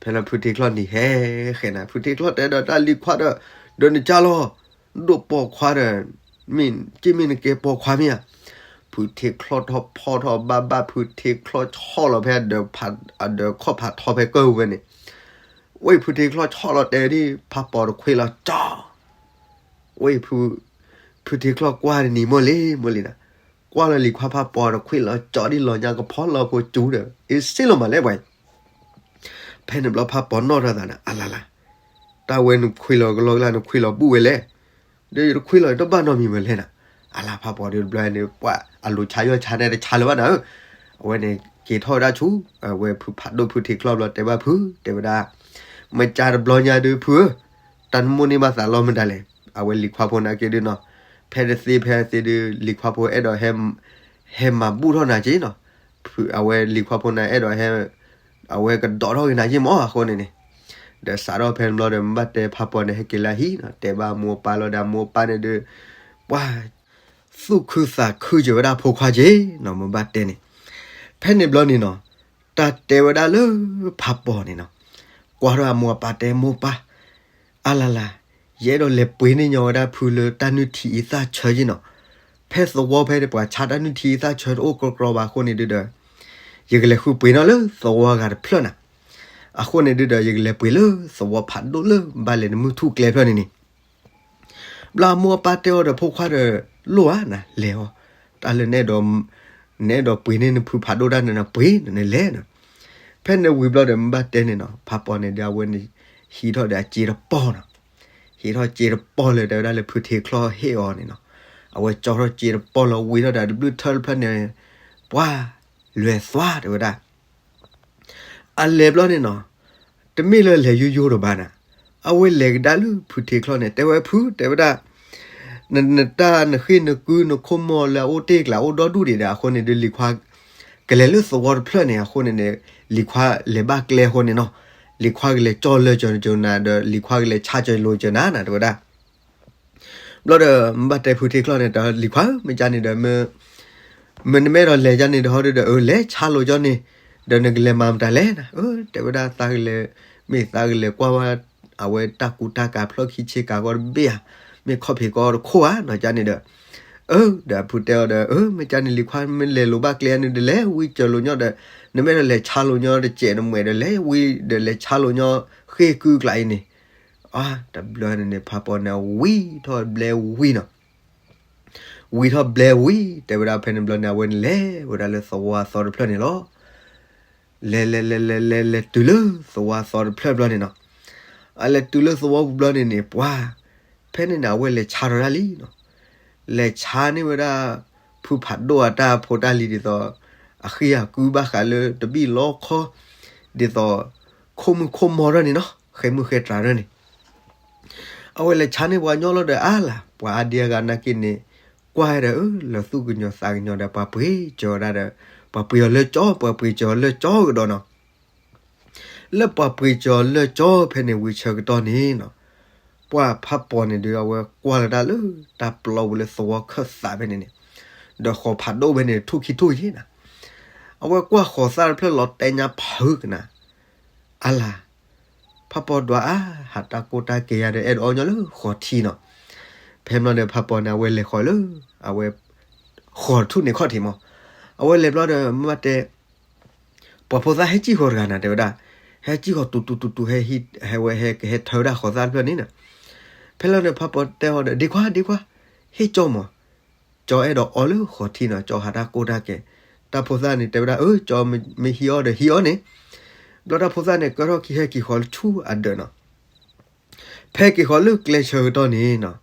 ဖဲလီၤဖုထ့ချီၣ်နံၤဟဲဃဲနၤ ဖုထ့ချီၣ်တဲဒီးတၢ်လံၤခွါဒီး ဒီးနကၢ်လီၤ ဒိၣ်ပိာ်ခွါဒီး မ့ၢ်က့မ့ၢ်နကဲပိာ်ခွါမ့ၢ်ဧါ. ဖုထ့ချီၣ်ထီၣ်ဖီထီၣ်ဘၣ်ဘၣ် ဖုထ့ချီၣ်ဆီၣ်လီၤဖဲ အဒၢးခီၣ်ဖးထီဖဲကၢၢ်ဝဲန့ၣ်, ဝဲဖုထ့ချီၣ်ဆီၣ်လီၤတဲဒ် ဖးပီၤတခွ့လီၤကၠီ, ဝဲ ဖုထ့ချီၣ်ကွၢ်တနံၤမိၢ်လံ မိၢ်လံနၤ, ကွၢ်လီၤလံၤခွါဖးပီၤတခွ့လီၤကၠီဒ်လီၤညါကဖီလီၤဖိကၠူဒီး အ့စ့လီၤမးလဲၣ်ပှၤ ဖဲန့ၣ်ဘျီဖးပီၤနီၣ်ထီၣ်သးနၤ အလါလါ, တၢ်ဝဲနခွ့လီၤကလီကလါ နခွ့လီၤဘူၣ်ဝဲလဲၣ်, ဒီးယတခွ့လီၤယတဘၣ်နီတမံၤဝဲလဲၣ်နၤ, အလါဖးပီၤဒုးတဘျီန့ၣ် ပှၤအလိၤဆါယီၢ်ဆါန့ၣ်တဆါလၢၤဘၣ်နၤဧၢ, အဝဲန့ၣ်က့ၤထီၣ်ဝဲဒၣ်ဆူ အဝဲဖုဖးဒိၣ်ဖုထ့ချီၣ်ဘျီတဲဘၣ်ဖု တဲဝဲဒၣ်, မ့ၢ်ကတဘျီညါဒုးဖုဧၢ, တၢ်နမိၢ်န့ၢ်ဘၣ်သးလီမတၤလဲၣ်, အဝဲလံၤခွါဖိနာ်က့ဒုးနီၤ, ဖဲတသ့ဖဲသ့ဒုး လံၤခွါဖိအဲၣ်ဒိးဟဲ ဟဲမၤဘူၣ်ထီၣ်နၤက့နီၤ, အဝဲလံၤခွါဖိနၤအဲၣ်ဒိးဟဲ အဝဲကဒီးထီၣ်က့ၤနၤက့မးအဃိန့ၣ်န့ၣ်, ဒီးစးထီၣ်ဖဲန့ၣ်ဘျီဒီး မ့ၢ်ဘၣ်တဲဖးပီၤန့ၣ် ဟဲက့ၤလၢဟံၣ်နီၤ တဲဘၣ်မိၢ်ပၢ်လီၤဒီးမိၢ်ပၢ်န့ၣ်ဒုး ပှၤ သူၣ်ခုသးခုစၢၤဝဲဒၣ်ဖိခွါက့နီၤ မ့ၢ်ဘၣ်တဲန့ၣ်, ဖဲန့ၣ်ဘျီန့ၣ်နီၤ, တၢ်တဲဝဲဒၣ်လၢဖးပီၤန့ၣ်နီၤ, ကွၢ်ထီၣ်အမိၢ်အပၢ်တဲမိၢ်ပၢ် အလါလါ, ယအဲၣ်ဒိးလဲၤပှ့ၤန့ၢ်ညီဝဲဒၣ်ဖုလၢတၢ်နုၢ်ထံအံသၣ်ဆၢက့နီၤ, ဖဲသဝီဖဲပှၤဆါတၢ်နုၢ်ထံအံသၣ်ဆၢတအိၣ်ကြီကြီဘၣ်အဃိန့ၣ်ဒုးဒီး ယကလဲၤဃုပှ့ၤနီၣ်လၢသဝီဂၤတဖျၢၣ်နၤ, အဃိန့ၣ်ဒုးဒီး ယကလဲၤပှ့ၤလၢသဝီဖးဒိၣ်လၢဘၣ်လဲၤနမုၢ်ထူၣ်ကျဲဖျၢၣ်န့ၣ်န့ၣ် ဘျီအမိၢ်အပၢ်တဲအီၤဒီးဖိခွါဒီး လိၣ်ဧါနၤလဲၤအီၤ, တၢ်လၢ နအဲၣ်ဒိးပှ့ၤန့ၢ်နဖုဖးဒိၣ်တၢ်န့ၣ်နပှ့ၤနၤလဲၤနၤ, ဖဲန့ၣ်ဝံၤဘျီဒီးမ့ၢ်ဘၣ်တဲန့ၣ်နီၤ ဖးပီၤန့ၣ်ဒီးအဝဲန့ၣ် ဟံးထီၣ်ဒီးအစ့တပီၢ်နီၤ, က့ၤထီၣ်စ့တပီၢ်လၢ တဲဝဲဒၣ်လၢဖုထ့ချီၣ်ဟ့ၣ်အီၤန့ၣ်နီၤ. အဝဲကၠီထီၣ်စ့တပီၢ်လၢဝံထီၣ်ဒီးတဘျုးထၢၣ်တဖျၢၣ်န့ၣ် ပှၤ လဲၤသွါ တဲဝဲဒၣ် အလဲၤဘျီန့ၣ်နီၤ, တမ့ၢ်လၢလဲၤယိယိဒီးဘၣ်နၤ, အဝဲလဲၤကဒါလၢဖုထ့ချီၣ်န့ၣ် တဲဝဲဖု တဲဝဲဒၣ်, န နတၢ်နဃ့ၢ်နကုနခိၣ်မီၢ်လၢအအိၣ်တ့ၢ်ကျါအိၣ်ဒီဒူၣ်ဒံးဒီး အဃိန့ၣ်ဒီး လံၤခွါ ကလဲၤလၢသဝီတဖျၢၣ်န့ၣ် အဃိန့ၣ်န့ၣ် လံၤခွါလဲၤဘၣ်ကျဲအဃိန့ၣ်နီၤ, လံၤခွါကလဲၤကၠီလၢကၠီနၤဒီး လံၤခွါကလဲၤဆါကၠီလိၤကၠီနၤနၤ တဲဝဲဒၣ် ဘျီဒီး မ့ၢ်ဘၣ်တဲဖုထ့ချီၣ်န့ၣ် တၢ်လံၤခွါဧၢ မ့ၢ်ကန့ၣ်ဒီး မ့ၢ်နမ့ၢ်အဲၣ်ဒိးလဲၤကန့ၣ်ဒီး ဟီဒီး အၢ လဲၤဆါလိၤကၠီန့ၣ်, ဒီးနကလဲၤမၤမတၤလဲၣ်နၤ, အၢ တဲဝဲဒၣ်သးကလဲၤ, မ့ၢ်သးကလဲၤကွၢ်ဝဲ အဝဲတၢ်ကူတၢ်ကၤဖျီၣ်ခံဆ့ကၤကီးတဘ့ၣ်ဧါ, မ့ၢ်ခီၣ်ဖံးကီးတခိၣ်ဧါနီၤ ကန့ၣ်ဒီး, အၢ ဒီးဖုတဲအီၤဒီး အၢ မ့ၢ်ကန့ၣ်လံၤခွါ မ့ၢ်လဲၤလိၤဘၣ်ကျဲန့ၣ်ဒီး လဲၤဝံကၠီလိၤညီဒီး, နမ့ၢ်အဲၣ်ဒိးလဲၤဆါလိၤညီတစဲးနမှဲးဒီး လဲၤဝံဒီးလဲၤဆါလိၤညီဃ့ၢ်ကုကျါအံၤန့ၣ် အါ တဘျီန့ၣ်န့ၣ် ဖးပီၤန့ၣ်ဝံထီၣ်ဘျဲဝံနီၤ, ဝံထီၣ်ဘျဲဝံ တဲဝဲဒၣ်ဖဲန့ၣ်ဘျီန့ၣ် အဝဲန့ၣ်လဲၤဝဲဒၣ်လၢသဝီအသီတဖျၢၣ်န့ၣ်လီၤ. လဲၤလဲၤလဲၤလဲၤလဲၤလဲၤတုၤလၢသဝီအသီတဖျၢၣ်ဘျီန့ၣ်နီၤ, အလဲၤတုၤလၢသဝီပူၤဘျီန့ၣ်န့ၣ် ပှၤ ဖဲန့ၣ်န့ၣ် အဝဲလဲၤဆါထီၣ်ဒၣ်လံနီၤ, လဲၤဆါန့ၢ်ဝဲဒၣ် ဖုဖးဒိၣ်အတၢ်ဖိတၢ်လံၤဒ်သိး အဃ့ၢ်အကုဘၣ်ဃးလၢတဘံၣ်လီခီ ဒ်သိး ခိၣ်မုၣ်ခိၣ်မီၤထီၣ်န့ၣ်နီၤ, ဃဲမုၢ်ဃဲတြၤထီၣ်န့ၣ် အဝဲလဲၤဆါန့ၢ်ပှၤညီလီၤဒီးအါလၢ် ပှၤအါဒံအါဂၤနာ်က့န့ၣ် ကွၢ်ဒီး အၢ လၢသူၣ်ကညီၤသးကညီၤဒီး ပှၤပှ့ၤစၢၤဝဲဒၣ်ဒီး ပှၤပှ့ၤအီၤလၢကၠီ ပှၤပှ့ၤစၢၤအီၤလၢကၠီကဒီးနီၤ, လၢပှၤပှ့ၤစၢၤအီၤလၢကၠီဖဲန့ၣ်ဝံၤဆၢကတီၢ်န့ၣ်နီၤ, ပှၤဖးပီၤန့ၣ်ဒီး အဝဲကွၢ်လီၤတၢ်လၢတၢ်ပျီပူၤလၢသဝီခၢၣ်သးဖဲန့ၣ်န့ၣ်, ဒီးဃီၤဖးဒိၣ်ဖဲန့ၣ် ထူၣ်ခံထူၣ်က့ၤနၤ, အဝဲကွၢ်ဃီၤသၣ်တဖျၢၣ်လီၤတဲညါဖုကနၤ အါလၢ် ဖးပီၤဒွးအါ ဟးတၢ်ကိၢ်တၢ်ကဲၤယၤဒီး အဲၣ်ဒိးအီညီလၢဃီၤထံနီၤ, ဖဲဘျီဒီးဖးပီၤန့ၣ် အဝဲလဲၤဃီၤလၢ အဝဲ ဃီၤထူၣ်န့ၣ်ခီၣ်ထံးမး, အဝဲလဲၤဘျီဒီး မ့ၢ်ဘၣ်တဲ ပှၤဖိသၣ်ဟဲစံၣ်ဃီၤတဂၤနၤ တဲဝဲဒၣ်, ဟဲစံၣ်ဃီၤတူတူတူတူ ဟဲဟံး ဟဲဝဲဟဲကဟဲထၢဝဲဒၣ်ဃီၤသၣ်တဖျၢၣ်န့ၣ်နၤ, ဖဲလီၤန့ၣ် ဖးပီၤတဲအီၤဒီး ဒ့ခွါ ဒ့ခွါ ဟ့ၣ်ကၠီမး, ကၠီအဲၣ်ဒိးအီလၢဃီၤထံနီၤ, ကၠီဟးတၢ်ကိၢ်တၢ်ကဲၤ, တၢ်ဖိသၣ်န့ၣ် တဲဝဲဒၣ် အၢ ကၠီမ့ၢ်ဟံးအီၤဒီးဟံးအီၤန့ၣ်, ဘျီတၢ်ဖိသၣ်န့ၣ် ကၢထီၣ်ခံဟဲက့ၤဃီၤလၢဆူအဒၢးနီၤ, ဖဲက့ၤဃီၤလၢကျဲဆၢကတီၢ်န့ၣ်နီၤ,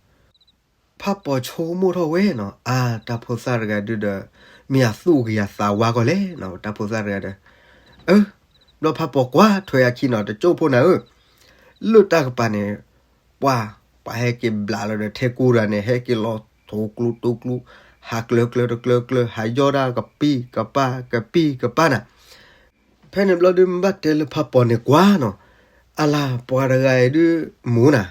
ဖးပီၤဆိကမိၣ်ထီၣ်ဝဲနီၤ, အါ တၢ်ဖိသၣ်တဂၤဒုဒီး မ့ၢ်အသူၣ်ဂ့ၤအသးဝါကီးလဲၣ်နီၤ, တၢ်ဖိသၣ်တဂၤဒီး, အၢ ဘျီဖးပီၤကွၢ်ထွဲအခံနီၤ, တကၠိၢ်ဖိနၤဧၢ, လၢတၢ်ကပၤန့ၣ် ပှၤ ပှၤဟဲက့ၤဘျးလီၤဒီး ထဲကူတဂၤန့ၣ် ဟဲက့ၤလီၤတိၤကျူတိၤကျူ, ဟးကျၢၤကျၢၤတကျၢၤကျၢၤ, ဟးယီၢ်ဒၣ်ကပံၢ်ကပၢ် ကပံၢ်ကပၢ်နၤ, ဖဲန့ၣ်ဘျီဒု မ့ၢ်ဘၣ်တဲလၢဖးပီၤန့ၣ်ကွၢ်နီၤ, အါလၢ် ပှၤတဂၤအံၤဒု မူနၤ,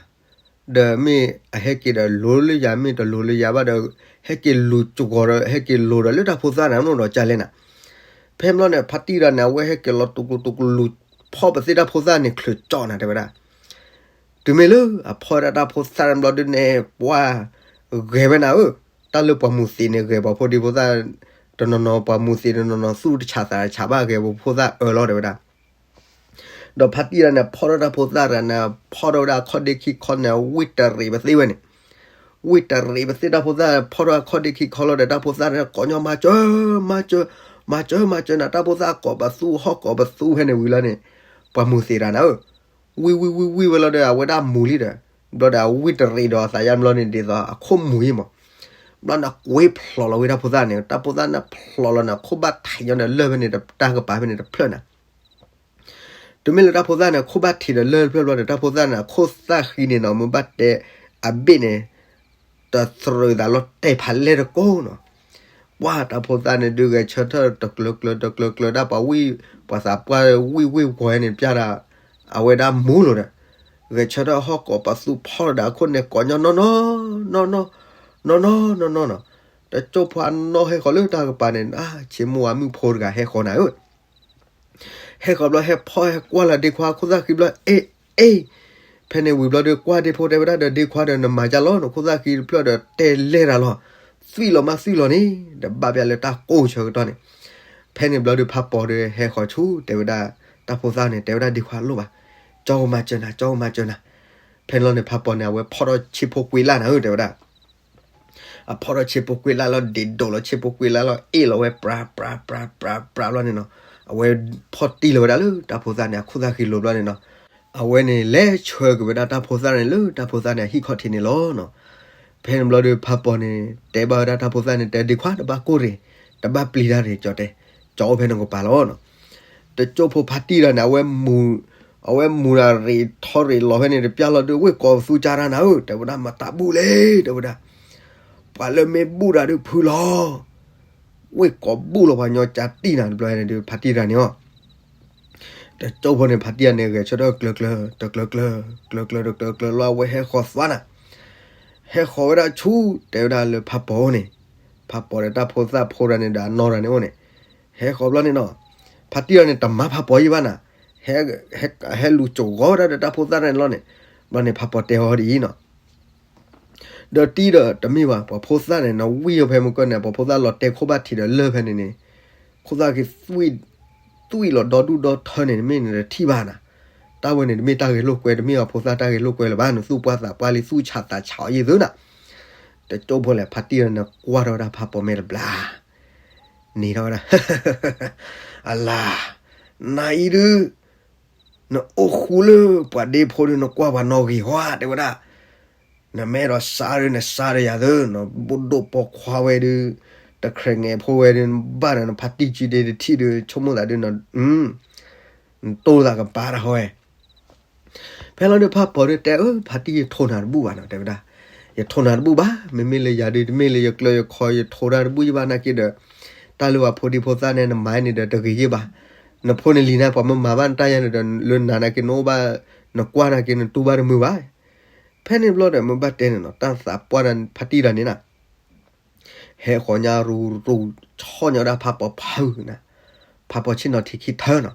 ဒီးမ့ၢ်အဟဲက့ၤဒီးလိၤလၢယၤ မ့ၢ်တလိၤလၢယၤဘၣ်ဒီး ဟဲက့ၤလူၤစ့ၢ်ကီးဒီး ဟဲက့ၤလိၤဒီးလၢတၢ်ဖိသၣ်န့ၣ် အနီၢ်ဒီးကလဲၣ်နၤ, ဖဲဘျီန့ၣ် ဖါတံၢ်တဂၤန့ၣ် အဝဲဟဲက့ၤလီၤတိၤကျူတိၤကျူလူၤဖီၣ်ပသ့ၣ်တၢ်ဖိသၣ်န့ၣ် ချုးကၠီနၤ တဲဝဲဒၣ် တုၤမ့ၢ်လၢအဖီၣ်ဝဲဒၣ်တၢ်ဖိသၣ်တဘျီဒုန့ၣ် ပှၤဂဲၤဝဲနၤဧၢ, တၢ်လၢပှၤမူၤသံးန့ၣ် ဂဲၤပှၤဖိဒံဖိသၣ်, တနီၤနီၤပှၤမူၤသံးတနီၤနီၤသူၣ်တဆးသးတဆးဘၣ် ဂဲၤပှၤဖိသၣ်အၢလီၤ တဲဝဲဒၣ်. ဒီးဖါတံၢ်တဂၤန့ၣ် ဖီၣ်ထီၣ်တၢ်ဖိသၣ်တဂၤန့ၣ် ဖီၣ်ထီၣ်ဝဲဒၣ်အခီၣ်ဒ့ခံခီန့ၣ် ဝံၣ်တရံးပသ့ၣ်ဝဲန့ၣ်, ဝံၣ်တရံးပသ့ၣ်တၢ်ဖိသၣ် ဖီၣ်ထီၣ်အခီၣ်ဒ့ခံခီလီၤဒီး တၢ်ဖိသၣ်န့ၣ် ကိးညီမၤစၢၤ, မၤစၢၤ, မၤစၢၤ, မၤစၢၤနၤ, တၢ်ဖိသၣ်ကိးပသူ ဟီၣ်ကိးပသူဖဲန့ၣ်ဝံၤလီၤန့ၣ်, ပှၤမူၤသံးတဂၤန့ၣ်ဧၢ ဝံၣ်ဝံၣ်ဝံၣ်ဝံၣ်ဝဲလီၤဒီး အဝဲဒၣ်မူၤလံဒီး, ဘျီဒီးအဝံၣ်တရံးဒီးအသးယါဘျီန့ၣ် ဒ်သိးအခိၣ်မူၤအံၤမး, ဘျီန့ၣ်ကွ့ဖျိးလီၤဝဲတၢ်ဖိသၣ်န့ၣ်, တၢ်ဖိသၣ်န့ၣ်ဖျိးလီၤန့ၣ် အခိၣ်ဘၣ်ထံးညီဒီးလၢၢ်ဖဲန့ၣ် တၢ်ကပၤဖဲန့ၣ်တဖျၢၣ်နၤ. တုၤမ့ၢ်လၢတၢ်ဖိသၣ်န့ၣ် အခိၣ်ဘၣ်ထံးဒီးလၢၢ်တဖျၢၣ်ဘျီန့ၣ် တၢ်ဖိသၣ်န့ၣ် အခိၣ်သၣ်ဃံန့ၣ်နီၤ မ့ၢ်ဘၣ်တဲအဘ့ၣ်န့ၣ် တသရၢၣ်သးလီၤတဲာ်ဖးလဲၢ်တကိးနီၤ. ပှၤတၢ်ဖိသၣ်န့ၣ်ဒုးဂဲၤဆၢထၢၣ်တကျၢၤကျၢၤတကျၢၤကျၢၤဒၣ်ပှၤဝံၣ် ပှၤသးပှၢ်ဝံၣ်ဝံၣ်ဝီၤန့ၣ် ပျၢ်ဒၣ် အဝဲဒၣ်မူၤလီၤဒီး ဂဲၤဆၢထၢၣ်ဟီၣ်ကိးပသူဖီၣ်ဒီးအခိၣ်န့ၣ် ကိးညီနီၢ်နီၢ် နီၢ်နီၢ် နီၢ်နီၢ်နီၢ်နီၢ်နီၤ. တကၠိၢ်ဖိအနီၢ်ဟဲဃီၤလၢတၢ်ကပၤန့ၣ် အါ ဆ့မိၢ်ဝၤမုၣ်ဖိတဂၤဟဲဃီၤနၤဧၢ ဟဲဃီၤဘျီ ဟဲဖီၣ်ဟဲကွၢ်လၢဒ့ခွါခိၣ်သၣ်ဃံဘျီ အ့ အ့ ဖဲန့ၣ်ဝံၤဘျီဒီး ကွၢ်ဒ့ဖိတဲဝဲဒၣ်ဒီး ဒ့ခွါဒီး နမၤကၢ်လီၤ နခိၣ်သၣ်ဃံတဖျၢၣ်ဒီး တဲလဲၢ်တၢ်လီၤ သွံၣ်လီၤမးသွံၣ်လီၤန့ၣ် ဒီးဘၣ်ပျၢ်လၢတၢ်ကိၢ်ဆၢကတီၢ်န့ၣ်. ဖဲန့ၣ်ဘျီဒီး ဖးပီၤဒီးဟဲဃီၤဆူ တဲဝဲဒၣ် တၢ်ဖိသၣ်န့ၣ် တဲဝဲဒၣ် ဒ့ခွါလိၣ်ဘၣ် ကၠီကမၤစၢၤနၤ ကၠီကမၤစၢၤနၤ. ဖဲန့ၣ်လီၤန့ၣ် ဖးပီၤန့ၣ် အဝဲဖီၣ်ထီၣ်ဆ့ဖိကွ့လၢ်နၤဧၢ တဲဝဲဒၣ် အဖီၣ်ထီၣ်ဆ့ဖိကွ့လၢ်လီၤ ဒ့းဒိၣ်လီၤဆ့ဖိကွ့လၢ်လီၤ အ့ၣ်လီၤဝဲ ပြၤ ပြၤ ပြၤ ပြၤ ပြၤ ဘျီန့ၣ်နီၤ. အဝဲဖီၣ်တံၢ်လီၤဝဲဒၣ်လၢတၢ်ဖိသၣ်န့ၣ် အခိၣ်သၣ်ဃံလိၤဘျီန့ၣ်နီၤ. အဝဲန့ၣ်လဲၤဆှၢက့ၤဝဲဒၣ်တၢ်ဖိသၣ်န့ၣ်လၢတၢ်ဖိသၣ်န့ၣ်အဟံၣ်ခီၣ်ထံးန့ၣ်လီၤနီၤ. ဖဲန့ၣ်ဘျီဒီးဖးပီၤန့ၣ် တဲဘၣ်ဝဲဒၣ်တၢ်ဖိသၣ်န့ၣ် တဲဒ့ခွါ တဘၣ်ကိၢ်ရ့ၣ်, တဘၣ်ပျံၤတၢ်ရ့ၣ်ကၠီတဲ, ကၠီအိၣ်ဖဲန့ၣ်ကပၤလီၤနီၤ. တကၠိဖိဖါတံၢ်တဂၤန့ၣ် အဝဲမူၤ, အဝဲမူၤတၢ်ရ့ၣ်ထီရ့ၣ်လီၤဖဲန့ၣ် တပျၢ်လီၤဒုး ဝ့ၢ်ကိးပသူကၢ်တၢ်နၤဧၢ တဲဝဲဒၣ် မတၤဘူၣ်လဲၣ် တဲဝဲဒၣ်, ပှၤလၢမ့ၢ်ဘူၣ်တၢ်ဒုးဖုလီၤ, ဝ့ၢ်ကိးဘူၣ်လီၤပှၤညီကၢ်တံၢ်နၤ တဘျီန့ၣ်ဒုး ဖါတံၢ်တဂၤန့ၣ်အီၤ တကၠိဖိန့ၣ် ဖါတံၢ်တဂၤန့ၣ် ဂဲၤဆၢထၢၣ်ကျၢၤကျၢၤ တကျၢၤကျၢၤ, ကျၢၤကျၢၤတကျၢၤကျၢၤလီၤ အဝဲဟဲဃီၤသွါနၤ, ဟဲဃီၤဝဲဒၣ်ဆူ တဲဝဲဒၣ်လၢဖးပီၤအိၣ်န့ၣ်, ဖးပီၤဒီးတၢ်ဖိသၣ်ဖိတဂၤန့ၣ်ဒီးအနီၢ်တဂၤန့ၣ်အိၣ်န့ၣ်, ဟဲဃီၤဘျီန့ၣ်နီၤ, ဖါတံၢ်တဂၤန့ၣ် တမၤဖးပီၤယံၣ်ဘၣ်နၤ, ဟဲလူၤစိာ်ဂီၤဝဲဒၣ်ဒီးတၢ်ဖိသၣ်တဂၤန့ၣ်လီၤန့ၣ်, ဘျီန့ၣ်ဖးပီၤတဲအီၤဒ်အံၤနီၤ ဒီးတံၢ်ဒီးတမ့ၢ်ဘၣ် ပှၤဖိသၣ်န့ၣ် နဝံၣ်အီၤဖဲမုၢ်ကၢၢ်န့ၣ် ပှၤဖိသၣ်လီၤတဲာ်ခိၣ်ဘၣ်ထံးဒီးလၢၢ်ဖဲန့ၣ်န့ၣ်, ခိၣ်သၣ်က့ၤ သွံၣ်လီၤဒီဒူၣ်ဒီထၢန့ၣ် နမ့ၢ်နတထံၣ်ဘၣ်နၤ, တၢ်ဝဲန့ၣ် တမ့ၢ်တၢ်ဂဲၤလိာ်ကွဲ တမ့ၢ်အဖိသၣ်တၢ်ဂဲၤလိာ်ကွဲလၢၤဘၣ် နသူၣ်ပှၢ်သးပှၢ်လံ သူၣ်ဆးသးဆးအီၤယံာ်သုနၤ, တကၠိဖိလဲၣ် ဖါတံၢ်ဒီးန့ၣ်ကွၢ်ထီၣ်ဝဲဒၣ်ဖးပီၤမဲာ်တဘျီ န့ၣ်ထီၣ်ဝဲဒၣ် အလၤ, နၤအံၤဒုး နအိၣ်ဃူလၢပှၤဒ့ဖိဒုး နကွၢ်ပှၤနီၣ်ဂံၢ်ဟီ တဲဝဲဒၣ်, နမ့ၢ်အဲၣ်ဒိးစါဒုး နစါဒီးယၤသု, နဘိၣ်ဒိၣ်ပိာ်ခွါဝဲဒုး, တခြဲးငဲၤဖိဝဲဒုး နဘၣ်ဒီးနဖါတံၢ်ကံဒ့တထံၣ်ဒုး ဆိကမိၣ်သးဒုး နတိၢ်သးကပၤတၢ်ဟီဝဲ ဖဲလီၤဒုးဖးပီၤဒုးတဲအၢ ဖါတံၢ် ယထိးနၤတဘူၣ်ဘၣ်နီၤ တဲဝဲဒၣ်, ယထိးနၤတဘူၣ်ဘၣ် မ့မ့ၢ်လၢယၤဒုး တမ့ၢ်လၢယကျၢၤယခီ ယထိးတၢ်တဘူၣ်ယဘၣ်နာ်က့ဒီး, တၢ်လၢပှၤဖိဒံဖိသၣ်န့ၣ် နမၤန့ၣ်ဒီးတဂ့ၤယဲၢ်ဘၣ်, နဖိနလံၤန့ၣ် ပှၤမ့ၢ်မၤဘၣ်နတၢ်ယါန့ၣ်ဒီး လၢနၤနာ်က့နအိၣ်ဘၣ်, နကွၢ်နာ်က့နတူၢ်ဘၣ်တမုာ်ဘၣ်. ဖဲန့ၣ်ဘျီဒီး မ့ၢ်ဘၣ်တဲန့ၣ်နီၤ တၢ်သးပှၢ်ဒီးဖါတံၢ်တဂၤန့ၣ်နီၤ ဟဲဃီၤညါရူၤရူၤ ဆီၣ်ညီဝဲဒၣ်ဖးပီၤဖုးနၤ, ဖးပီၤဆ့ၣ်နီၤထံးခံထၢနီၤ,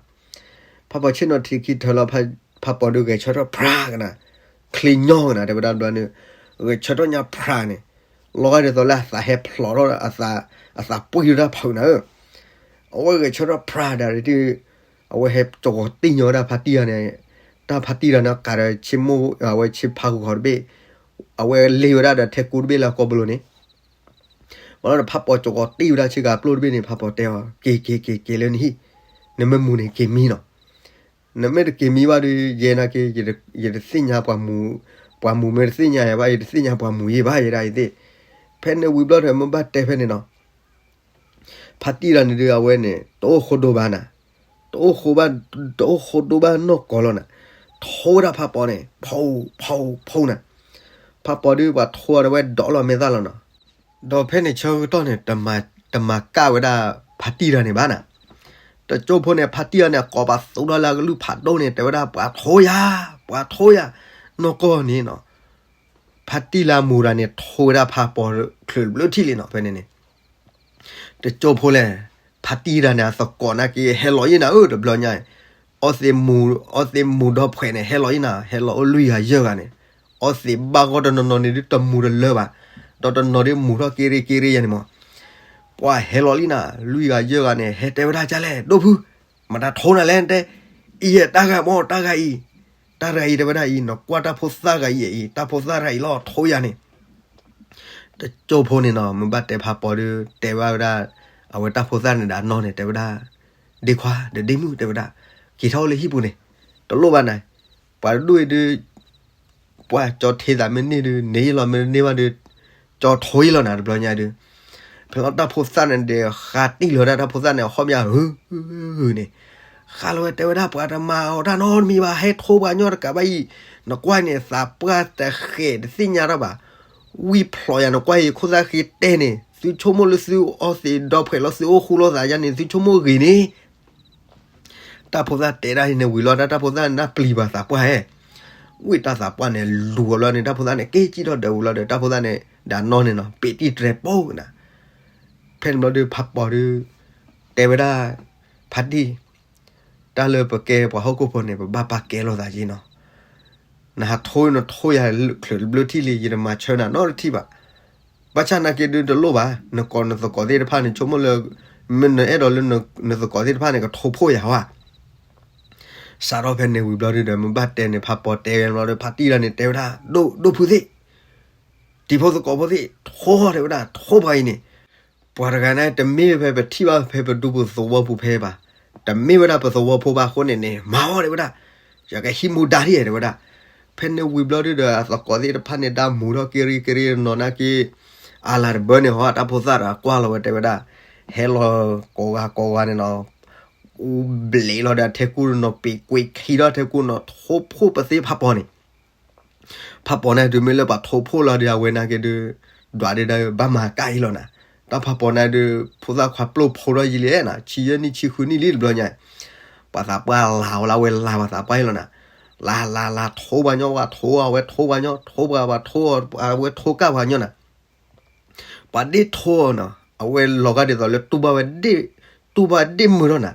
ဖးပီၤဆ့ၣ်နီၤထံးခံထၢလီၤ ဖးပီၤဒုးဂဲၤဆၢထၢၣ်ဖြးကနၤ, ချ့ညီကနၤ တဲဝဲဒၣ်ဘျီန့ၣ်, ဂဲၤဆၢထၢၣ်ညါဖြးန့ၣ်, လီၤဂာ်ဒ်သိးလၢအသးဟဲဖျိးထီၣ် အသးပှံၢ်ဝဲဒၣ်ဖုးနၤဧၢ, အဝဲဂဲၤဆၢထၢၣ်ဖြးဒၣ်ဒုး အဝဲဟဲကၠီၤဂီၤတံၢ်ညီဝဲဒၣ်ဖါတံၢ်တဂၤန့ၣ်, တၢ်ဖါတံၢ်တဂၤန့ၣ် ကးဒီးဆ့မိၢ် အဝဲဆ့ဖးဂီၤတဘ့ၣ်, အဝဲလ့ၢ်ဝဲဒၣ်ဒီးထဲကူတဘ့ၣ်လၢအကိာ်ပူၤလီၤန့ၣ် ဝံၤလီၤဒီးဖးပီၤကၠီၤဂီၤတံၢ်ဝဲဒၣ်ဆ့ကၤပျိတဘ့ၣ်န့ၣ် ဖးပီၤတဲအီၤ က့ၤက့ၤက့ၤက့ၤလၢနဟံၣ်, နမ့ၢ်မူၤန့ၣ်က့ၤမံနီၤ, နမ့ၢ်တက့ၤမံဘၣ်ဒီး ယဲနာ်က့ ယတသ့ၣ်ညါပှၤမူၤ, ပှၤမူၤမ့ၢ်တသ့ၣ်ညါယၤဘၣ် ယတသ့ၣ်ညါပှၤမူၤယဲၢ်ဘၣ် ယဲဒၣ်အံၤသ့ၣ်, ဖဲန့ၣ်ဝံၤဘျီဒီးမ့ၢ်ဘၣ်တဲဖဲန့ၣ်နီၤ ဖါတံၢ်တဂၤန့ၣ်ဒုး အဝဲန့ၣ် တအိၣ်ဃိဒိဘၣ်နၤ, တအိၣ်ဃိဘၣ်, တအိၣ်ဃိဒိဘၣ်နီၢ်ကီၢ်လီၤနၤ, ထိးဝဲဒၣ်ဖးပီၤန့ၣ် ဖီဖီဖီနၤ, ဖးပီၤဒုး ပှၤထိးအီၤတဝဲဒီးလီၤမဲာ်သၣ်လီၤနီၤ, ဒီးဖဲန့ၣ်ဆၢကတီၢ်န့ၣ် တမၤကၣ်ဝဲဒၣ်ဖါတံၢ်တဂၤန့ၣ်ဘၣ်နၤ, တကၠိဖိန့ၣ် ဖါတံၢ်တဂၤန့ၣ် ကိးပသူထီၣ်လၢအကလုၢ်ဖးဒိၣ်န့ၣ် တဲဝဲဒၣ် ပှၤထိးယၤ, ပှၤထိးယၤ, နီၢ်ကီၢ်န့ၣ်နီၤ ဖါတံၢ်လၢအမူၤတဂၤန့ၣ် ထိးဝဲဒၣ်ဖးပီၤချုးဘျၢထံၣ်လံနီၤ ဖဲန့ၣ်န့ၣ်, တကၠိဖိလဲၣ်, ဖါတံၢ်တဂၤန့ၣ် အသကိးနာ်က့ ဟဲလီၤယံၤနၤဧၢ တဘျီညါ, အီသံးမူၤ, အီသံးမူၤဒီဖှဲးန့ၣ် ဟဲလီၤယံၤနၤ ဟဲလီၤအိၣ်လွံၢ်ဂၤယဲၢ်ဂၤန့ၣ်, အီသံးဘၣ်ဂီၢ်တနီၤနီၤန့ၣ်ဒုးတမူၤတလၢဘၣ်, ဒီးတနီၤဒုးမူၤထီၣ်က့ရ့က့ရ့ယၤန့ၣ်မး ပှၤဟဲလီၤလံနၤ လွံၢ်ဂၤယဲၢ်ဂၤန့ၣ် ဟဲတဲဝဲဒၣ်ဒ်လဲၣ် ဒိၣ်ဖု, မတၤထိးနၤလဲၣ်တဲ, အံၤယဲၢ်တၢ်ဂၤမး တၢ်ဂၤအံၤ, တၢ်ဂၤအံၤတဲဝဲဒၣ်အံၤ နကွၢ်တၢ်ဖိသၣ်ဂၤအံၤအံၤ တၢ်ဖိသၣ်တဂၤအံၤလီၤ ထိးယၤန့ၣ်, တကၠိဖိန့ၣ်နီၤ မ့ၢ်ဘၣ်တဲဖးပီၤဒုး တဲဘၣ်ဝဲဒၣ် အဝဲတၢ်ဖိသၣ်န့ၣ်ဒီးအနီၢ်န့ၣ် တဲဝဲဒၣ်, ဒ့ခွါ ဒီးဒ့မုၣ်တဲဝဲဒၣ်, က့ၤထီၣ်အိၣ်လၢဟံၣ်ပူၤန့ၣ်, တလိၣ်ဘၣ်နၤ, ပှၤတဒူၣ်အံၤဒုး ပှၤကၠီထံသးမ့ၢ်န့ၢ်ဒုး န့ၢ်ယလီၤမ့ၢ်တန့ၢ်ဘၣ်ဒုး ကၠီထိးယလီၤနၤ တဘျီညါဒုး, ဖဲလီၤတၢ်ဖိသၣ်န့ၣ်ဒီး ဃါတံၢ်လီၤဒၣ်တၢ်ဖိသၣ်န့ၣ် အဟီၣ်မၠၢ်ဟုၣ်ဟုၣ်န့ၣ်, ဃါလီၤဝဲတဲဝဲဒၣ် ပှၤတမၤအီၤတၢ်နီတမံၤဘၣ် ဟဲထိးပှၤညီတကးဘၣ်အံၤ, နကွၢ်န့ၣ် သးပှၢ်တဃဲးတသ့ၣ်ညါထီၣ်ဘၣ်, ဝံၣ်ဖျိးယၤ နကွၢ်အံၤ ခိၣ်သၣ်ဃ့တဲန့ၣ် သုဆိကမိၣ်လၢသုအီသံးဒီဖှဲးလီၤ သုအိၣ်ဃူလိာ်သးယါန့ၣ် သုဆိကမိၣ်ဂ့ၤန့ၣ် တၢ်ဖိသၣ်တဲဒၣ်န့ၣ်ဝံၤလီၤ တၢ်ဖိသၣ်န့ၣ်ပျံၤဘၣ်သးပှၢ်ဟဲ, ဝံၣ်တၢ်သးပှၢ်န့ၣ်လူၤအီၤလီၤန့ၣ် တၢ်ဖိသၣ်န့ၣ် က့ၤစံၣ်ထီၣ်ဒီးဝံၤလီၤဒီး တၢ်ဖိသၣ်န့ၣ် ဒီးအနီၢ်န့ၣ်နီၤ ပ့းတံၢ်တြဲၤပိာ်နၤ, ဖဲန့ၣ်ဘျီဒုး ဖးပီၤဒုး တဲဝဲဒၣ် ဖါတံၢ်, တၢ်လၢပကဲပှၤဟီၣ်ခိၣ်ဖိန့ၣ် ပဘၣ်ပာ်ကဲလိာ်သးက့နီၤ နဟးထိးနထိးယၤချုးတဘျၢထံၣ်လံ ယတမၤဆၢနၤနီတထံၣ်ဘၣ်. ဘၣ်ဆၣ်နာ်က့ဒုးတလိၣ်ဘၣ် နကိးနသကိးသ့ၣ်တဖၣ်န့ၣ် ဆိကမိၣ်လၢ မ့ၢ်နအဲၣ်ဒိးလၢနသကိးသ့ၣ်တဖၣ်န့ၣ် ကထိးဖှိၣ်ယၤဧါ. စးထီၣ်ဖဲန့ၣ်ဝံၤဘျီဒုးဒီး မ့ၢ်ဘၣ်တဲန့ၣ် ဖးပီၤတဲဝဲဘျီဒီး ဖါတံၢ်တဂၤန့ၣ် တဲဝဲဒၣ် ဒိၣ်ဒိၣ်ဖုသ့ၣ် တံၤဖိသကိးဖိသ့ၣ် ထိးတဲဝဲဒၣ် ထိးပှၤအံၤန့ၣ် ပှၤတဂၤန့ၣ် တမ့ၢ်ဖဲပထံၣ်ဘၣ်ဖဲပဒူပူၤသဝီပူၤဖဲဘၣ်, တမ့ၢ်ဝဲဒၣ်ပသဝီဖိဘၣ်အဃိန့ၣ်န့ၣ် မၤအီၤတဲဝဲဒၣ်, ယ ယကဟံးမူဒါဒ် တဲဝဲဒၣ်. ဖဲန့ၣ်ဝံၤဘျီဒုဒီး အသကိးသ့ၣ်တဖၣ်န့ၣ် ဒါမူထီၣ်က့ၤရံက့ၤရံနီၢ်နာ်က့ အလၤတဘၢန့ၣ်ဟီ တၢ်ဖိသၣ်ဒီးကွၢ်လီၤဝဲတဲဝဲဒၣ်, ဟဲလီၤကိးဂၤကိးဂၤန့ၣ်နီၤ, အူဘျဲးလီၤဒီးထဲကူနီၤ ပ့ၤကွံာ်ခံဒီးထဲကူနီၤ ထိဖှိၣ်ပသ့ဖးပီၤန့ၣ် ဖးပီၤန့ၣ် တုၤမ့ၢ်လၢပှၤထိဖှိၣ်လီၤဒီးအဝဲနာ်က့ဒုး ဒွးဒုးဒီးဘၣ်မၤကၣ်အံၤလီၤနၤ, တၢ်ဖးပီၤန့ၣ်ဒုး ဖိသၣ်ခွါပျိၢ်ဖိထီၣ်ယံာ်လံနၤ, ဆံယဲၢ်နံၣ်ဆံဃုနံၣ်လံတဘျီညါ, ပှၤသးပှၢ်လၤဝဲလၢအဝဲလၤ ပှၤသးပှၢ်အံၤလီၤနၤ, လၤလၤလၤထိပှၤညီ ပှၤထိအီၤ အဝဲထိပှၤညီ ထိပှၤ ပှၤထိအီၤ အဝဲထိကၣ်ပှၤညီနၤ ပှၤဒ့ၣ်ထိအီၤနီၤ အဝဲလီၤဂာ်ဒ်သိးလၢတူၢ်ဘၣ်ဝဲဒ့ၣ်, တူၢ်ဘၣ်ဝဲဒ့ၣ်မုၢ်ထီၣ်နၤ,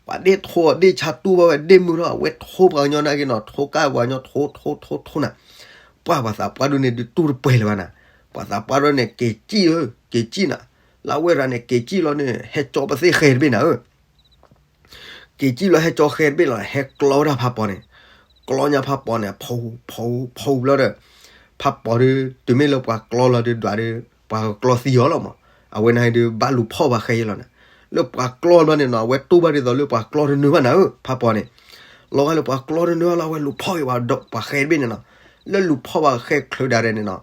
ပှၤဒ့ၣ်ထိအီၤဒ့ၣ်ဆါတူၢ်ဘၣ်ဝဲဒ့ၣ်မုၢ်ထီၣ် အဝဲထိပှၤကညီနာ်က့နီၤ ထိကၣ်ပှၤကညီ ထိထိထိထိနၤ, ပှၤပှၤသးပှၢ်ဒုန့ၣ်ဒုးတူၢ်တပှဲၤလၢၤဘၣ်နၤ, ပှၤသးပှၢ်ဒုန့ၣ် က့ၤစံၣ်ဧၢ က့ၤစံၣ်နၤ, လၢအဝဲရၤန့ၣ် က့ၤစံၣ်လီၤန့ၣ် ဟဲကၠီပသ့ၣ်ဃဲတဘ့ၣ်နၤဧၢ က့ၤစံၣ်လီၤဟဲကၠီဃဲတဘ့ၣ်လီၤ ဟဲကျီဝဲဒၣ်ဖးပီၤန့ၣ်, ကျီညါဖးပီၤန့ၣ် ဖီဖီဖီဘျီဒီး, ဖးပီၤဒုး တုၤမ့ၢ်လၢပှၤကျီလီၤဒုးဒွးဒုး, ပှၤကကျီသံအီၤလီၤမး, အဝဲန့ၣ်ဒုးဘၣ်လူၤဖီၣ်ပှၤဃဲအံၤလီၤနၤ, လၢပှၤကျီဘျီန့ၣ်နီၤ အဝဲတူၢ်ဘၣ်ဒ်သိးလၢပှၤကျီတနုာ်ဘၣ်နၤဧၢ ဖးပီၤန့ၣ်, လီၤဂာ်လၢပှၤကျီတနုာ်ဘၣ်လီၤ အဝဲလူၤဖီၣ်က့ၤပှၤဃဲတဘ့ၣ်န့ၣ်နီၤ, လၢလူၤဖီၣ်ပှၤဃဲချုးဒၣ်ရဲၣ်န့ၣ်နီၤ,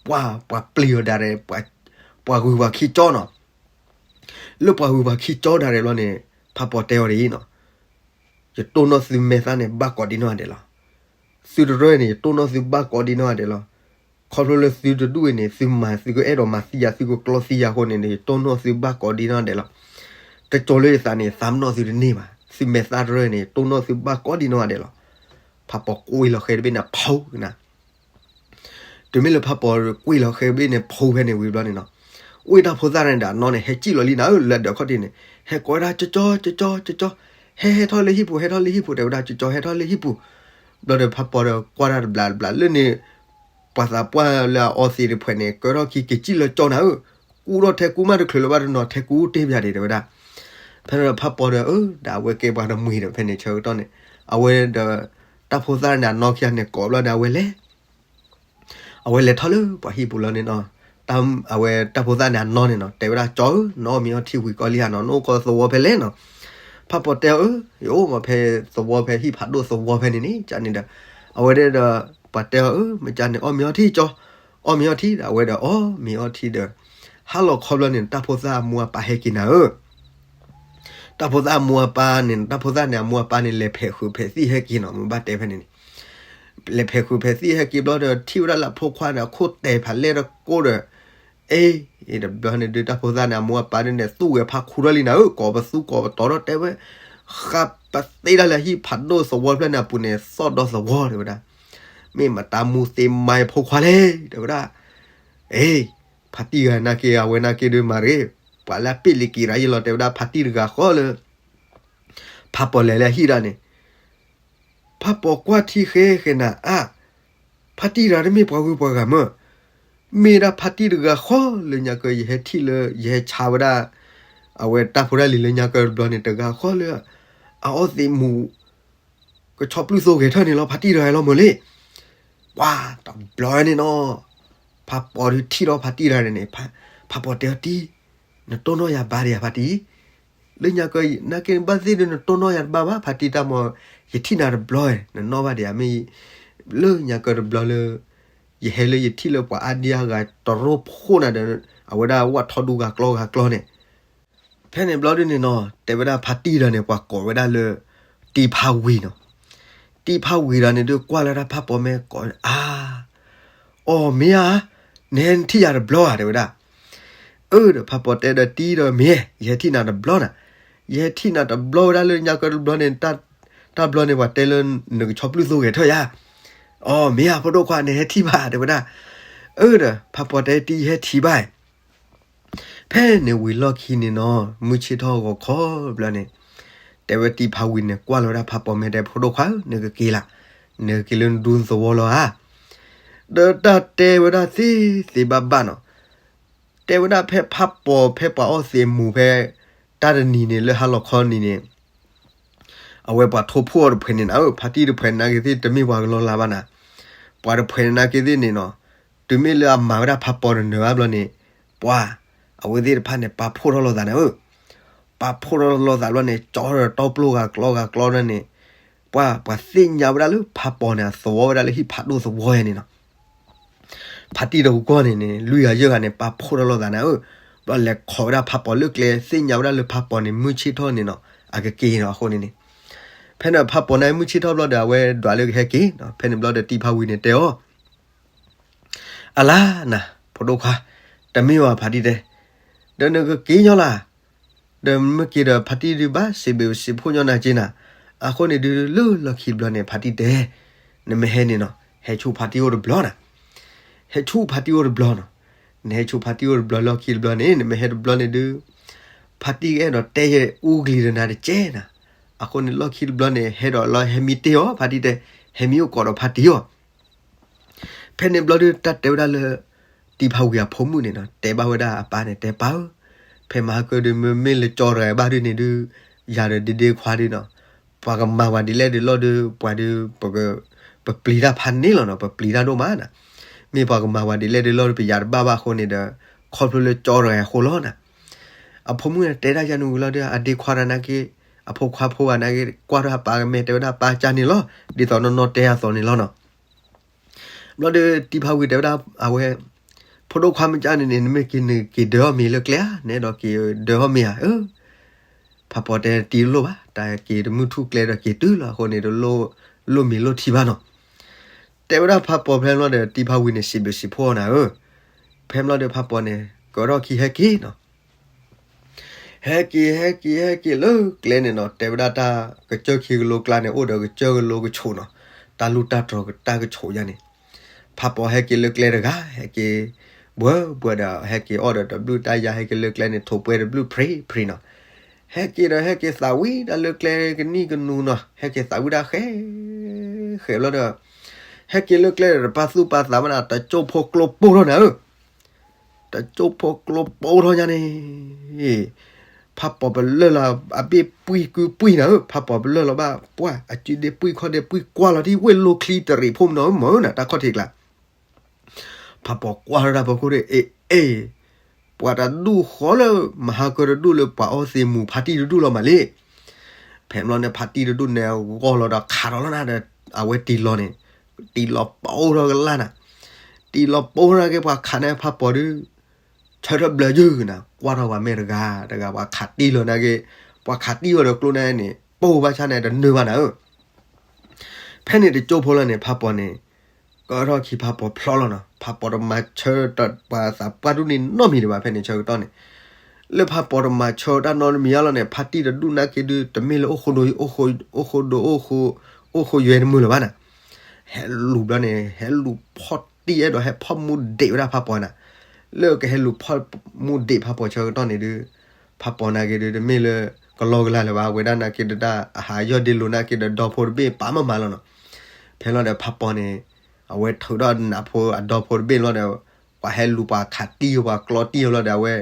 ပှၤ ပှၤပျံၤအီၤဒၣ်ရဲၣ်, ပှၤဂုၤပှၤခံကၠီနီၤ လၢပှၤဂုၤပှၤခံကၠီဒၣ်ရဲၣ်ဘျီန့ၣ်, ဖးပီၤတဲအီၤဒ်အံၤနီၤ, ယတိၢ်နီၣ်သုမဲာ်သၣ်န့ၣ် ဘၣ်ကိးဒံနီၢ်ဂၤဒဲးလီၤ. သုတရၢန့ၣ် ယတိၢ်နီၣ်သုဘၣ်ကိးဒံနီၢ်ဂၤဒဲးလီၤ. ခီဖျိလၢသုတဒူၣ်အံၤန့ၣ် သုမၤသုကအဲၣ်ဒိးမၤသံယၤ သုကကျီသံယၤအဃိန့ၣ် ယတိၢ်နီၣ်သုဘၣ်ကိးဒံနီၢ်ဂၤဒဲးလီၤ. တကၠိလၢယသးန့ၣ် သးပ့ၤနီၣ်သုတန့ၢ်ဘၣ်. သုမဲာ်သၣ်တရၢန့ၣ် ယတိၢ်နီၣ်သုဘၣ်ကိးဒံနီၢ်ဂၤဒဲးလီၤ. ဖးပီၤကွံာ်လီၤဃဲတဘ့ၣ်န့ၣ် ဖီနၤ တုၤမ့ၢ်လၢဖးပီၤကွံာ်လီၤဃဲတဘ့ၣ်န့ၣ် ဖီဖဲန့ၣ်ဝံၤဘျီန့ၣ်နီၤ, အိၣ်တၢ်ဖိသၣ်န့ၣ်ဒီးအနီၢ်န့ၣ် ဟဲစံၣ်လီၤလံနၤဧၢ လၢဒၢးခီၣ်ထံးန့ၣ် ဟဲကိးဝဲဒၣ် ကၠီကၠီ ကၠီကၠီ ကၠီ, ဟဲဟဲထီၣ်လၢဟံၣ်ပူၤ ဟဲထီၣ်လၢဟံၣ်ပူၤ တဲဝဲဒၣ် ကၠီကၠီ ဟဲထီၣ်လၢဟံၣ်ပူၤ. ဘျီဒီးဖးပီၤဒီးကွၢ်တၢ်တဘျီတဘျီလၢန့ၣ် ပှၤသးပှၢ်လၢအအီသံးတဖုန့ၣ် ကၢထီၣ်ခံက့ၤစံၣ်လၢကၠီနၤဧၢ, ကူၣ်ထီၣ်ထဲကူမးတချုးလၢၤဘၣ်တနီၤ ထဲကူတ့ၢ်ပယါဒံး တဲဝဲဒၣ်. ဖဲန့ၣ်ဒီးဖးပီၤဒီး အၢ ဒီးအဝဲကဲပှၤတမှံၤဒီး ဖဲန့ၣ်ဆၢကတီၢ်န့ၣ် အဝဲဒီး တၢ်ဖိသၣ်န့ၣ် အနီၢ်ခံဂၤန့ၣ် ကိးဘျီဒီး အဝဲလဲၤ အဝဲလဲၤထီၣ်လၢပှၤဟံၣ်ပူၤလီၤန့ၣ်နီၤ, အဝဲတၢ်ဖိသၣ်န့ၣ်အနီၢ်န့ၣ်နီၤ တဲဝဲဒၣ် ကၠီဧၢ, နအီၣ်မ့ၤအီထံဝံၤကီလံဧါနီၤ, နအိၣ်ကီသဝီဖဲလဲၣ်နီၤ. ဖးပီၤတဲအီၤ အၢ ယအိၣ်မးဖဲသဝီဖဲ ဟံၣ်ဖးဒိၣ်သဝီဖဲန့ၣ်န့ၣ် ကန့ၣ်ဒီး အဝဲဒၣ်ဒီး ပှၤတဲအီၤ အၢ မ့ၢ်ကန့ၣ် အီၣ်မ့ၤအီထံကၠီ, အီၣ်မ့ၤအီထံဒီး အဝဲဒီးအီၣ်မ့ၤအီထံဒီး ဟါလီၤခီဘျီန့ၣ် တၢ်ဖိသၣ်အမိၢ်အပၢ်ဟဲက့ၤနၤဧၢ တၢ်ဖိသၣ်အမိၢ်အပၢ်န့ၣ် တၢ်ဖိသၣ်န့ၣ် အမိၢ်အပၢ်န့ၣ် လဲၤဖဲးဃုာ်ဖဲးသံၣ်ဟဲက့ၤနီၤ, မ့ၢ်ဘၣ်တဲဖဲန့ၣ်န့ၣ် လဲၤဖဲးဃုာ်ဖဲးသံၣ်ဟဲက့ၤဘျီဒီး ထံၣ်ဝဲဒၣ်လၢအဖိခွါန့ၣ် အခိၣ်တဲာ်ဖးလဲၢ်တကိၢ်ဒီး အ့ တဘျီန့ၣ်ဒုး တၢ်ဖိသၣ်န့ၣ် အမိၢ်အပၢ်ဒုးန့ၣ် သူၣ်ဝဲဖးခူထီၣ်လံနၤဧၢ, ကိးပသူကိးပတီၤထီၣ်တဲဝဲ ဃးပသ့ဒၣ်လၢဟံၣ်ဖးဒိၣ်သဝီဖျၢၣ်န့ၣ်အပူၤန့ၣ် သီၣ်ဒီသဝီတဲဝဲဒၣ်, မ့ၢ်မတၤမူသ့မါအဖိခွါလဲၣ် တဲဝဲဒၣ်. အ့ ဖါတံၢ်ဂၤနာ်က့ အဝဲနာ်က့ဒုးမၤရ့ ပှၤလၢအပ့ၢ်လံၤက့ၤရၤယံလီၤ တဲဝဲဒၣ် ဖါတံၢ်တဂၤဃီလၢ ဖးပီၤလဲၤလၢအဟံၣ်ဒၣ်န့ၣ် ဖးပီၤကွၢ်ထံဃဲဃဲနၤအါ, ဖါတံၢ်တဂၤတမ့ၢ်ပှၤဂုၤပှၤဂၤမၢ်, မ့ၢ်ဒၣ်ဖါတံၢ်တဂၤဃီလၢညါကၢ ယဟဲထံၣ်လၢ ယဟဲဆါဝဲဒၣ် အဝဲတၢ်ဖိတၢ်လံၤလၢညါကၢတဘျီန့ၣ် တဂၤဃီလၢ အအီသံးမူး ကဆီပျုၢ်သိဂဲၤထၢၣ်န့ၣ်လီၤ ဖါတံၢ်တဂၤလီၤမၢ်လံ. ပှၤတဘျီန့ၣ်နီၤ ဖးပီၤဒုးထံၣ်ဒီးဖါတံၢ်တဂၤန့ၣ်န့ၣ် ဖးပီၤတဲအီၤတံၢ်, နတိၢ်နီၣ်ယၤဘါဒံးဧါဖါတံၢ်, လၢညါကၢ နာ်က့ဘၣ်သ့ၣ်ဒုး နတိၢ်နီၣ်ယၤတဘၣ်ဘၣ် ဖါတံၢ်တၢ်မီၤ, ယထံၣ်နၤတဘျီ နနီၣ်ဘၣ်ဒံးဧါ မ့ၢ် လၢညါကၢတဘျီလၢ ယဟဲလၢယထံၣ်လၢပှၤအါဒံအါဂၤတရိဖှိၣ်နၤဒီး အဝဲဒၣ်ဝၣ်ထီဒူဂၤကျီဂၤကျီန့ၣ် ဖဲန့ၣ်ဘျီဒုန့ၣ်နီၤ တဲဝဲဒၣ်ဖါတံၢ်ဒီးန့ၣ် ပှၤကိးဝဲဒၣ်လၢ တံၢ်ဖါဝံၤနီၤ. တံၢ်ဖါဝံၤဒီးန့ၣ်ဒုးကွၢ်လၢဒၣ်ဖးပီၤမဲာ်ကိး အါ, အီၣ်မ့ၢ်ဧါ, နဟဲထံၣ်ယၤတဘျီဧါ တဲဝဲဒၣ်. အၢ ဒီးဖးပီၤတဲဒီးတံၢ်ဒီးမ့ၢ် ယဟဲထံၣ်နၤတဘျီနၤ, ယဟဲထံၣ်နၤတဘျီဝဲဒၣ်လၢညါကၢတဘျီန့ၣ် တၢ်ဘျီန့ၣ် ပှၤတဲလၢနကဆီပျုၢ်သိဂဲၤထၢၣ်ယၤ. အီၣ်မ့ၢ်ဧါ ဖိဒိၣ်ခွါ နဟဲထံၣ်ဘၣ် တဲဝဲဒၣ်. အၢ ဒီးဖးပီၤတဲတံၢ် ယဟဲထံၣ်ဘၣ် ဖဲန့ၣ်ဝံၤလီၢ်ခံန့ၣ်နီၤ မုၢ်ဆ့ၣ်ထီၣ်ဂီၤခီဘျီန့ၣ် တဲဝဲတံၢ်ဖးဝံၤန့ၣ် ကွၢ်လီၤဝဲဒၣ်ဖးပီၤမဲာ်တဲ ဖိဒိၣ်ခွါဧၢ နကက့ၤလၢ, နကက့ၤလၢနဒူသဝီလီၤဧါ. ဒီးတၢ်တဲဝဲဒၣ်သ့သ့ဘၣ်ဘၣ်နီၤ, တဲဝဲဒၣ်ဖဲဖးပီၤဖဲပှၤအီသံးမူးဖဲ တၢ်တနံၤန့ၣ် လၢဟါလီၤခီနံၤန့ၣ် အဝဲပှၤထိဖှိၣ်အီၤတဖုန့ၣ်နၤဧၢ, ဖါတံၢ်တဖုန့ၣ်နာ်က့သ့ၣ် တမ့ၢ်ပှၤကလီၤလးဘၣ်နၤ, ပှၤတဖုန့ၣ်နာ်က့သ့ၣ်န့ၣ်နီၤ, တုၤမ့ၢ်လၢအမၤဝဲဒၣ်ဖးပီၤတနၢၤဘၣ်ဘျီန့ၣ်, ပှၤ အဝဲသ့ၣ်တဖၣ်န့ၣ် ပာ်ဖှိၣ်ထီၣ်လိာ်သးနၤဧၢ, ပာ်ဖှိၣ်ထီၣ်လိာ်သးဘျီန့ၣ် ကၠီဒီးတီပျိၢ်ဂၤကျီဂၤကျီန့ၣ်, ပှၤ ပှၤသ့ၣ်ညါဝဲဒၣ်လၢဖးပီၤန့ၣ် အသဝီဝဲဒၣ်လၢဟံၣ်ဖးဒိၣ်သဝီယါန့ၣ်နီၤ. ဖါတံၢ်တဂီၢ်န့ၣ်န့ၣ် လွံၢ်ဂၤယဲၢ်ဂၤန့ၣ် ပာ်ဖှိၣ်ထီၣ်လိာ်သးန့ၣ်ဧၢ, ဘျီလဲၤခိးဝဲဒၣ်ဖးပီၤလၢကျဲ သ့ၣ်ညါဝဲဒၣ်လၢဖးပီၤန့ၣ် မုၢ်ဆ့ၣ်ထီၣ်န့ၣ်နီၤ အကက့ၤနီၤအဃိန့ၣ်န့ၣ်, ဖဲန့ၣ်ဖးပီၤန့ၣ်မုၢ်ဆ့ၣ်ထီၣ်ဘျီဒီး အဝဲဒွးလၢကဟဲက့ၤနီၤ. ဖဲန့ၣ်ဘျီဒီးတံၤဖးဝံၤန့ၣ်တဲအီၤ အလါနၤ ဖိဒိၣ်ခွါ, တမ့ၢ်ဘၣ်ဖါတံၢ်တဲ, ဒီးနကက့ၤညီလၢ်, ဒီးမ့ၢ်က့ၤဒီးဖါတံၢ်ဒုးဘၣ်စံးဘျုးစံးဖှိၣ်ညီနၤက့ၤနၤ, အဃိန့ၣ်ဒုးလၢလီၢ်ခံတဘျီန့ၣ် ဖါတံၢ်တဲ, နမ့ၢ်ဟဲန့ၣ်နီၤ ဟဲဆူဖါတံၢ်အိၣ်တဘျီနၤ, ဟဲဆူဖါတံၢ်အိၣ်တဘျီနီၤ, နဟဲဆူဖါတံၢ်အိၣ်တဘျီလီၢ်ခံတဘျီန့ၣ် နမ့ၢ်ဟဲတဘျီန့ၣ်ဒုး ဖါတံၢ်ကအဲၣ်ဒိးတဲယဲအူကလံၤဒီးနၤတကဲနၤ, အဃိန့ၣ်လီၢ်ခံတဘျီန့ၣ် ဟဲဒီးလီၤဟဲမံတ့ၢ်အီၤ ဖါတံၢ်တဲ, ဟဲမံအိၣ်ကိးဒီးဖါတံၢ်အီၤ ဖဲန့ၣ်ဘျီဒုး တၢ်တဲဝဲဒၣ်လၢ တံၤဖးဝံၤအဖိမုၣ်န့ၣ်နီၤ တဲဘၣ်ဝဲဒၣ်အပၢ်န့ၣ် တဲပၢ်ဧၢ, ဖဲမဟါကၢဒုး မ့မ့ၢ်လၢကၠီတဂၤဘၣ်ဒုးန့ၣ်ဒုး ယၤဒီးဒ့ဒ့ခွါဒုးနီၤ, ပှၤကမၤဝဲဒ်လဲၣ်ဒုးလီၢ်ဒုး ပှၤဒုး ပက ပပျံၤတၢ်ဖးန့ၣ်လီၤနီၤ, ပပျံၤတၢ်ဒိၣ်မးနၤ, မ့ၢ်ပှၤကမၤဝဲဒ်လဲၣ်ဒုးလီၢ်ဒုး ပယၤတဘၣ်ဘၣ်အဃိန့ၣ်ဒီး ခီဖျိလၢကၠီတဂၤအဃိလီၤနၤ. အဖိမုၣ်တဲဒၣ်ယၤန့ၣ်ဝံၤလီၤဒုး အဒ့ခွါတဂၤနာ်က့, အဖိခွါဖိဂၤနာ်က့ ကွၢ်ထီၣ်အပၢ်ကမဲာ်တဲဝဲဒၣ်ပၢ်ကၢ်န့ၣ်လီၤ, ဒ်သိးနီၢ်နီၢ်တဲအသိးန့ၣ်လီၤနီၤ. ဘျီဒီးတံၤဖးဝံၤတဲဝဲဒၣ် အဝဲ ဖိဒိၣ်ခွါမ့ၢ်ကၢ်န့ၣ်န့ၣ် နမ့ၢ်က့ၤနက့ၤဒၢအီၣ်မ့ၤလၢကျဲဧါ, နအဲၣ်ဒိးက့ၤဒၢအီၣ်မ့ၤဧါ, အၢ ဖးပီၤတဲတံၤလိၣ်ဘၣ်, တၢ်က့ၤတမုၢ်ထူၣ်ကျဲဒီးက့ၤတုၤလီၤအဃိန့ၣ် တလိၣ်လိၣ်မ့ၤလိၣ်ထံဘၣ်နီၤ. တဲဝဲဒၣ်ဖးပီၤဖဲန့ၣ်ဘျီဒီး တံၤဖးဝံၤန့ၣ် စံးဘျုးစံးဖှိၣ်နၤဧၢ, ဖဲန့ၣ်ဘျီဒီးဖးပီၤန့ၣ် ကထီၣ်ခံဟဲက့ၤနီၤ ဟဲက့ၤ ဟဲက့ၤ ဟဲက့ၤလၢကျဲန့ၣ်နီၤ, တဲဝဲဒၣ်တၢ်ကစၢၢ်ခံကလိကျါန့ၣ် အိၣ်ဒီးကစၢၢ်ကလိကဆိးနီၤ, တၢ်လူၢ်တၢ်တြီၤတၢ်ကဆိးယါန့ၣ်, ဖးပီၤဟဲက့ၤလၢကျဲတဂၤ ဟဲက့ၤ ဘှၢဘှၢဒီး ဟဲက့ၤအီၣ်ဒီးတဘျုးတၢ်ယါ ဟဲက့ၤလၢကျဲန့ၣ် ထိးပှဲၤတဘျုးဖြံဖြံနီၤ, ဟဲက့ၤဒီးဟဲက့ၤသးဝံၣ်ဒၣ်လၢကျဲကနံၣ်ကနူၤနီၤ, ဟဲက့ၤသးဝံၣ်ဒၣ်ဃဲ ဃဲဘျီဒီး ဟဲက့ၤလၢကျဲဒီး တပာ်သူၣ်ပာ်သးမးနၤ တကၠိၢ်ဖိကျိပိၢ်ထီၣ်နၤဧၢ တကၠိၢ်ဖိကျိပိၢ်ထီၣ်ညါန့ၣ်, ဖးပီၤပလၢၢ်လီၤအဘ့ၣ်ပှံၢ်ကုပှံၢ်နၤဧၢ, ဖးပီၤပလၢၢ်လီၤဘၣ် ပှၢ်အစုဒ့ပှံၢ်ခီၣ်ဒ့ပှံၢ်ကွၢ်လီၤဒ်ဝ့ၢ်လိၤချံတရံးဖိမနီၤဧၢ မၢနၤ တၢ်ခီၣ်ထံးကျါ, ဖးပီၤကွၢ်ထီၣ်တၢ်ဖီခိၣ်ဒီး အ့ အ့ ပှၤတဒူၣ်ဃီလၢ မဟါကၢတဒူၣ်လၢပှၤအီသံးမူၤ ဖါတံၢ်တဒူၣ်လီၤမးလံ. ဖဲန့ၣ်ဘျီန့ၣ် ဖါတံၢ်တဒူၣ်န့ၣ် ဂီၢ်လီၤဒီးခးထီၣ်လီၤနၤဒီး အဝဲတံၤလီၤန့ၣ် တံၤလီၤပိၢ်ထီၣ်ကလါနၤ, တံၤလီၤပိၢ်ထီၣ်က့ၤ ပှၤခးန့ၢ်ဖးပီၤဒုး ဆၢထၢၣ်ဘျၢယုၢ်နၤ ကွၢ်ထီၣ်ပှၤမဲာ်တဂၤတဂၤ ပှၤခးတံၢ်လီၤနၤက့ၤ, ပှၤခးတံၢ်လီၤဒီးကျိန့ၣ်န့ၣ် ပိၢ်ဘၣ်ဆၣ်န့ၣ် တနၢၤဘၣ်နၤဧၢ ဖဲန့ၣ်တကၠိၢ်ဖိလီၤန့ၣ် ဖးပီၤန့ၣ် ကထီၣ်ခံဖးပီၤဖျီလီၤနီၤ, ဖးပီၤတမၤဆၢပှၤသးပှၢ်ဒူၣ်န့ၣ်နီတမံၤဒံးဘၣ် ဖဲန့ၣ်ဆၢကတီၢ်န့ၣ်, လၢဖးပီၤတမၤဆၢတၢ်နီတမံၤအါလီၤန့ၣ် ဖါတံၢ်တဒူၣ်နာ်က့ဒုး တမ့ၢ်လၢအိၣ်ဃိဒိ အိၣ်ဃိဒိ အိၣ်ဃိယွဲတမုာ်လၢၤဘၣ်နၤ, ဟဲလူၤဘျီန့ၣ် ဟဲလူၤဖီၣ်တံၢ်အဲၣ်ဒိးဟဲဖီၣ်မူဒံးဝဲဒၣ်ဖးပီၤနၤ, လၢကဟဲလူၤဖီၣ်မူဒံးဖးပီၤဆၢကတီၢ်န့ၣ်ဒုး ဖးပီၤနာ်က့ဒုး တမ့ၢ်လၢ ကလီကလီလၢၤဘၣ် ဝဲဒၣ်နာ်က့ဒုး တၢ်အဟးယီၢ်ဒ့လိၤနာ်က့ဒီး ဒီဖိတဘ့ၣ်ပာ်မၤမၤလီၤနီၤ, ဖဲလီၤဒီးဖးပီၤန့ၣ် အဝဲထုးထီၣ်နးဖိအဒီဖိတဘ့ၣ်လီၤဒီး ပှၤဟဲလူၤပှၤခးတံၢ် ပှၤကျီတံၢ်လီၤဒီး အဝဲ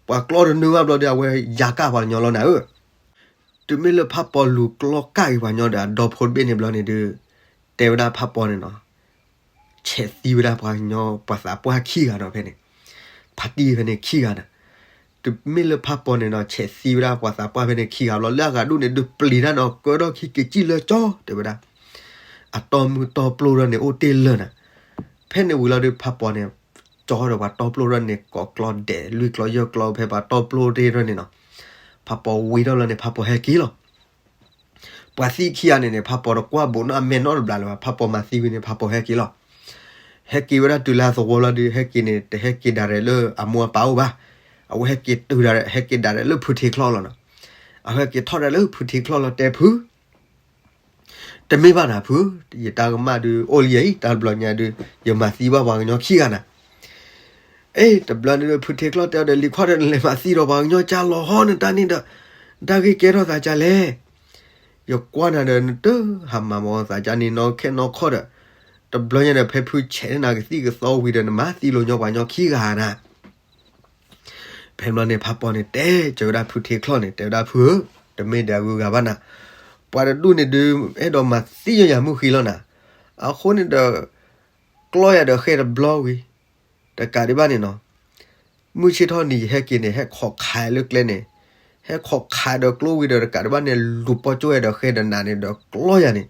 ပှၤကျီတနုာ်ဘၣ်ဘျီဒီး အဝဲယၤကၣ်ပှၤကညီလီၤနၤဧၢ တုၤမ့ၢ်လၢဖးပီၤလူၤကျီကၣ်က့ၤပှၤကညီဒီး အဒီဖိတဘ့ၣ်န့ၣ်ဘျီန့ၣ်ဒုး တဲဝဲဒၣ်ဖးပီၤန့ၣ်နီၤ, ဆဲးသံဝဲဒၣ်ပှၤကညီ ပှၤသးပှၢ်ခံဂၤဒီးဖဲန့ၣ်, ဖါတံၢ်ဖဲန့ၣ်ခံဂၤဒီး, တုၤမ့ၢ်လၢဖးပီၤန့ၣ်နီၤ ဆဲးသံဝဲဒၣ်ပှၤသးပှၢ်ဖဲန့ၣ်ခံဂၤဘျီ လၢအဂၤဒူၣ်န့ၣ်ဒုးပျံၤတၢ်နီၤ ကၢထီၣ်ခံက့ၤကံၣ်လၢကၠီ တဲဝဲဒၣ်, အတီၢ်မုၢ်တီၢ်ပျိၢ်ထီၣ်န့ၣ်အိၣ်တ့ၢ်လၢာ်နၤ, ဖဲန့ၣ်ဝံၤလီၤဒုးဖးပီၤန့ၣ် ကၠီဒီးပှၤတီၢ်ပျိၢ်ထီၣ်န့ၣ် ကိးကျီဒဲးလွံၢ်ကျီယဲၢ်ကျီဖဲပှၤတီၢ်ပျိၢ်တ့ၢ်ထီၣ်န့ၣ်နီၤ, ဖးပီၤဝံၤထီၣ်လီၤန့ၣ် ဖးပီၤဟဲက့ၤလီၤ ပှၤသံခံဂၤန့ၣ်န့ၣ် ဖးပီၤတကွၢ်ဘူးနီၢ်အမဲာ်နီတဘျီလၢၤဘၣ် ဖးပီၤမၤသံဝံၤန့ၣ် ဖးပီၤဟဲက့ၤလီၤ. ဟဲက့ၤဝဲဒၣ်တုၤလၢအသဝီလီၤဒုး ဟဲက့ၤန့ၣ် တဟဲက့ၤဒၣ်ရဲၣ်လၢအမိၢ်အပၢ်အိၣ်ဘၣ်. အဝဲဟဲက့ၤတုၤဒၣ်ရဲၣ် ဟဲက့ၤဒၣ်ရဲၣ်လၢဖုထံချီၣ်လီၤနီၤ. အဝဲဟဲက့ၤထီၣ်ဒၣ်လၢဖုထံချီၣ်လီၤတဲဖု တမ့ၢ်ဘၣ်နၤဖု, ယတၢ်ကမၣ်ဒုးအိၣ်လံယၤအံၤ တၢ်တဘျီညါဒုး ယမၤသံဘၣ်ပှၤကညီခံဂၤနၤ. အ့ တဘျီန့ၣ်ဒုး ဖုထံချီၣ်တဲအီၤဒီး လံၤခွါဒီး နလဲၤမၤသံဒီးပှၤကညီကၢ်လီၤဟီ နတၢ်န့ၣ်ဒီး နတၢ်ဂ့ၢ်ကဲထီၣ်သးကၢ်လဲၣ်. ယကွၢ်နၤဒီး နတဟးမၤမၤသးကၢ်န့ၣ်နီခဲနီခီဒီး တဘျီညါဒီး ဖဲဖုဆဲးန့ၢ်နၤကသံၣ်ကသီဝံၤဒီး နမၤသံလိာ်ညီပှၤကညီခံဂၤနၤ. ဖဲဘျီန့ၣ် ဖးပီၤန့ၣ် တဲစၢၤဝဲဒၣ်ဖုထံချီၣ်န့ၣ် တဲဝဲဒၣ် ဖုဧၢ, တမ့ၢ်ဒၣ်အဂုၤအဂၤဘၣ်နၤ, ပှၤတဒူၣ်န့ၣ်ဒုး အဲၣ်ဒိးမၤသံယၤမုၢ်ဃံလီၤနၤ. အဃိန့ၣ်ဒီး ကျီယၤဒီးဃဲတဘျီဝံၤ တကးဒံးဘၣ်န့ၣ်နီၤ, မုၢ်ဆ့ၣ်ထီၣ်နံၤယဟဲက့ၤန့ၣ် ဟဲခိးခးလၢကျဲန့ၣ်, ဟဲခိးခးဒီးကျိဝံၤဒီးတကးတဘၣ်န့ၣ် လူၤပီၣ်ကၠိဝဲဒီးဃဲဒီးနးန့ၣ်ဒီးကျီယၤန့ၣ်,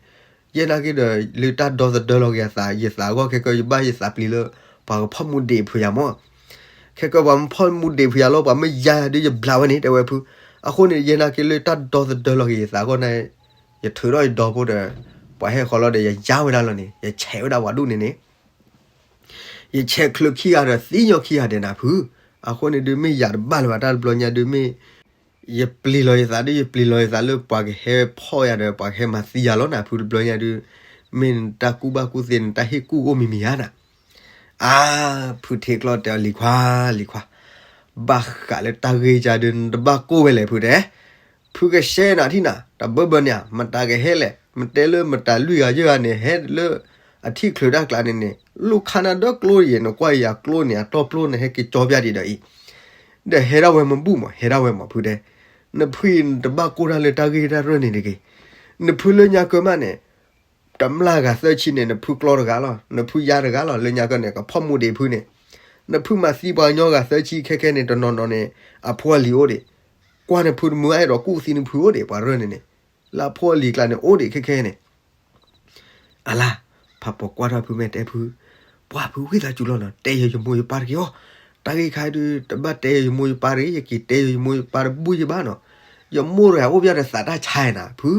ယဲနာ်က့ဒီး လၢတၢ်ဒီသဒၢလီၤက့ၤယသး ယသးအဂီၢ်ခဲကၢ ယဘၣ်ယသးပျံၤလၢ ပှၤကဖီၣ်မူဒံးဖုးယၤမၢ်. ခဲကၢ ပှၤမ့ၢ်ဖီၣ်မူဒံးဖုးယၤလီၤ ပှၤမ့ၢ်ယါယၤဒုး ယဘျးဝဲန့ၣ် တဲဝဲဖု. အဃိန့ၣ် ယဲနာ်က့လၢတၢ်ဒီသဒၢလီၤက့ၤယသးအဂီၢ်န့ၣ် ယထုးထီၣ်ယဒီဖိဒီး ပှၤဟဲဃီၤလီၤဒီး ယယါဝဲဒၣ်လီၤန့ၣ် ယဆဲးဝဲဒၣ်ပှၤဒူၣ်န့ၣ်န့ၣ် ယဆဲးချုးခံဂၤဒီးသံညီခံဂၤဒဲးနၤဖု. အဃိန့ၣ်ဒုး မ့ၢ်ယၤတဘၣ်လၢၤဘၣ် တၢ်တဘျီညါဒုး မ့ၢ် ယပျံၤလီၤယသးဒုး ယပျံၤလီၤယသးလၢပှၤကဟဲဖီၣ်ယၤဒီး ပှၤကဟဲမၤသံယၤလီၤနၤဖု တဘျီညါဒုး, မ့ၢ်နတၢ်ကူၣ်ဘၣ်ကူၣ်သ့ နတၢ်ဟ့ၣ်ကူၣ်အိၣ်မံၤမံၤဧါနၤ. အါ, ဖုထံချီၣ်တဲအီၤ လံၤခွါ, လံၤခွါ, ဘၣ်ဃးလၢတၢ်ဂ့ၢ်ကါဒုး နတဘၣ်ကိၢ်ဝဲလဲၣ်ဖုတဲ ဖုကရှဲနၤထံၣ်နၤ တဘၢဘၢန့ၣ်ဧါ မတၤကဟဲလဲၣ် မတဲလၢမတၤလွံၢ်ဂၤယဲၢ်ဂၤန့ၣ် ဟဲလၢအထံၣ်ချုးတၢ်ကျးန့ၣ်န့ၣ် လူၢ်ခါနၤဒီးကျိယဲၢ် နကွၢ်ယၤကျိန့ၣ် အတီၢ်ပျိန့ၣ် ဟဲက့ၤကၠီပျၢ်ဒံးဒီးအံၤ, ဒီးဟဲဒၣ်ဝဲမ့ၢ်ဘူၣ်မး ဟဲဒၣ်ဝဲမးဖုတဲ, နဖုအံၤနတဘၣ်ကိၢ်တၢ်လၢတၢ်ဂ့ၢ်တၢ်ရဲၣ်န့ၣ်တဂ့ၤ, နဖုလၢညါကၢမးန့ၣ် တမျၢ်ဂၤသၢဆံန့ၣ် နဖုကျီတဂၤလီၤ နဖုယါတဂၤလီၤ လၢညါကၢန့ၣ် ကဖီၣ်မူဒံးဖုန့ၣ်, နဖုမၤသံပှၤကညီဂၤသၢဆံခဲခဲန့ၣ် တနီၤနီၤန့ၣ် အဖိအလံၤအိၣ်ဒံး, ကွၢ်နဖုတမုာ် အဲၣ်ဒိးကူၣ်သံနဖုအိၣ်ဒံး ပှၤရဲၣ်န့ၣ်န့ၣ်, လၢအဖိအလံၤကျါန့ၣ် အိၣ်ဒံးခဲခဲန့ၣ် အလါ, ဖးပိာ်ကွၢ်ထီၣ်ဖုမဲာ်တဲဖု, ပှၤဖုဝံသးစူၤလီၤနီၤ တဲယၤယမိၢ်ယပၢ်တက့ၢ်အီၤ, တၢ်ဂ့ၢ်ခါဒုး တဘၣ်တဲယၤယမိၢ်ယပၢ်တဂ့ၤ ယက့ၤတဲယၤယမိၢ်ယပၢ်တဘူၣ်ယဘၣ်နီၤ, ယမိၢ်တဂၤအိၣ်ပျဲၢ်ဒီးသးတၢ်ဆါနၤဖု,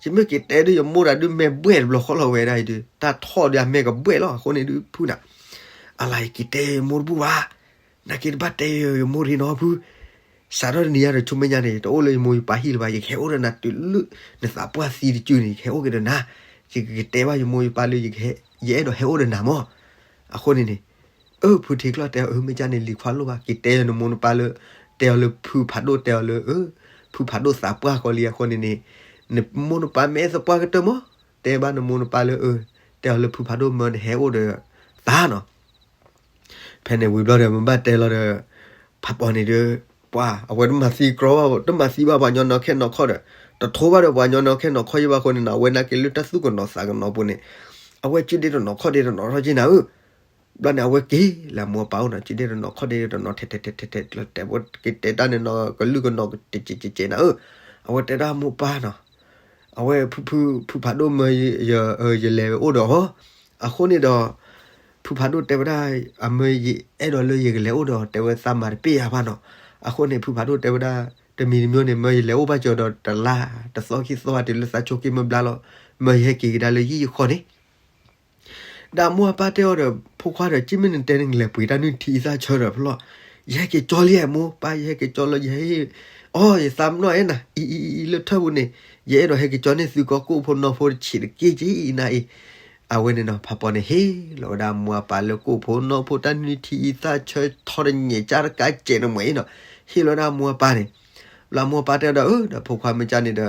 ယမ့ၢ်က့ၤတဲဒုး ယမိၢ်တဂၤဒုးမဲာ်ဘှဲၣ်တဘျီဃီလီၤဝဲဒၣ်အံၤဒုး တၢ်ထီၣ်ဒုးအမဲာ်ကဘှဲၣ်လီၤ အဃိန့ၣ်ဒုးဖုနၤ, အလါ ယက့ၤတဲယၤယမိၢ်တဘူၣ်ဘၣ် နာ်က့တဘၣ်တဲယၤယမိၢ်တဂ့ၤနီၤဖု, စးထီၣ်တနံၤညါဒီး ဆိမိၣ်ညါန့ၣ် တအိၣ်လၢယမိၢ်ယပၢ်ဟံၣ်လၢၤဘၣ် ယကဟဲအိၣ်ဒီးနၤတုၤလၢ နသးပှၢ်သံတစုန့ၣ် ယကဟဲအိၣ်က့ၤဒီးနၤ, ယကက့ၤတဲဘၣ်ယမိၢ်ယပၢ်လၢ ယအဲၣ်ဒိးဟဲအိၣ်ဒီးနၤမၢ်, အဃိန့ၣ်န့ၣ်, အၢ ဖုထံချီၣ်တဲအီၤ အၢ မ့ၢ်ကၢ်န့ၣ် လံၤခွါလိၣ်ဘၣ် က့ၤတဲယၤနမိၢ်နပၢ်လၢ, တဲအီၤလၢဖုဖးဒိၣ်တဲအီၤလၢ, ဖုဖးဒိၣ်သးပှၢ်ဃီလံအဃိန့ၣ်န့ၣ်, နမိၢ်နပၢ်မ့ၢ်အဲၣ်သပှၢ်ကတၢၢ်မၢ်, တဲဘၣ်နမိၢ်နပၢ်လၢအ, တဲအီၤလၢဖုဖးဒိၣ်မၢနဟဲအိၣ်ဒီး, သးနီၤ ဖဲန့ၣ်ဝံၤဘျီဒီး မ့ၢ်ဘၣ်တဲလီၤဒီး, ဖးပီၤန့ၣ်ဒီး, ပှၤအဝဲတမၤသံကြီဘၣ် တမၤသံဘၣ်ပှၤကညီနီၢ်ခဲနီၢ်ခီၣ်ဒီး, တထိဘၣ်ဒီးပှၤကညီနီၢ်ခဲနီၢ်ခီၣ်ယဘၣ်အဃိန့ၣ်နီၤ အဝဲနာ်က့လၢတၢ်သူၣ်ကနိးသးကနိးပူၤန့ၣ်, အဝဲစုဒ့တနီၤခီၣ်ဒ့တနီၤထီၣ်က့နၤဧၢ, ဘျီန့ၣ် အဝဲက့ၤလၢအမိၢ်အပၢ်အိၣ်နီၤ စုဒ့တနီၤခီၣ်ဒ့တနီၤထဲထဲထဲထဲထဲ တဲဝဲက့ၤတဲတၢ်န့ၣ်နီၤကလုာ်ကနိးကကဲးကဲးနၤဧၢ, အဝဲတဲဒၣ်မိၢ်ပၢ်နီၤ အဝဲဖုဖုဖုဖးဒိၣ်မၢယလဲၤအိၣ်ဒီးအီၤ, အဃိန့ၣ်ဒီး, ဖုဖးဒိၣ်တဲဝဲဒၣ်, အမၢယအဲၣ်ဒိးလၢယကလဲၤအိၣ်ဒီးအီၤ တဲဝဲသးမၤတပ့ၢ်ယၤဘၣ်နီၤ, အဃိန့ၣ် ဖုဖးဒိၣ်တဲဝဲဒၣ်, တမံၤတမံၤန့ၣ် မၢယလဲၤအိၣ်ဘၣ်ကၠီၤဒီးတလါ, တသီခံသီတုၤလၢသးဆိးက့မၢဘျါလီၤ, မၢယဟဲက့ၤကဒါလၢယံာ်ယဃီန့ၣ် ဒီးအမိၢ်အပၢ်တဲအီၤဒီး ဖိခွါဒီး က့မ့ၢ်နတဲန့ၣ် နလဲၤပှ့ၤတၢ်နုၢ်ထံအံသၣ်ဆၢဒီးဖဲလီၤ, ယဟဲက့ၤကၠီလံမိၢ်ပၢ် ယဟဲက့ၤကၠီလၢယဟဲ, အီ ယသးမနီၣ်အဲၣ်နၤ အံၤအံၤအံၤလၢထၢၣ်ပူၤန့ၣ်, ယအဲၣ်ဒိးဟဲက့ၤကၠီန့ၢ်သုကီၢ်ကိၣ်ဖိနီၢ်ဖိတဆံးတက့ၢ်က့နၤအံၤ, အဝဲန့ၣ်နီၤ ဖးပီၤန့ၣ်ဟ့ၣ်လီၤဝဲဒၣ်အမိၢ်အပၢ်လၢ ကိၣ်ဖိနီၢ်ဖိတၢ်နုၢ်ထံအံသၣ်ဆၢထီတညဲးကၢ်တကးကဲးန့ၣ်မ့ၢ်အံၤနီၤ, ဟ့ၣ်လီၤဝဲဒၣ်အမိၢ်အပၢ်န့ၣ်, ဘျီအမိၢ်အပၢ်တဲဒီး အၢ ဒီးဖိခွါမ့ၢ်ကၢ်န့ၣ်ဒီး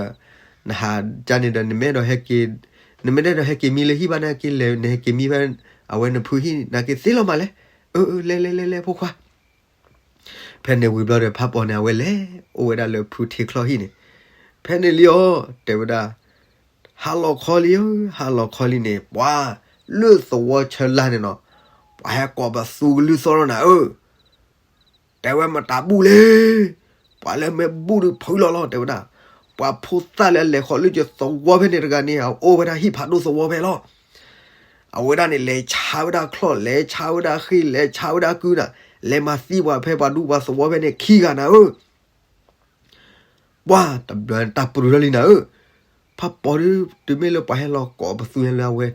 နဟးကၢ်န့ၣ်ဒီး နမ့ၢ်အဲၣ်ဒိးဟဲက့ၤ, နမ့ၢ်အဲၣ်ဒိးဟဲက့ၤမံလၢဟံၣ်ဘၣ်နာ်က့လဲၤ နဟဲက့ၤမံဖဲ, အဝဲနဖုဟံၣ်နာ်က့သ့လီၤမးလဲၣ်, အၢ အၢ လဲၤလဲၤလဲၤလဲၤဖိခွါ ဖဲန့ၣ်ဝံၤဘျီဒီး ဖးပီၤန့ၣ် အဝဲလဲၤအိၣ်ဝဲဒၣ်လၢဖုထံချီၣ်ဟံၣ်န့ၣ်, ဖဲန့ၣ်လံအီၤ တဲဝဲဒၣ်, ဟါလီၤခီလံဧၢ, ဟါလီၤခီလံန့ၣ် ပှၤလၢသဝီဆၢလါန့ၣ်နီၤ, ပှၤဟဲကိးပသူကလုၢ်သီၣ်လီၤနၤဧၢ တဲဝဲမတၤဘူၣ်လဲၣ်, ပှၤလၢမ့ၢ်ဘူၣ်ဒုးဖုလီၤလီၤ တဲဝဲဒၣ်, ပှၤဖိသၣ်လၢအလဲၤဃီၤလၢယသဝီဖဲန့ၣ်တဂၤန့ၣ် အအိၣ်ဝဲဒၣ်ဟံၣ်ဖးဒိၣ်သဝီဖဲလီၤ. အဝဲဒၣ်န့ၣ် လဲၤဆါဝဲဒၣ်ချီၣ် လဲၤဆါဝဲဒၣ်ဃ့ လဲၤဆါဝဲဒၣ်ကုနၤ, လဲၤမၤသံပှၤဖဲပှၤဒူပှၤသဝီဖဲန့ၣ်ခံဂၤနၤဧၢ ပှၤတဘျီတၢ်ပရူၤထီၣ်လံနၤဧၢ, ဖးပီၤဒုး တုၤမ့ၢ်လၢပှၤဟဲလီၤကိးပသူညါလၢအဝဲ,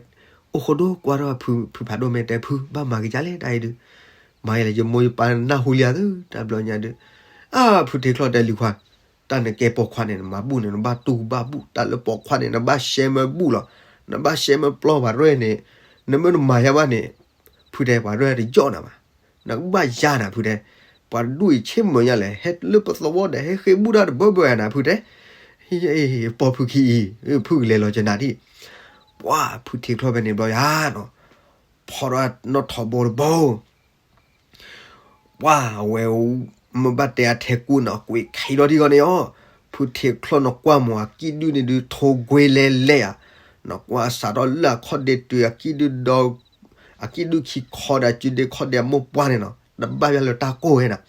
အိၣ်ဃိဒိၣ်ကွၢ်ထီၣ်ဖု ဖုဖးဒိၣ်မဲာ်တဲဖု ဘၣ်မၤကယၤလဲၣ်တၢ်အံၤဒုး, မၤယလဲၣ် ယမိၢ်ယပၢ်နၢ်ဟူလံဧါသု တၢ်ဘျီညါဒုး, အါ ဖုထံချီၣ်တဲလံၤခွါ, တၢ်နကဲပိာ်ခွါန့ၣ် နမၤဘူၣ်န့ၣ် နဘၣ်တူၢ်ဘၣ်ဘူၣ် တၢ်လၢပိာ်ခွါန့ၣ် နဘၣ်ရှဲမၢဘူၣ်လီၤ, နဘၣ်ရှဲမၢပျီပှၤရဲၣ်န့ၣ်, နမ့ၢ်နမၤယါဘၣ်န့ၣ်, ဖုတဲပှၤရဲၣ်တယီၣ်နၤဘၣ် နကဘၣ်ယါနၤဖုတဲ, ပှၤဒူၣ်အံၤဆ့ၣ်မုာ်ညါလဲၣ် ဟဲလၢပသဝီဒီး ဟဲဃ့ဘူၣ်တၢ်တဘၢဘၢနၤဖုတဲ, ပိာ်ဖုခံအံၤ, ဖုကလဲၤလီၤကနၤဒံး, ပှၤဖုထံချီၣ်ဖဲန့ၣ်ဘျီယါနီၤ, ဖီထီၣ်နီၣ်ထိးဘိတဘိ, ပှၤအဝဲ, မ့ၢ်ဘၣ်တဲအထဲကူၣ်နီၤ ကွံာ်ခံဒီးဒံးဂီၢ်န့ၣ်အီၤ, ဖုထံချီၣ်နကွၢ်မး အကံၣ်ဒုၣ်န့ၣ်ဒုး ထိၣ်ကွ့လဲၤလဲၤဧါ, နကွၢ်အစးထီၣ်လၢအခီၣ်ဒ့တုၤအကံၣ်ဒုၣ်ဒီး, အကံၣ်ဒုၣ်ခံခီဒီး အစုဒ့ခီၣ်ဒ့အမိၢ်ပှၢ်န့ၣ်နီၤ တဘၣ်ဘၣ်လၢတၢ်ကိၢ်ဝဲနီၤ,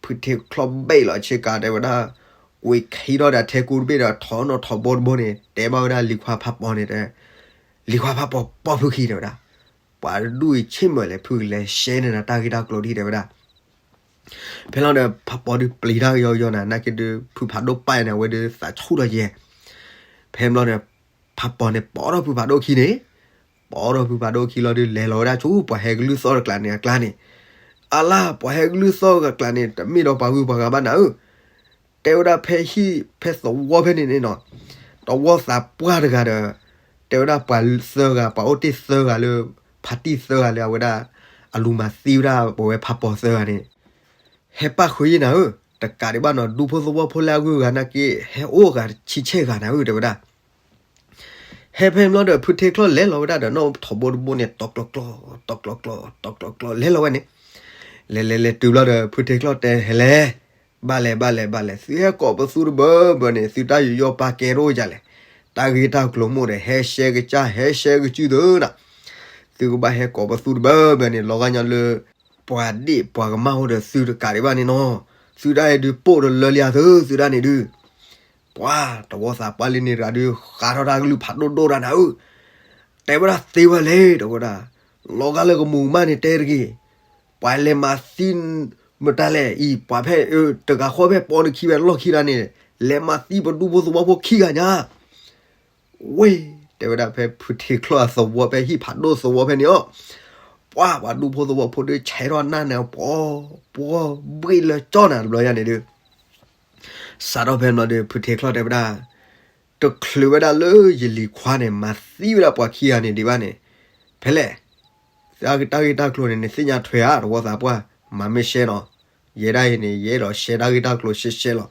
ဖုထံချီၣ်ဘ့ၣ်လီၤဆ့ကၤတဲဝဲဒၣ် ကွံာ်ခံထီၣ်ဒီးထဲကူတဘ့ၣ်ဒီး ထိၣ်နီၣ်ထိၣ်ဘိတဘိန့ၣ် တဲဘၣ်ဝဲဒၣ်လံၤခွါဖးပီၤန့ၣ် လံၤခွါဖးပီၤ ပိာ်ဖုခံ တဲဝဲဒၣ်, ပှၤတဒူၣ်အံၤဆ့ၣ်မုၢ်လဲၣ် ဖုကလဲၤရှဲန့ၢ်နၤတၢ်ဂ့ၢ်တၢ်ကျိၤဒ် တဲဝဲဒၣ်. ဖဲလီၤဒီး ဖးပီၤဒုးပျံၤတၢ်ကယီကယီနၤ နာ်က့ဒုး ဖုဖးဒိၣ်ပာ်န့ၣ် အဝဲဒုးသးဆူၣ်ထီၣ်ယဲၢ်. ဖဲဘျီဒီး ဖးပီၤန့ၣ် ပိာ်ထီၣ်ဖုဖးဒိၣ်ခံန့ၣ်, ပိာ်ထီၣ်ဖုဖးဒိၣ်ခံလီၤဒုး လဲၤလီၤဝဲဒၣ်ဆူပှၤဟဲကလုၢ်သီၣ်တကျးန့ၣ်အကျါန့ၣ်, အလါ ပှၤဟဲကလုၢ်သီၣ်တကျးန့ၣ် တမ့ၢ်ဒီးပှၤဂုၤပှၤဂၤဘၣ်နၤဧၢ, တဲဝဲဒၣ်ဖဲဟံၣ်ဖဲသဝီဖဲန့ၣ်န့ၣ်နီၤ, တဝီသးပှၢ်တဂၤဒီး တဲဝဲဒၣ်ပှၤသၢဂၤ ပှၤအိၣ်တ့ၢ်သၢဂၤလၢ ဖါတံၢ်သၢဂၤလၢအဝဲဒၣ် အလူၤမၤသံဝဲဒၣ်ပဝဲဖးပီၤသၢဂၤန့ၣ် ဟဲပၣ်ဃုာ်ယဲၢ်နၤဧၢ, တကးဒံးဘၣ်နီၤ ဒူဖိသဝီဖိလၢအဂုၤအဂၤနာ်က့ ဟဲအိၣ်ဂၤတဆံဆဲၣ်ဂၤနၤဧၢ တဲဝဲဒၣ်. ဟဲဖဲဘျီဒီး ဖုထ့ချီၣ်လဲၤလီၤဝဲဒၣ်ဒီးနီၣ်ထိၣ်ဘိတဘိန့ၣ် တီၤကျီၤကျီၤ တီၤကျီၤကျီၤ တီၤကျီၤကျီၤ လဲၤလီၤဝဲန့ၣ်, လဲၤလဲၤလဲၤတုၤဘျီဒီး ဖုထ့ချီၣ်တဲဟဲလဲၣ်, ဘၣ်လဲၣ်ဘၣ်လဲၣ်ဘၣ်လဲၣ် သုဟဲကိးပသူတဘၢဘၢန့ၣ် သုတၢ်ယူးယီၣ်ပာ်ကဲတအိၣ်ယၤလဲၣ်, တၢ်ဂ့ၢ်တၢ်ကျိၤမိၢ်ဒီး ဟဲရှဲကစၢ် ဟဲရှဲကစုၢ်သုနၤ, သုကဘၣ်ဟဲကိးပသူတဘၢဘၢန့ၣ် လီၤဂာ်ညါလၢ ပှၤဒ့ၣ်ပှၤကမၣ်အိၣ်ဒီးသုတကးဒံးဘၣ်န့ၣ်နီၤ, သုတၢ်အံၤဒုးပိာ်ဒီးလၢလံဧါသု သုတၢ်န့ၣ်ဒုး, ပှၤတဝီသးပှၢ်လံန့ၣ်တဂၤဒုး ဃးထီၣ်တၢ်ကလုၢ်ဖးဒိၣ်ဒိၣ်တၢ်နၤဧၢ, တဲဝဲဒၣ်သ့ဝဲလဲၣ် တဲဝဲဒၣ်, လီၤဂာ်လၢကမူၤကမၣ်န့ၣ်တဲတဂ့ၤ, ပှၤလဲၤမၤသံ မတၤလဲၣ်အံၤ ပှၤဖဲ တဂၤဃီဖဲပိာ်နခံဖဲလီၢ်ခံတၢ်န့ၣ်, လဲၤမၤသံပဒူဖိသဝီဖိခံဂၤညါ ဝ့ၢ် တဲဝဲဒၣ်ဖဲဖုထ့ချီၣ်အသဝီဖဲဟံၣ်ဖးဒိၣ်သဝီဖဲန့ၣ်အီၤ, ပှၤပှၤဒူဖိသဝီဖိဒုးဆဲးထီၣ်နၢ်န့ၣ် ပီၤပှီၤဘှ့ၣ်လၢကၠီၣ်နၤတဘျီညါန့ၣ်ဒုး, စးထီၣ်ဖဲဘျီဒီး ဖုထ့ချီၣ်တဲဝဲဒၣ်, တချုးဝဲဒၣ်လၢယလံၤခွါန့ၣ် မၤသံဝဲဒၣ်ပှၤခံဂၤန့ၣ်ဒံးဘၣ်န့ၣ်, ဖဲလဲၣ် တၢ်ဂ့ၢ်တၢ်ကျိၤန့ၣ် နသ့ၣ်ညါထွဲဧါ တဝီသးပှၢ်, မၤမ့ၢ်ရှဲနီၤ, ယဲဒၣ်အံၤန့ၣ် ယအဲၣ်ဒိးရှဲတၢ်ဂ့ၢ်တၢ်ကျိၤရှဲရှဲလီၤ.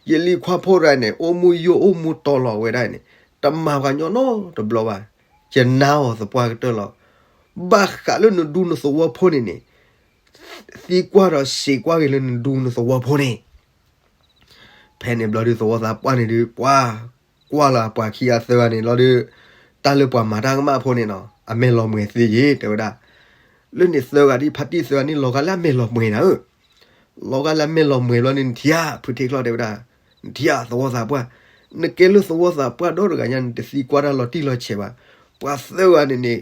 ယလံၤခွါဖိတဂၤန့ၣ် အိၣ်မူယိၣ်အိၣ်မူတီလီၤဝဲဒၣ်အံၤန့ၣ်, တမၤပှၤညီနီတဘျီဘၣ်, ယနာ်အီၤသပှၢ်ကတၢၢ်လီၤ. ဘၣ်ဃးလၢနဒူနသဝီဖိန့ၣ်န့ၣ် သံကွၢ်ဒီးစံးကွၢ်က့ၤလၢနဒူနသဝီဖိန့ၣ် ဖဲန့ၣ်ဘျီဒုး သဝီသးပှၢ်န့ၣ်ဒုး ပှၤကွၢ်လီၤအပှၤခံဂၤသၢဂၤန့ၣ်လီၤဒုး, တၢ်လၢပှၤမၤတၢ်ကမၣ်ဖိန့ၣ်နီၤ အမဲာ်လီၤမှဲၤသ့ယ့ၤ တဲဝဲဒၣ်, လၢန့ၣ်သၢဂၤဒ်ဖါတံၢ်သၢဂၤန့ၣ် လီၤဂာ်လၢအမဲာ်လီၤမှဲၤနၤဧၢ, လီၤဂာ်လၢအမဲာ်လီၤမှဲၤဘျီန့ၣ် နထံၣ်ဧါ ဖုထ့ချီၣ်တဲဝဲဒၣ်, နထံၣ်ဧါ သဝီသးပှၢ်, နကဲလၢသဝီသးပှၢ်ဒီတဂၤညါ နတသံကွၢ်တၢ်လီၤတံၢ်လီၤဆဲးဘၣ်, ပှၤသၢဂၤန့ၣ်န့ၣ်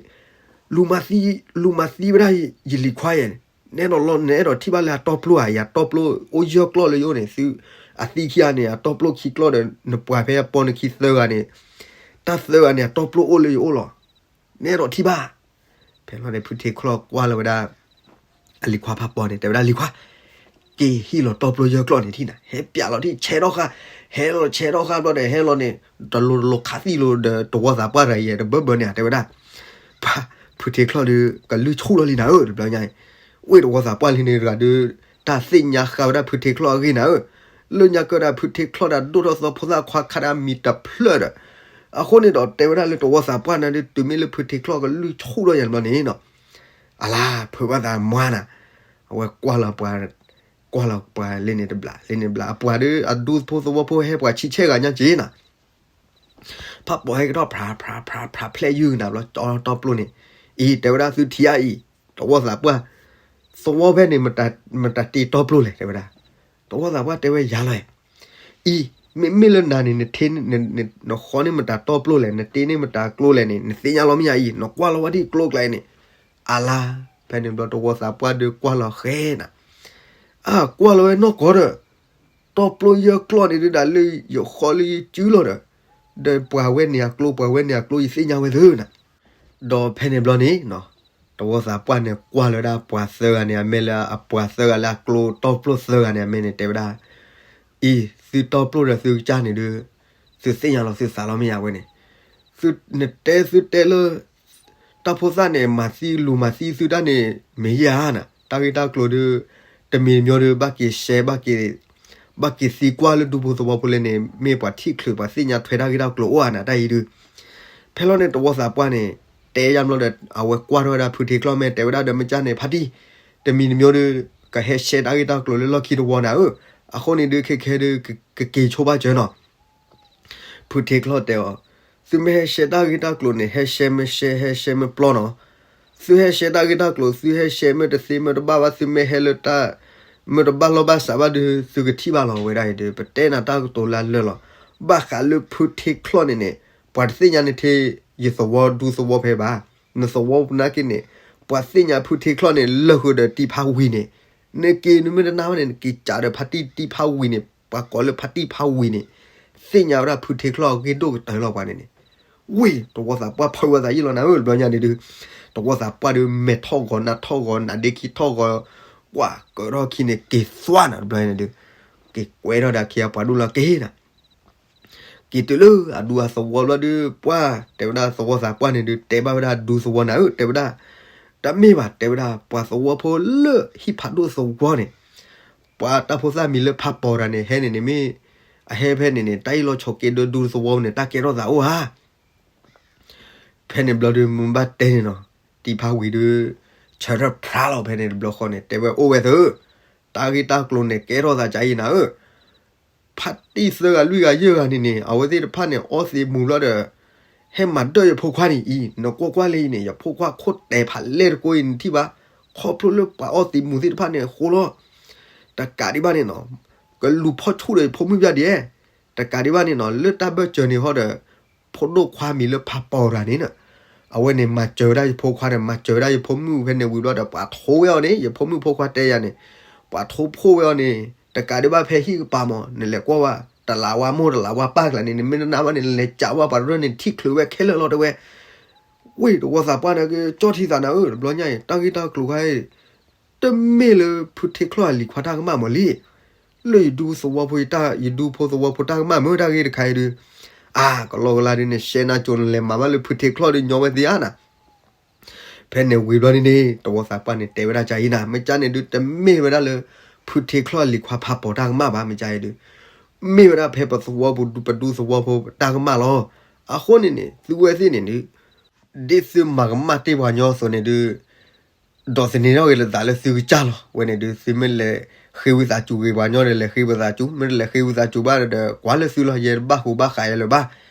လူၤမၤသံ လူၤမၤသံဝဲဒၣ်ယလံၤခွါယဲၢ်န့ၣ်, နအဲၣ်ဒိးလီၤ နအဲၣ်ဒိးထံၣ်ဘၣ်လၢအတီပျိဧါ, ယတီပျိအိၣ်ယဲၢ်ကျီၢ်လၢယအိၣ်န့ၣ် သု အသံခံဂၤန့ၣ် အတီပျိခံကျီၢ်ဒီး နပှၤဖဲအပိာ်နခံသၢဂၤန့ၣ်, တၢ်သၢဂၤန့ၣ် အတီပျိအိၣ်လၢယအိၣ်လီၤ. နအဲၣ်ဒိးထံၣ်ဘၣ်. ဖဲလီၤန့ၣ် ဖုထ့ချီၣ်ကွၢ်လီၤဝဲဒၣ် အလံၤခွါဖးပီၤန့ၣ် တဲဝဲဒၣ် လံၤခွါ, က့ၤဟံၣ်လီၤတီပျိယဲၢ်ကျီၢ်န့ၣ်ထံၣ်နၤ, ဟဲပျးလီၤထံၣ် ဆဲးထီၣ်ဃာ်, ဟဲလီၤဆဲးထီၣ်ဃာ်ဘျီဒီး ဟဲလီၤန့ၣ် တလိၤတလိၤခးသံလိၤဒီး တဝီသးပှၢ်တဂၤယဲၢ်တဘၢဘၢန့ၣ် တဲဝဲဒၣ်. ဖုထ့ချီၣ်ဒုး ကလုၢ်ဆူၣ်လီၤလံနၤဧၢ တဘျီညါအံၤ, ဝ့ၢ်တဝီသးပှၢ်လံန့ၣ်တဂၤဒုး တၢ်သ့ၣ်ညါဃာ်ဝဲဒၣ်ဖုထ့ချီၣ်အဂ့ၢ်နၤဧၢ, လၢညါကၢဒၣ်ဖုထ့ချီၣ်ဒီး ဒိၣ်ထီၣ်သီဖိသၣ်ခွါခါဒၣ်မံၤတဖျၢၣ်ဒီး, အဃိန့ၣ်ဒီး တဲဝဲဒၣ်လၢတဝီသးပှၢ်န့ၣ်ဒုး တုၤမ့ၢ်လၢဖုထ့ချီၣ်ကလုၢ်ဆူၣ်ထီၣ်ယဲၢ်တဘျီန့ၣ်နီၤ, အလါ ဖုးဘၣ်သးမွါနၤ, အဝဲကွၢ်လီၤပှၤ, ကွၢ်လီၤပှၤလ့န့ၣ်တဘျီ လ့န့ၣ်တဘျီ အပှၤဒီး အဒူဖိသဝီဖိဟဲပှၤဆံဆဲၣ်ဂၤညါက့ၤနၤ, ဖးပီၤဟဲကထီၣ် ဖြးဖြးဖြးဖြးဖျဲၣ်ယုၢ်ကနၤဘျီ ကၠီတီပျိန့ၣ်, အံၤ တဲဝဲဒၣ်သုထံၣ်ဧါအံၤ, တဝီသးပှၢ်, သဝီဖဲန့ၣ် မတၤတ့တီပျိလဲၣ် တဲဝဲဒၣ်, တဝီသးပှၢ်တဲဝဲယၤလီၤ, အံၤ မ့မ့ၢ်လၢနၤန့ၣ် နထ့ နဃီန့ၢ်မတၤတီပျိလဲၣ် နတ့န့ၢ်မတၤကျိလဲၣ်န့ၣ် နသ့ၣ်ညါလီၤမ့ၢ်ဧါအံၤ နကွၢ်လီၤဝဲဒ်ကျိကျဲန့ၣ်, အလါ, ဖဲန့ၣ်ဘျီတဝီသးပှၢ်ဒုးကွၢ်လီၤဃဲနၤ, အကွၢ်လီၤဝဲနီၢ်ကီၢ်ဒီး တီပျိယဲၢ်ကျီၢ်န့ၣ်ဒုးဒၣ်လၢယဃီလၢယစုလီၤဒီး, ဒီးပှၤဝဲန့ၣ်အကျိ ပှၤဝဲန့ၣ်အကျိ ယသ့ၣ်ညါဝဲသ့နၤ, ဒီးဖဲန့ၣ်ဘျီန့ၣ်, တဝီသးပှၢ်န့ၣ် ကွၢ်လီၤဝဲဒၣ်ပှၤသၢဂၤန့ၣ် အမဲာ်လၢအပှၤသၢဂၤလၢအကျိတီပျိသၢဂၤန့ၣ် အမဲာ်န့ၣ် တဲဝဲဒၣ်, အံၤ သုတီပျိဒီးသုကစၢ်န့ၣ်ဒုး, သုသ့ၣ်ညါလီၤသုသးလီၤမ့ၢ်ယၤဝဲန့ၣ်, နတဲသုတဲလၢ တၢ်ဖိသၣ်န့ၣ် မၤသံလူၤမၤသံသုတၢ်န့ၣ် မ့ၢ်ယၤဧါနၤ, တၢ်ဂ့ၢ်တၢ်ကျိၤဒုး, တမံၤတမံၤဒုး ဘၣ်က့ၤရှဲ ဘၣ်က့ၤ, ဘၣ်က့ၤသံကွၢ်လၢဒူဖိသဝီဖိလဲၣ်န့ၣ် မ့ၢ်ပှၤထံၣ်ချုးပှၤသ့ၣ်ညါထွဲတၢ်ဂ့ၢ်တၢ်ကျိၤအိၣ်ဧါနၤ တၢ်အံၤဒုး, ဖဲလီၤန့ၣ် တဝီသးပှၢ်န့ၣ် တဲယါဘျီဒီး အဝဲကွၢ်ထီၣ်ဝဲဒၣ်ဖုထ့ချီၣ် မ့ၢ်တဲဝဲဒၣ်ဒီး မ့ၢ်ကၢ်န့ၣ် ဖါတံၢ်, တမံၤတမံၤဒုး, ကဟဲရှဲတၢ်ဂ့ၢ်တၢ်ကျိၤလၢလီၢ်ခံတဝီနၤဧၢ, အဃိန့ၣ်ဒုး ခဲခဲဒုး ကက့ၤဆိဘၣ်စၢၤနီၤ ဖုထ့ချီၣ်တဲအီၤ, သုမ့ၢ်ဟဲရှဲတၢ်ဂ့ၢ်တၢ်ကျိၤန့ၣ် ဟဲရှဲမ့ၢ်ရှဲ ဟဲရှဲမ့ၢ်ပျီနီၤ, သုဟဲရှဲတၢ်ဂ့ၢ်တၢ်ကျိၤ သုဟဲရှဲမ့ၢ်တသ့မ့ၢ်တဘၣ်ဘၣ် သုမ့ၢ်ဟဲလၢတၢ် မ့ၢ်တဘၣ်လီၢ်ဘၣ်စးဘၣ်ဒီး သုကထံၣ်ဘၣ်လီၤဝဲဒၣ်အံၤဒီး ပတဲနၤတၢ်ကတိၤလၢလၢာ်လီၤ. ဘၣ်ဃးလၢဖုထ့ချီၣ်န့ၣ်န့ၣ် ပှၤတသ့ၣ်ညါနထ့ ယသဝီဒူသဝီဖဲဘၣ်. နသဝီပူၤနာ်က့န့ၣ် ပှၤသ့ၣ်ညါဖုထ့ချီၣ်န့ၣ် လၢာ်ဃုာ်ဒီးတံၤဖးဝံၤန့ၣ်, နက့ၤနမ့ၢ်တနာ်ဘၣ်န့ၣ် နက့ၤကးဒီးဖါတံၢ်တံၤဖးဝံၤန့ၣ် ပှၤကိးလၢဖါတံၢ်ဖးဝံၤန့ၣ် သ့ၣ်ညါဝဲဒၣ်ဖုထ့ချီၣ်အဂ့ၢ်ဒိၣ်ကတၢၢ်လီၤပှၤန့ၣ်န့ၣ်. ဝ့ၢ် တဝီသးပှၢ်ဖီၣ်ဝဲသးယံာ်လီၤနၤဧၢ တဘျီညါန့ၣ်ဒုး တဝီသးပှၢ်ဒီး မဲာ်ထီၣ်ဂီၤနးထီၣ်ဂီၤ နးဒ့ခံထီၣ်ဂီၤ ကွၢ်ကၢထီၣ်ခံန့ၣ် က့ၤသွါနၤတဘျီန့ၣ်ဒုး က့ၤကွဲထီၣ်ဒီးခံအပှၤဒိၣ်လီၤက့ၤနၤ က့ၤတုၤလၢအဒူအသဝီဘျီဒုး ပှၢ်တဲဝဲဒၣ်သဝီသးပှၢ်န့ၣ်ဒုး တဲဘၣ်ဝဲဒၣ်ဒူသဝီနၤဧၢ တဲဝဲဒၣ်, တမ့ၢ်ဘၣ် တဲဝဲဒၣ် ပှၤသဝီဖိလၢဟံၣ်ဖးဒိၣ်သဝီန့ၣ် ပှၤတၢ်ဖိသၣ်မံၤလၢဖးပီၤတၢ်န့ၣ် ဟဲန့ၣ်န့ၣ်မ့ၢ် အဟဲဖဲန့ၣ်န့ၣ် တၢ်အ့ၣ်လိာ်ဆိးက့ဒီးဒူသဝီန့ၣ် တၢ်ကဲထီၣ်သးအိၣ်ဧါ ဖဲန့ၣ်ဘျီဒုး မ့ၢ်ဘၣ်တဲန့ၣ်နီၤ, တံၤဖးဝံၤဒုး ဆၢထၢၣ်ဖျါလီၤဖဲန့ၣ်တဘျီဃီန့ၣ် တဲဝဲအိၣ်ဝဲသု, တၢ်ဂ့ၢ်တၢ်ကျိၤန့ၣ် ကဲထီၣ်သးကါအံၤနၤဧၢ, ဖါတံၢ်သၢဂၤလွံၢ်ဂၤယဲၢ်ဂၤန့ၣ်န့ၣ် အဝဲသ့ၣ်တဖၣ်န့ၣ် အီသံးမူၤဘျီဒီး ဟဲမၤဒၢၣ်ယဖိခွါန့ၣ်အံၤ နကွၢ်ကွၢ်လၢအံၤန့ၣ် ယဖိခွါခိၣ်တဲာ်ဖးလဲၢ်တကိးအံၤနထံၣ်ဘၣ်, ခီဖျိလၢပှၤအီသံးမူၤသ့ၣ်တဖၣ်န့ၣ်အဃိလီၤ, တကးဒံးဘၣ်န့ၣ်နီၤ, ကလူၤဖီၣ်ဆူၣ်ဒီးယဖိမုၣ်ပျၢ်ဒံး, တကးဒံးဘၣ်န့ၣ်နီၤ လၢတၢ်ဘၢၣ်စၢၤန့ၣ်ဟီဒီး ဖိဒိၣ်ခွါမံၤလၢဖးပီၤတၢ်န့ၣ်နီၤ, အဝဲန့ၣ်မၤစၢၤဝဲဒၣ်ယဖိခွါဒီး မၤစၢၤဝဲဒၣ်ယဖိမုၣ်ဖဲန့ၣ်ဝံၤဘျီဒီး ပှၤထိဝဲအီၤန့ၣ် ယဖိမုၣ်ဖိခွါတဲယၤန့ၣ်, ပှၤထိဖှိၣ်ဝဲအီၤန့ၣ် တကးဒံးဘၣ်ဖဲဟံၣ်ကပၤမး နလဲၤကွၢ်ဝဲ တလးဝါမိၢ်တလးဝါပၢ်ကျါန့ၣ် နမ့ၢ်တနာ်ဘၣ်န့ၣ် နလဲၤကးဝဲပှၤတရၢၢ်န့ၣ် ထံၣ်ချုးဝဲခဲလၢာ်လီၤတဲဝဲ, ဝ့ၢ်တဝီသးပှၢ်န့ၣ်က့ ကၠီထံသးနၤဧၢ တဘျီညါအံၤ တၢ်ဂ့ၢ်တၢ်ကျိၤခါအံၤ တမ့ၢ်လၢဖုထ့ချီၣ်အလံၤခွါတၢ်ကမၣ်မးလံ, လၢယဒူသဝီဖိယတၢ် ယဒူဖိသဝီဖိတၢ်ကမၣ်မ့ၢ်ဝဲဒၣ် ဂ့ၢ်တခါအံၤဒုး, အါ ကလီကလါဒုးန့ၣ် ရှဲနၢ်ကၠိနလဲၤမၤဘၣ်လၢဖုထ့ချီၣ်ဒုးညီဝဲသ့ဧါနၤ, ဖဲန့ၣ်ဝံၤဘျီန့ၣ်န့ၣ် တဝီသးပှၢ်န့ၣ် တဲဝဲဒၣ်ကါအံၤနၤ မ့ၢ်ကါန့ၣ်ဒုး တမ့ၢ်ဝဲဒၣ်လၢ ဖုထ့ချီၣ်အလံၤခွါဖးပီၤတၢ်ကမၣ်ဘၣ် မ့ၢ်ကါအံၤဒုး, မ့ၢ်ဝဲဒၣ်ဖဲပသဝီပူၤ ပဒူသဝီဖိတၢ်ကမၣ်လီၤ, အဃိန့ၣ်န့ၣ် သုဝဲသ့ၣ်န့ၣ်ဒုး ဒ်သုမၤကမၣ်တ့ၢ်ပှၤညီအသိးန့ၣ်ဒုး ဒီးသန့ၤထီၣ်က့ၤလၢသးလၢသုကစၢ်လီၤ, ဝဲန့ၣ်ဒုး သုမ့ၢ်လဲၤဃ့ဝံသးစူၤဂ့ၤပှၤညီဒီး လဲၤဃ့ဝံသးစူၤ, မ့ၢ်တလဲၤဃ့ဝံသးစူၤဘၣ်ဒီး ကွၢ်လၢသုလီၤ ယဲတဘၣ်ဃိဘၣ်ဃးယဲလၢၤဘၣ်,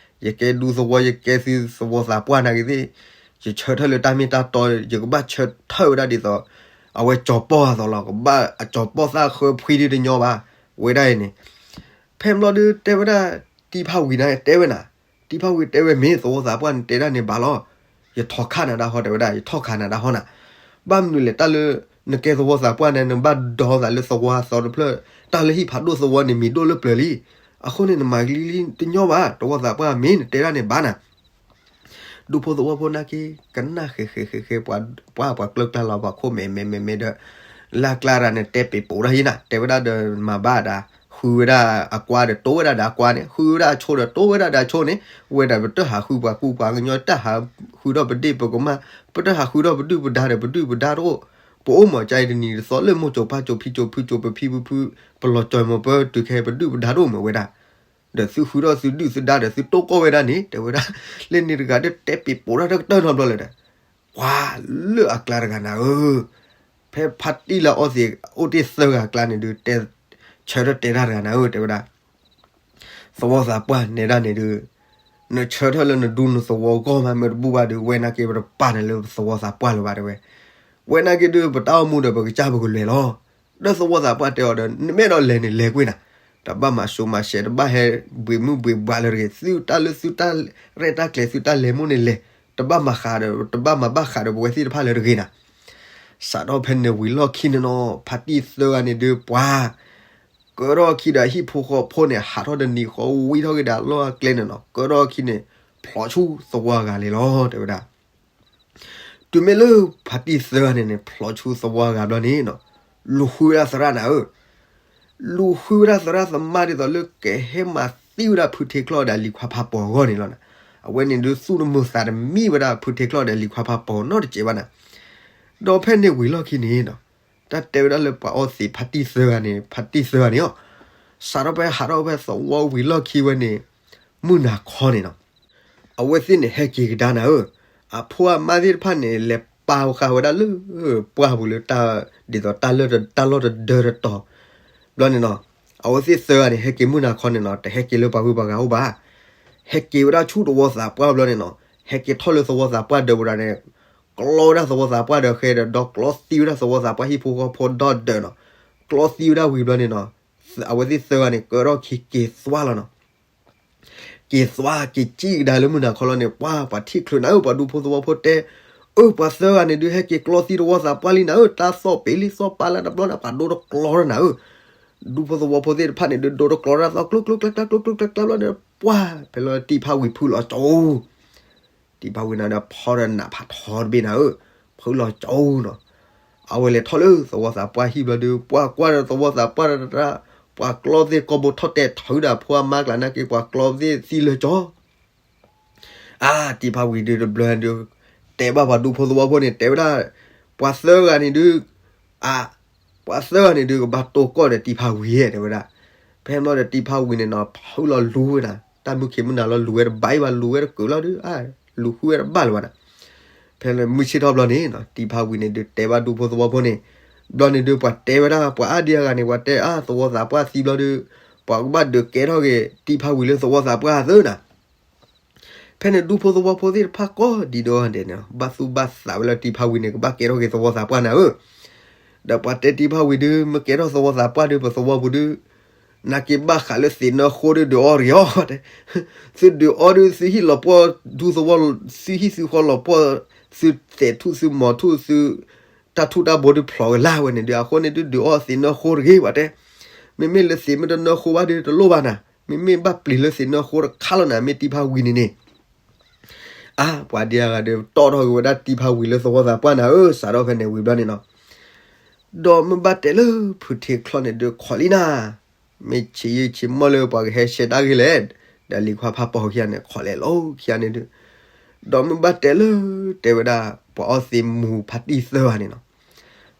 ယကဲဒူသဝီ ယကဲသုသဝီသးပှၢ်နာ်က့သ့ၣ်, ယဆၢထၢၣ်လၢတၢ်မ့ၢ်တၢ်တီ ယကဘၣ်ဆၢထၢၣ်ဝဲဒၣ်ဒ်သိး အဝဲကၠီၤပီၢ်အသိးလီၤ, ကဘၣ်အကၠီၤပီၢ်သၣ်ဃၢဖှံဒုးတညီဘၣ်, ဝဲဒၣ်အံၤန့ၣ် ဖဲဘျီဒုးတဲဝဲဒၣ် တံၤဖးဝံၤန့ၣ်တဲဝဲနၤ, တံၤဖးဝံၤတဲဝဲမ့ၢ်သဝီသးပှၢ်န့ၣ်တဲဒၣ်န့ၣ်ဘၣ်လီၤ, ယထီၣ်ခးနၤဒၣ်ဟီတဲဝဲဒၣ် ယထီၣ်ခးနၤဒၣ်ဟီနၤ, ဘၣ်မနုၤလဲၣ် တၢ်လၢ နကဲသဝီသးပှၢ်န့ၣ် နဘၣ်ဒီသးလၢသဝီအသီတဖျၢၣ်, တၢ်လၢဟံၣ်ဖးဒိၣ်သဝီန့ၣ်မံၤဒိၣ်လၢပျၢၤလံ, အဃိန့ၣ် နမၤကလံၤလံတညီဘၣ်, သဝီသးပှၢ်မ့ၢ်နတဲဒၣ်န့ၣ်ဘၣ်နၤ ဒူဖိသဝီဖိနာ်က့ ကနၣ်ဃဲဃဲဃဲဃဲ ပှၤပှၤကျၢၢ်ကျါလီၤ ပှၤခိၣ်မဲာ်မဲာ်မဲာ်မဲာ်ဒီး လၢကျါတၢ်န့ၣ် တဲပ့ၤပိာ်တၢ်ယံၤနၤ, တဲဝဲဒၣ်ဒီးမၤဘၣ်ဒၣ်, ဃုဝဲဒၣ်အကွါဒီး တိဝဲဒၣ်ဒီးအကွါန့ၣ်, ဃုဝဲဒၣ်အဆိဒီး တိဝဲဒၣ်ဒီးအဆိန့ၣ်, ဝဲဒၣ်ပတဟးဃုပှၤကူပှၤကညီ တဟးဃုထီၣ်ပဒ့ၣ်ပကမၢ်, ပတဟးဃုထီၣ်ပဒုၣ်ပဒါဒီး ပဒုၣ်ပဒါတအိၣ်, ပအိၣ်မးကါအံၤတနံၤတသီလၢမိၢ်စိၤပၢ်စိၤဖံစိၤဖုစိၤပဖံပဖု, ပလီၤကၠီၤမးပတုၤခဲ ပဒုၣ်ပဒါတအိၣ်မးဝဲဒၣ် ဒီးသုဃုထီၣ်သုဒုၣ်သုဒါဒီးသုတိၢ်ကီၢ်ဝဲဒၣ်န့ၣ် တဲဝဲဒၣ်, လၢန့ၣ်တဂၤဒီးတဲပ့ၤပိာ်တၢ်တကတၢၢ်နီတဘျီလၢၤဒီး, ပှၤလၢအကျါတဂၤနၤဧၢ, ဖဲဖါတံၢ်လၢအီသံးအိၣ်တ့ၢ်သၢဂၤအကျါန့ၣ်ဒုး တဲ, ဆၢထၢၣ်တဲတၢ်တဂၤနၤဧၢ တဲဝဲဒၣ်, သဝီသးပှၢ်နဲဒၣ်န့ၣ်ဒုး, နဆၢထၢၣ်လၢနဒူနသဝီဂီၢ်မး မ့ၢ်တဘူၣ်ဘၣ်ဒီး ဝဲနာ်က့ပတပာ်နၤလၢသဝီသးပှၢ်လၢၤဘၣ်တဲဝဲ, ဝဲနာ်က့ဒုး ပတၢ်အိၣ်မူဒီးပကစၢ်ပကလဲၤလီၤ ဒီးသဝီသးပှၢ်တဲအီၤဒီး နမ့ၢ်အဲၣ်ဒိးလဲၤန့ၣ် လဲၤကွံာ်နၤ, တဘၣ်မၤစိၤမၤဆဲး တဘၣ်ဟဲဘှံးမုၢ်ဘှံးဘှးလၢၤတဂ့ၤ, သုတၢ်လၢသုတၢ်ရဲၣ်တၢ်ကျဲၤ သုတၢ်လဲၤမိၣ်န့ၣ်လဲၤ, တဘၣ်မၤဃးဒီး တဘၣ်မၤဘၣ်ဃးဒီးပဝဲသ့ၣ်တဖၣ်လၢၤတဂ့ၤနၤ. စးထီၣ်ဖဲန့ၣ်ဝံၤလီၢ်ခံန့ၣ်နီၤ ဖါတံၢ်သၢဂၤန့ၣ်ဒုးပှၤ ကၢထီၣ်အခံဒီးအဟံၣ်ဖိဃီဖိန့ၣ် ဟးထီၣ်တနံၤဃီ ဝံထီၣ်က့ၤဒီးလီၢ်အကျဲန့ၣ်နီၤ, ကၢထီၣ်အခံန့ၣ် ဖျိးဆူသဝီအဂၤလံလီၤ တဲဝဲဒၣ် တုၤမ့ၢ်လၢဖါတံၢ်သၢဂၤန့ၣ်န့ၣ် ဖျိးဆူသဝီအဂၤဘျီန့ၣ်နီၤ, လူၤဃုဝဲဒၣ်သရၣ်နၤဧၢ, လူၤဃုဝဲဒၣ်သရၣ်သမါဒ်သိးလၢ ကဟဲမၤသံဝဲဒၣ်ဖုထ့ချီၣ်ဒီးအလံၤခွါဖးပီၤအဂီၢ်န့ၣ်လီၤနၤ. အဝဲန့ၣ်ဒုးသူၣ်တမုာ်သးတမံဝဲဒၣ်ဖုထ့ချီၣ်ဒီးအလံၤခွါဖးပီၤနီတစဲးဘၣ်နၤ. ဒီးဖဲန့ၣ်ဝံၤလီၢ်ခံန့ၣ်နီၤ, တၢ်တဲဝဲဒၣ်လၢပှၤအီသံးဖါတံၢ်သၢဂၤန့ၣ် ဖါတံၢ်သၢဂၤန့ၣ်အီၤ, စးထီၣ်ဖဲဟးထီၣ်ဖဲသဝီဝံၤလီၢ်ခံဝဲန့ၣ် မုၢ်နၤခီန့ၣ်နီၤ အဝဲသ့ၣ်န့ၣ်ဟဲက့ၤကဒါနၤဧၢ, အဖိအမါသ့ၣ်တဖၣ်န့ၣ် လဲၤပာ်ဃာ်ဝဲဒၣ်လၢ ပှၢ်ပူၤလၢ ဒ်သိးတၢ်လီၢ်တဒၢတတီၤ, ဘျီန့ၣ်နီၤ, အဝဲသ့ၣ်သၢဂၤန့ၣ် ဟဲက့ၤမုၢ်နၤခီန့ၣ်နီၤ တဟဲက့ၤလၢပှၤဂုၤပှၤဂၤအိၣ်ဘၣ်, ဟဲက့ၤဝဲဒၣ်ဆူသဝီသးပှၢ်ဘျီန့ၣ်နီၤ, ဟဲက့ၤထီၣ်လၢသဝီသးပှၢ်ဒၢးပူၤဒီးန့ၣ် ကျီဝဲဒၣ်သဝီသးပှၢ်ဒၢးဃဲဒီး ဒီးကျီသံဝဲဒၣ်သဝီသးပှၢ်ဟံၣ်ဖိဃီဖိဒီဒၢးနီၤ, ကျီသံဝဲဒၣ်ဝံၤဘျီန့ၣ်နီၤ, အဝဲသ့ၣ်သၢဂၤန့ၣ် ကၢထီၣ်ခံက့ၤသွါလီၤနီၤ. က့ၤသွါက့ၤစံၣ်ကဒါလၢမုၢ်နၤခီလီၤန့ၣ် ပှၤ ပှၤထံၣ်ချုးနၤဧၢ, ပှၤဒူဖိသဝီဖိတဲ, အၢ ပှၤသၢဂၤန့ၣ်ဒုး ဟဲက့ၤကျီသံသဝီသးပှၢ်လံနၤဧၢ, တၢ်သီၣ်ပ့ၤလံသီၣ်ပၢ်လၢတဘျီန့ၣ် ပှၤဒိတကျီထီၣ်နၤဧၢ. ဒူဖိသဝီဖိသ့ၣ်တဖၣ်န့ၣ်ဒုး ဒိတကျီထီၣ်သီၣ် ကျိကျိကျဲကျဲကျိကျိကျဲကျဲဘျီန့ၣ် ပှၤ ဖဲလၢတံၤဖးဝံၤဖုးလီၤကၠိ တံၤဖးဝံၤန့ၣ်ဒီး ဖီဒီးနးဖးထီတဘ့ၣ်နၤဧၢ, ဖုးလီၤကၠိနီၤ. အဝဲလဲၤထီၣ်လၢသဝီသးပှၢ်ဟံၣ်ဘျီဒုး ပှၤကွၢ်ဒီးသဝီသးပှၢ်ဒီး ပှၤကျီသ့ၣ်ကိာ်ဘိထီၣ်တဲာ်ထုးဒီးဖိအမါကျါနာ်က့ ပှၤကျီသ့ၣ်သံလၢကၠီ အါ တံၤဖးဝံၤဒုးတဘျီဒုး တဲဘၣ်ပှၤဒူဖိသဝီဖိန့ၣ် တဲဝဲဒၣ် ပှၤသၢဂၤန့ၣ်ဒုး အါ ပှၤသၢဂၤန့ၣ်ဒုး ကဘၣ်တိၢ်ကီၢ်ဒီးတံၤဖးဝံၤဧါ တဲဝဲဒၣ်. ဖဲဘျီဒီးတံၤဖးဝံၤန့ၣ်နီၤ ဖုးလီၤလူၤဝဲနၤ, တၢ်မုၢ်ခံးမုၢ်နၤလီၤ လူၤဝဲတဘၣ်အံၤဘၣ် လူၤဝဲတကုးလီၤဒုး အါ လူၤဃုဝဲတဘၣ်လၢၤဘၣ်နၤ. ဖဲလၢမုၢ်ဆ့ၣ်ထီၣ်ဘျီန့ၣ်နီၤ တံၤဖးဝံၤန့ၣ်ဒုး တဲဘၣ်ဒူဖိသဝီဖိန့ၣ် ဘျီန့ၣ်ဒုး ပှၤတဲဝဲဒၣ် ပှၤအါဒံအါဂၤန့ၣ် ပှၤတဲအါ သဝီသးပှၢ်သံဘျီဒုး ပှၤကဘၣ်ဒုးကဲထီၣ်က့ၤ တံၤဖးဝံၤလၢသဝီသးပှၢ်သၢနၤ. ဖဲန့ၣ်ဒူဖိသဝီဖိသ့ၣ်တဖၣ်ကိးဒံးဒီးဒဲးန့ၣ် ဘၣ်သူၣ်ဘၣ်သးဝဲလၢတံၤဖးဝံၤန့ၣ် ကဘၣ်ကဲထီၣ်က့ၤသဝီသးပှၢ်နၤဧၢ. ဒီးပှၤတဲတံၤဖးဝံၤဒုး မ့ၢ်ကဲထီၣ်သဝီသးပှၢ်ဒုး ပသဝီပူၤဒုး နက့ၤဘၣ်ဃးလၢသ့ၣ်နၢဃိဒုး ဒုးအီၣ်တဂ့ၤအီၤ တဲ သုဒုးအီၣ်ဒုး သုဟံၣ်လီၤပှီၢ် ဒူသဝီ သုဟံၣ်သုဃီလီၤပှီၢ် သုသဲးထူၣ်သုမီၤထူၣ်သု တၢ်ထူၣ်တၢ်ဘိဒုးဖျိးကလာ်ဝဲန့ၣ်ဒုး အဃိန့ၣ်ဒုး ဒုးအီၣ်သ့ၣ်နၢဃိတဂ့ၤ ပှၤတဲ. မ့မ့ၢ်လၢသ့ၣ်မ့ၢ်တနၢဃိဘၣ်ဒုး တလိၣ်ဘၣ်နၤ, မ့မ့ၢ်ဘၣ်ပျံၤလၢသ့ၣ်နၢဃိတခါလီၤနၤ မ့ၢ်တံၤဖးဝံၤန့ၣ်န့ၣ် အါ ပှၤဒံအါဂၤဒီး တီၣ်ထီၣ်က့ၤဝဲဒၣ်တံၤဖးဝံၤလၢသဝီသးပှၢ်နၤဧၢ, စးထီၣ်ဖဲန့ၣ်ဝံၤဘျီန့ၣ်နီၤ. ဒီးမ့ၢ်ဘၣ်တဲလၢဖုထ့ချီန့ၣ်ဒုး ခိးလံနၤ, မ့ၢ်ဆံးယံာ်ဆံးမီၢ်လၢပှၤကဟဲရှဲတၢ်ဂ့ၢ်လဲၣ်, ဒီးလံၤခွါဖးပီၤခံဂၤန့ၣ် ခိးလဲၤလီၤခံဂၤန့ၣ်ဒုး, ဒီးမ့ၢ်ဘၣ်တဲလၢ တဲဝဲဒၣ် ပှၤအီၣ်သ့ၣ်မူၤဖါတံၢ်သၢဂၤန့ၣ်နီၤ.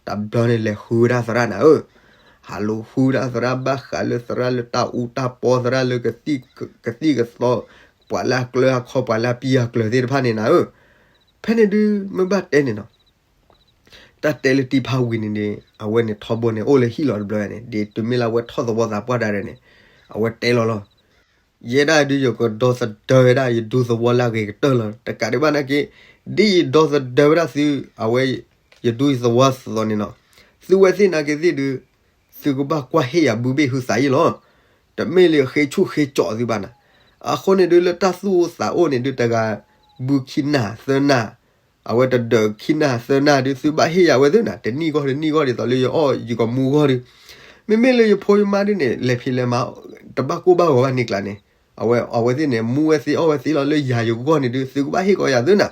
တဘျီန့ၣ်လဲၤဃုဝဲဒၣ်သရၣ်နၤဧၢ, ဟးလူၤဃုဝဲဒၣ်သရၣ် ဘၣ်ဃးလၢသရၣ်လၢတၢ်အူတၢ်ပီ သရၣ်လၢကသံၣ်ကသီ ပှၤလၢအကျၢၤအခီ ပှၤလၢအပံၢ်အကျၢၤသ့ၣ်တဖၣ်န့ၣ်နၤဧၢ. ဖဲန့ၣ်ဒုး မ့ၢ်ဘၣ်တဲန့ၣ်နီၤ, တၢ်တဲလၢတံၤဖးဝံၤန့ၣ်န့ၣ် အဝဲန့ၣ်ထီဘိန့ၣ် အိၣ်လၢဟံၣ်လီၤတဘျီန့ၣ် ဒ်တုၤမ့ၢ်လၢအဝဲထီၣ်သဝီသးပှၢ်ဒၣ်ဒဲးန့ၣ် အဝဲတဲလီၤလီၤ. ယဲဒၣ်ဒုး ယကဒီသဒၢဝဲဒၣ် ယဒူသဝီလၢအဂ့ၤကတၢၢ်လီၤ. တကးဒံးဘၣ်နာ်က့ ဒ်ယဒီသဒၢဝဲဒၣ်သု အဝဲ ယဒူယသဝီသိးန့ၣ်နီၤ, သုဝဲသ့ၣ်နာ်က့သ့ၣ်ဒုး သုကဘၣ်ကွၢ်ဟ့ၣ်ယၤဘုဘ့ၣ်ဟုသးယံာ်လီၤ. တမ့ၢ်လၢဃ့ဆူၣ်ဃ့ကၠီးသုဘၣ်နၤ. အဃိန့ၣ်ဒုး လၢတၢ်သူၣ်အိၣ်သးအိၣ်န့ၣ်ဒုး တဂၤဘုခံနၢ်သၢနၢ်, အဝဲတဒၢးခံနၢ်သၢနၢ်ဒုး သုဘၣ်ဟ့ၣ်ယၤဝဲသ့ၣ်နၤ, တနံၣ်ဂီၢ်တနံၣ်ဂီၢ်ဒ်သိးလၢယအီၣ်ယကမူဂီၢ်ဒုး. မ့မ့ၢ်လၢယဖိယမါဒုးန့ၣ် လဲၤဖံးလဲၤမၤ တဘၣ်ကိၢ်ဘၣ်ဂီၤဘၣ်န့ၣ်ကျါန့ၣ်, အဝဲအဝဲသ့ၣ်န့ၣ် မူဝဲသ့အီၣ်ဝဲသ့လီၤ. လၢယၤယဂီၢ်န့ၣ်ဒုး သုကဘၣ်ဟ့ၣ်ကီးယၤသ့ၣ်နၤ.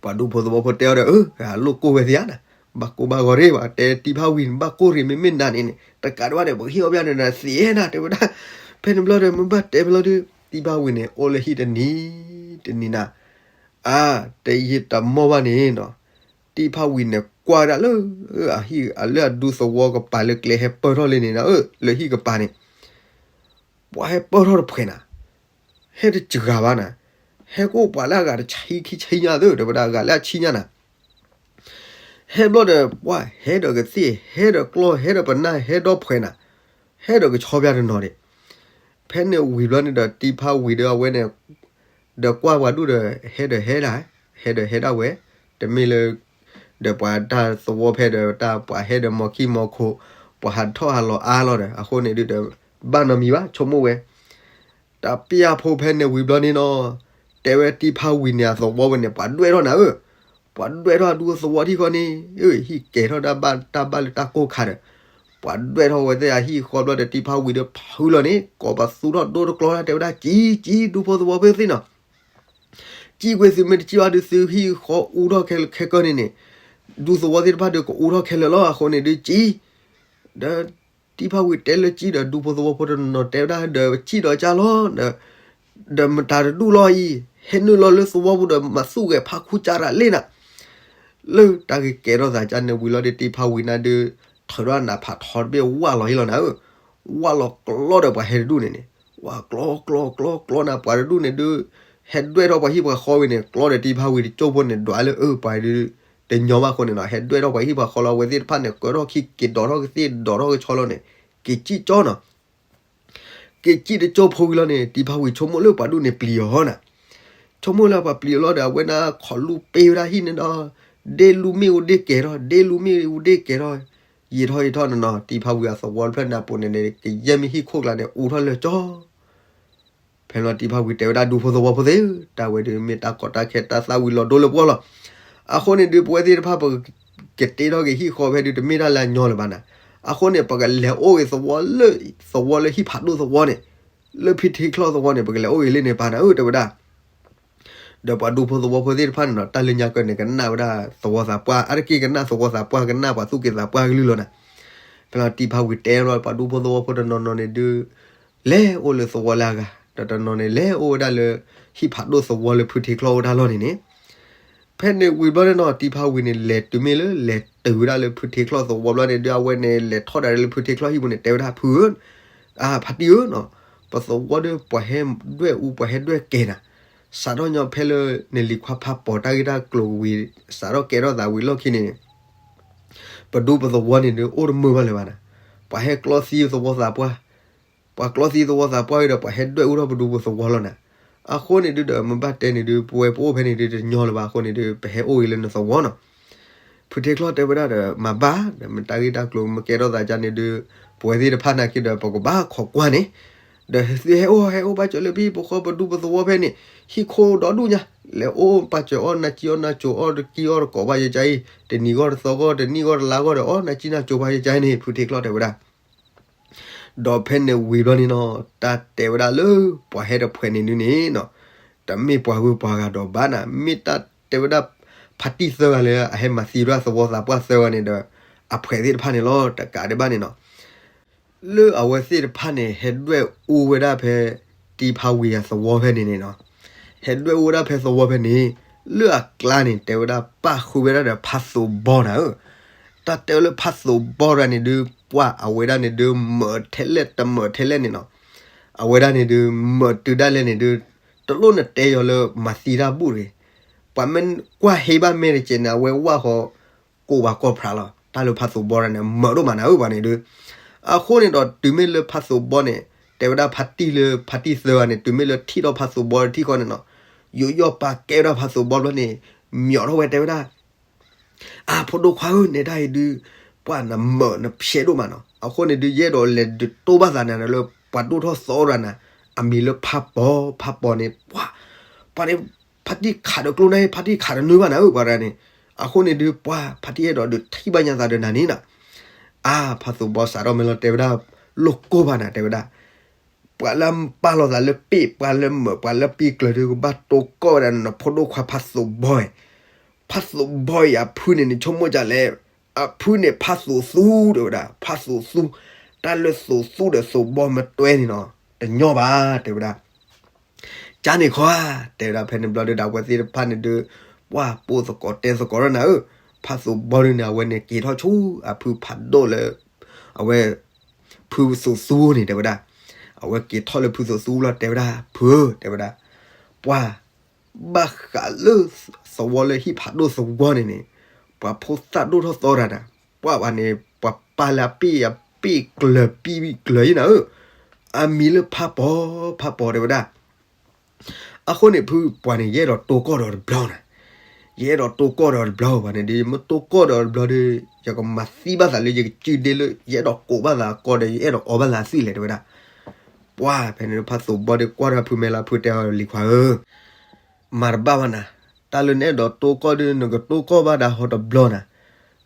ပှၤဒူဖိသဝီဖိတဲအီၤဒီး အၢ လိၣ်ကိၢ်ဝဲသ့ဧါနၤ, ဘၣ်ကိၢ်ဘၣ်ဂီၤရ့ၣ်ဘၣ်, တဲတံၤဖးဝံၤန့ၣ် ဘၣ်ကိၢ်ရ့ၣ် မ့မ့ၢ်နၤန့ၣ်န့ၣ် တကးဒံးဘၣ်ဒီး ပကဟ့ၣ်အီၣ်ဘၣ်နၤ သ့ဧါနၤ တဲဝဲဒၣ်. ဖဲန့ၣ်ဘျီဒီး မ့ၢ်ဘၣ်တဲဘျီဒုး တံၤဖးဝံၤန့ၣ် အိၣ်လၢဟံၣ်တနံၤ တနံၤနၤ, အါ တယံာ်တမီၢ်ဘၣ်န့ၣ်နီၤ, တံၤဖးဝံၤန့ၣ် ကွၢ်ဝဲဒၣ်လၢ အဟံၣ် လၢအဒူသဝီကပၤလၢကျဲဟဲပၢၢ်ထီၣ်လံန့ၣ်နၤဧၢ, လၢဟံၣ်ကပၤန့ၣ် ပှၤဟဲပၢၢ်ထီၣ်တဖှဲးနၤ, ဟဲတစှၤဘၣ်နၤ, ဟဲကအိၣ်ပှၤလၢအဂၤတဆံခံဆံညါသ့ တဲဝဲဒၣ် အဂၤလၢအဆံညါနၤ. ဟဲဘျီဒီး ပှၤဟဲဒီးကသ့ၣ် ဟဲဒီးကျီၢ် ဟဲဒီးပနၢ် ဟဲဒီဖှဲးနၤ, ဟဲဒီးကဆီဖၠၣ်တနီၤဒံး. ဖဲန့ၣ်ဝံၤဘျီန့ၣ်ဒီး တံၤဖးဝံၤဒီးအဝဲန့ၣ် ဒီးကွၢ်ပှၤဒူၣ်ဒီး ဟဲဒီးဟဲဒၣ်, ဟဲဒီးဟဲဒၣ်ဝဲ, တမ့ၢ်လၢ ဒီးပှၤတၢ်သဝီဖဲဒီးတၢ်ပှၤဟဲဒီးမီၤခံမီၤခိၣ်, ပှၤဟးထီၣ်ဟးလီၤအါလီၤဒီး အဃိန့ၣ်ဒုးဒီး ဘၣ်နီတမံၤဘၣ် ဆိကမိၣ်ဝဲ တၢ်ပျၢ်ဖိဖဲန့ၣ်ဝံၤဘျီန့ၣ်နီၤ, တဲဝဲတံၤဖးဝံၤန့ၣ် အသဝီဝဲန့ၣ် ပှၤဒွဲၣ်ထီၣ်နၤဧၢ, ပှၤဒွဲၣ်ထီၣ်အဒူသဝီထံၣ်ဃီန့ၣ်, ဟံၣ်ကဲၤထီၣ်တၢ်ဘၣ်တၢ်ဘၣ်လၢတၢ်ကိၢ်ခါဒီး, ပှၤဒွဲၣ်ထီၣ်ဝဲသ့ၣ်အဟံၣ်ဃီဘျီဒီး တံၤဖးဝံၤဒီးဖုးလီၤန့ၣ် ကိးပသူထီၣ်ဒိတကျီတၢ် တဲဝဲဒၣ် ကံကံ ဒူဖိသဝီဖိသ့ၣ်နီၤ ကံကွံာ်သုမ့ၢ်တကံၣ်ဘၣ်ဒုး သုဟံၣ်ဃီအူထီၣ်ခဲလၢာ်ခဲကၢန့ၣ်န့ၣ်, ဒူသဝီသ့ၣ်တဖၣ်ဒီး ကအူထီၣ်ခဲလၢာ်လီၤ. အဃိန့ၣ်ဒုးကံ, ဒီးတံၤဖးဝံၤတဲလၢကံဒီး ဒူဖိသဝီဖိတနီၤတဲဝဲဒၣ် ဒီးကံဒီးကါလီၤ, ဒီးမတၤတဒူၣ်လီၤအံၤ, ဟဲနုာ်လီၤလၢသဝီပူၤဒီး မၤသူၣ်ဂဲၤဖးခူကါရးလ့နၤ လၢတၢ်ဂ့ၢ်ကဲထီၣ်သးကါန့ၣ်ဝံၤလီၤဒီး တံၤဖးဝံၤနၤဒုး ထုးထီၣ်နးဖးထီတဘ့ၣ်ဝၢ်လီၤဟံၣ်လီၤနၤဧၢ, ဝၢ်လီၤကျီဒီးပှၤဟဲတဒူၣ်န့ၣ်န့ၣ်, ဝၢ်ကျီကျီကျီကျီနၤ ပှၤတဒူၣ်န့ၣ်ဒုး ဟဲဒွဲၣ်ထီၣ်ပှၤဟံၣ်ပှၤဃီဝံၤန့ၣ် ကျီဒီးတံၤဖးဝံၤတကၠိဖိန့ၣ် ဒွးလၢအၢပှၤဒုး တညီဘၣ်အဃိန့ၣ်နီၤ ဟဲဒွဲၣ်ထီၣ်ပှၤဟံၣ်ပှၤဃီလီၤ အဝဲသ့ၣ်တဖၣ်န့ၣ် ကၢထီၣ်ခံက့ၤဒီးထီၣ်ကသ့ၣ်ဒီးထီၣ်ကဆီလီၤန့ၣ် က့ၤကံၣ်ကၠီနီၤ က့ၤကံၣ်တကၠိဖိဝံၤလီၤန့ၣ် တံၤဖးဝံၤဆိကမိၣ်လၢပှၤဒူၣ်န့ၣ်ပျံၤအီၤနၤ, ဆိကမိၣ်လၢပှၤပျံၤအီၤလီၤဒီး အဝဲန့ၣ်ခီၣ်လူၤပ့ၤဝဲဒၣ်ဟံၣ်န့ၣ်ဒီး ဒ့လူမ့ၣ်အူဒ့ကဲၤထီၣ် ဒ့လူမ့ၣ်အူဒ့ကဲၤထီၣ်, ယံာ်ထီၣ်ယံာ်ထီၣ်န့ၣ်နီၤ တံၤဖးဝံၤအသဝီတဖျၢၣ်န့ၣ်အပူၤန့ၣ်န့ၣ် ကယဲၢ်မ့ၢ်ဟံၣ်ခိၣ်ကျါန့ၣ် အူထီၣ်လၢာ်ကၠီ ဖဲန့ၣ်လီၤ တံၤဖးဝံၤတဲဝဲဒၣ် ဒူဖိသဝီဖိသ့ၣ်ဧၢ, တၢ်ဝဲဒုးမ့ၢ်တၢ်ကီတၢ်ခဲတၢ်သၣ်ဝံၤလီၤဒိလၢပဂီၢ်လီၤ. အဃိန့ၣ်ဒုး ပဝဲသ့ၣ်တဖၣ် ပကတ့ထီၣ်က့ၤဟံၣ်ဃီဖဲဒုး တမ့ၢ်တၢ်လၢအညီလၢၤဘၣ်နၤ. အဃိန့ၣ် ပကလဲၤအိၣ်ဂ့ၤသဝီလၢ သဝီလၢဟံၣ်ဖးဒိၣ်သဝီန့ၣ် လၢဖုထ့ချီၣ်သဝီန့ၣ် ပကလဲၤအိၣ်ဂ့ၤလၢန့ၣ်ပၢ်နၤဧၢ တဲဝဲဒၣ် ဒီးပှၤဒူဖိသဝီဖိသ့ၣ်တဖၣ်န့ၣ်နီၤ တၢ်လၢညါကၢန့ၣ် ကနၣ်ဝဲဒၣ်သဝီသးပှၢ် အါတက့ၢ်ကနၣ်သဝီသးပှၢ် ကနၣ်ပှၤသူၣ်က့သးပှၢ်ကလုၢ်လီၤနၤ. ဖဲလီၤတံၤဖးဝံၤတဲလီၤ ပှၤဒူဖိသဝီဖိတနီၤနီၤန့ၣ်ဒုး လဲၤအိၣ်လၢသဝီလၢအဂၤ ဒီးတနီၤန့ၣ် လဲၤအိၣ်ဝဲဒၣ်လၢ ဟံၣ်ဖးဒိၣ်သဝီလၢဖုထ့ချီၣ်အိၣ်တၢ်လီၢ်န့ၣ်န့ၣ် ဖဲန့ၣ်ဝံၤဘျီန့ၣ်နီၤ တံၤဖးဝံၤန့ၣ် လဲၤတုၤမ့ၢ်လၢ လဲၤတုၤဝဲဒၣ်လၢဖုထ့ချီၣ်သဝီဘျီန့ၣ်ဒုး အဝဲန့ၣ် လဲၤထီၣ်ဒၣ်လၢဖုထ့ချီၣ်ဟံၣ်ပူၤန့ၣ် တဲဝဲဒၣ် ဖုဧၢ အါ ဖါတံၢ်ဧၢနီၤ ပသဝီဒီး ပှၤဟဲဒွဲၣ်အူ ပှၤဟဲဒွဲၣ်ကဲနၤ, စးထီၣ်ညီဖဲလၢ နလံၤခွါဖးပိာ်တၢ်ဂ့ၢ်တၢ်ကျိၤဝံၤ စးထီၣ်ကဲထီၣ်သးဝံၤလီၢ်ခံန့ၣ် ပဒူပသဝီန့ၣ်ဒုး အိၣ်တမုာ်ဘၣ်လၢၤဘၣ်နၤ, ပှၤဟဲကျီသံသဝီသးပှၢ် ပှၤကျီသံသဝီသးပှၢ်ဂ့ၤဒီး ပှၤဟဲဒွဲၣ်အူထီၣ်ပဒူပသဝီလီၤနၤ. အဃိန့ၣ်ဒုးဒီး မ့ၢ်ဘၣ်တဲန့ၣ်ဒုး ပဝဲပအိၣ်ဖဲန့ၣ်ဒုး တညီလၢၤဘၣ်အဃိန့ၣ်ဒုး ပဟဲအိၣ်ဂ့ၤလၢနသဝီနီၤ. ဖုထ့ချီၣ်တဲဝဲဒၣ်ဒီး မၤဘၣ်ဒီး မ့ၢ်တၢ်ဂ့ၢ်တၢ်ကျိၤမ့ၢ်ကဲထီၣ်သးဒ်န့ၣ်ဒုး ပဝဲသ့ၣ်တဖၣ်နာ်က့ဒီး ပကဘၣ်ခိးကွၢ်န့ၣ် ဒီးသုဟဲအိၣ်ဟဲအိၣ်ဘၣ်စၢၤလၢပဟံၣ်ပဃီပဒူပသဝီဖဲန့ၣ် ဟံၣ်ခိၣ်ဒီဒူၣ်ညါ, လဲၤအိၣ်ဘၣ်စၢၤအီၣ်နၢ်ကံအီၣ်နၢ်ကိၤအီၣ်တကံအီၣ်တကိးဘၣ်ယကါအံၤ တနံၤဂီၢ်တသီဂီၢ် တနံၣ်ဂီၢ်တလါဂီၢ်ဒီး အီၣ်နၢ်ကံနၢ်ကိၤဘၣ်ယကါအံၤန့ၣ် ဖုထ့ချီၣ်တဲဝဲဒၣ် ဒီးဖဲန့ၣ်ဝံၤဘျီန့ၣ်နီၤ တၢ်တဲဝဲဒၣ်လၢ ပှၤဟဲတဖှဲးန့ၣ်ဒုးန့ၣ်နီၤ တမ့ၢ်ပှၤဂုၤပှၤဂၤဒီးဘၣ်နၤ မ့ၢ်တၢ်တဲဝဲဒၣ် ဖါတံၢ်သၢဂၤလၢ အဟဲမၤသံဝဲဒၣ်သဝီသးပှၢ်သၢဂၤန့ၣ်ဒီး အဖှဲးသ့ၣ်တဖၣ်န့ၣ်လီၤ. တကးဒံးဘၣ်န့ၣ်နီၤ လၢအဝဲသ့ၣ်တဖၣ်န့ၣ် ဟဲဒွဲၣ်အူဝဲဒၣ်ဖဲ တံၤဖးဝံၤအသဝီဖဲန့ၣ်န့ၣ်နီၤ ဟဲဒွဲၣ်အူဝဲဒၣ်ဖဲသဝီဖဲန့ၣ် လၢအကျါန့ၣ် တဲဝဲဒၣ်ပၣ်ဃုာ်ဝဲဒၣ်ဒီးဖးသိးဘီနၤဧၢ တၢ်တဲဝဲလၢဖးသိးဘီတဂၤန့ၣ်ဒုး ပှၢ်အဝဲဒၣ်န့ၣ်ဒုး မၢာ်ထဲလဲၣ်တမၢာ်ထဲလဲၣ်န့ၣ်နီၤ အဝဲဒၣ်န့ၣ်ဒုး မၢာ်တုၤဒၣ်လဲၣ်န့ၣ်ဒုး တလိၣ်နတဲယီၤလၢမၤသံတၢ်ဘူၣ်တဂ့ၤ ပှၤမ့ၢ်ကွၢ်ဟ့ဘၣ်မဲာ်တကဲးန့ၣ် အဝဲဝၣ်ဃီ ကိးပှၤကိးဖြးလီၤ တၢ်လၢဖးသိးဘီတဂၤန့ၣ် မၢာ်ဒိၣ်မးနၤဧၢ ပှၤန့ၣ်ဒုး အဃိန့ၣ်ဒီးတုၤမ့ၢ်လၢဖးသိးဘီန့ၣ် တဲဝဲဒၣ်ဖါတံၢ်လၢဖါတံၢ်သၢဂၤန့ၣ် တုၤမ့ၢ်လၢထံၣ်ထီၣ်ဖးသိးဘီတထံၣ်ဃီန့ၣ်နီၤ ယူးယီၣ်ပာ်ကဲဝဲဒၣ်ဖးသိးဘီဘျီန့ၣ် မျီးထီၣ်ဝဲတဲဝဲဒၣ် အါ ဖိဒိၣ်ခွါဧၢ နဲဒၣ်အံၤဒုး ပှၢ်နမၢာ်နဖျဲးဒိၣ်မးနီၤ အဃိန့ၣ်ဒုး ယအဲၣ်ဒိးလဲၤဒုးတိၢ်ဘၣ်သးနၤဒီးလၢ ပှၤဒိၣ်ထီၣ်သီတဂၤနၤ အမံၤလၢဖးပီၤ ဖးပီၤန့ၣ် ပှၢ် ပှၤန့ၣ် ဖါတံၢ်ခးဒီးကျိန့ၣ် ဖါတံၢ်ခးတနုာ်ဘၣ်နၤဧၢ ပှၤတဂၤန့ၣ် အဃိန့ၣ်ဒုး ပှၢ် ဖါတံၢ်အဲၣ်ဒိးဒုးထံၣ်ဘၣ်ညါသးဒီးနၤန့ၣ်နီၤ အါ ဖးသိးဘီစးထီၣ်မ့ၢ်လီၤတဲဝဲဒၣ် လိၣ်ကိၢ်ဘၣ်နၤတဲဝဲဒၣ် ပှၤလၢပာ်လီၤသးလၢပ့ၣ် ပှၤလၢမၢာ် ပှၤလၢပံကျၢၤဒုး ကဘၣ်တိၢ်ကီၢ်ဝဲဒၣ်နဖိဒိၣ်ခွါဖးသိးဘီအံၤ ဖးသိးဘီအံၤအဖုန့ၣ်န့ၣ် ဆိကမိၣ်ဒ်လဲၣ် အဖုန့ၣ်ဖးသိးသူတဲဝဲဒၣ် ဖးသိးသူ တၢ်လၢသိးသူဒီးသိးဘီမ့ၢ်တွဲန့ၣ်နီၤ တညီဘၣ်တဲဝဲဒၣ် ကန့ၣ်ခီဧါ တဲဝဲဒၣ်ဖဲန့ၣ်ဘျီဒုး ဒီးအဝဲသ့ၣ်တဖၣ်န့ၣ်ဒုး ပှၢ်ပိာ်သကိးတဲသကိးဒီးနၤဧၢ ဖးသိးဘီဒုးန့ၣ် အဝဲန့ၣ်က့ၤထီၣ်ဆူအဖုဖးဒိၣ်လၢ အဝဲ ဖုသိးသူန့ၣ်တဲဝဲဒၣ် အဝဲက့ၤထီၣ်လၢဖုသိးသူလီၤတဲဝဲဒၣ် ဖုဧၢ တဲဝဲဒၣ် ပှၢ် ဘၣ်ဃးလၢသဝီလၢဟံၣ်ဖးဒိၣ်သဝီန့ၣ်န့ၣ် ပှၤဖိသၣ်ဒိၣ်ထီၣ်သီတဂၤနၤ ပှၢ်ဘၣ်န့ၣ် ပှၤပာ်လၢအပ့ၣ်အပ့ၣ်ကျၢၤပံကျၢၤအံၤနၤဧၢ အမံၤလၢဖးပီၤ ဖးပီၤတဲဝဲဒၣ် အဃိန့ၣ် ဖုပှၤန့ၣ် ယအဲၣ်ဒိးတိၢ်ကီၢ်ဒီးတဘျီနၤ, ယအဲၣ်ဒိးတိၢ်ကီၢ်ဒီးတဘျီပှၤန့ၣ်ဒီး မ့ၢ်တိၢ်ကီၢ်ဒီးတဘျီဒီး ယကမၤသံဘၣ်သးလၢယကစုဒ့လၢ ယအဲၣ်ဒိးကိးဘၣ်သးကီဒီး ယအဲၣ်ဒိးအီဘၣ်သးသွံၣ်လဲၣ်တဲဝဲဒၣ်. ပှၢ်ဖဲန့ၣ်ဖးသိးဘီဒီးကွၢ်ဒီးဖုမဲာ်လၢဖုတဲအီၤလံၤခွါဧၢ မၤတဘၣ်ဘၣ်နၤ, တၢ်လၢနအဲၣ်ဒိးတိၢ်ကီၢ်ဒီး နကတိၢ်ကီၢ်ဘၣ်ဒၣ်ဟီတဘျီနၤ,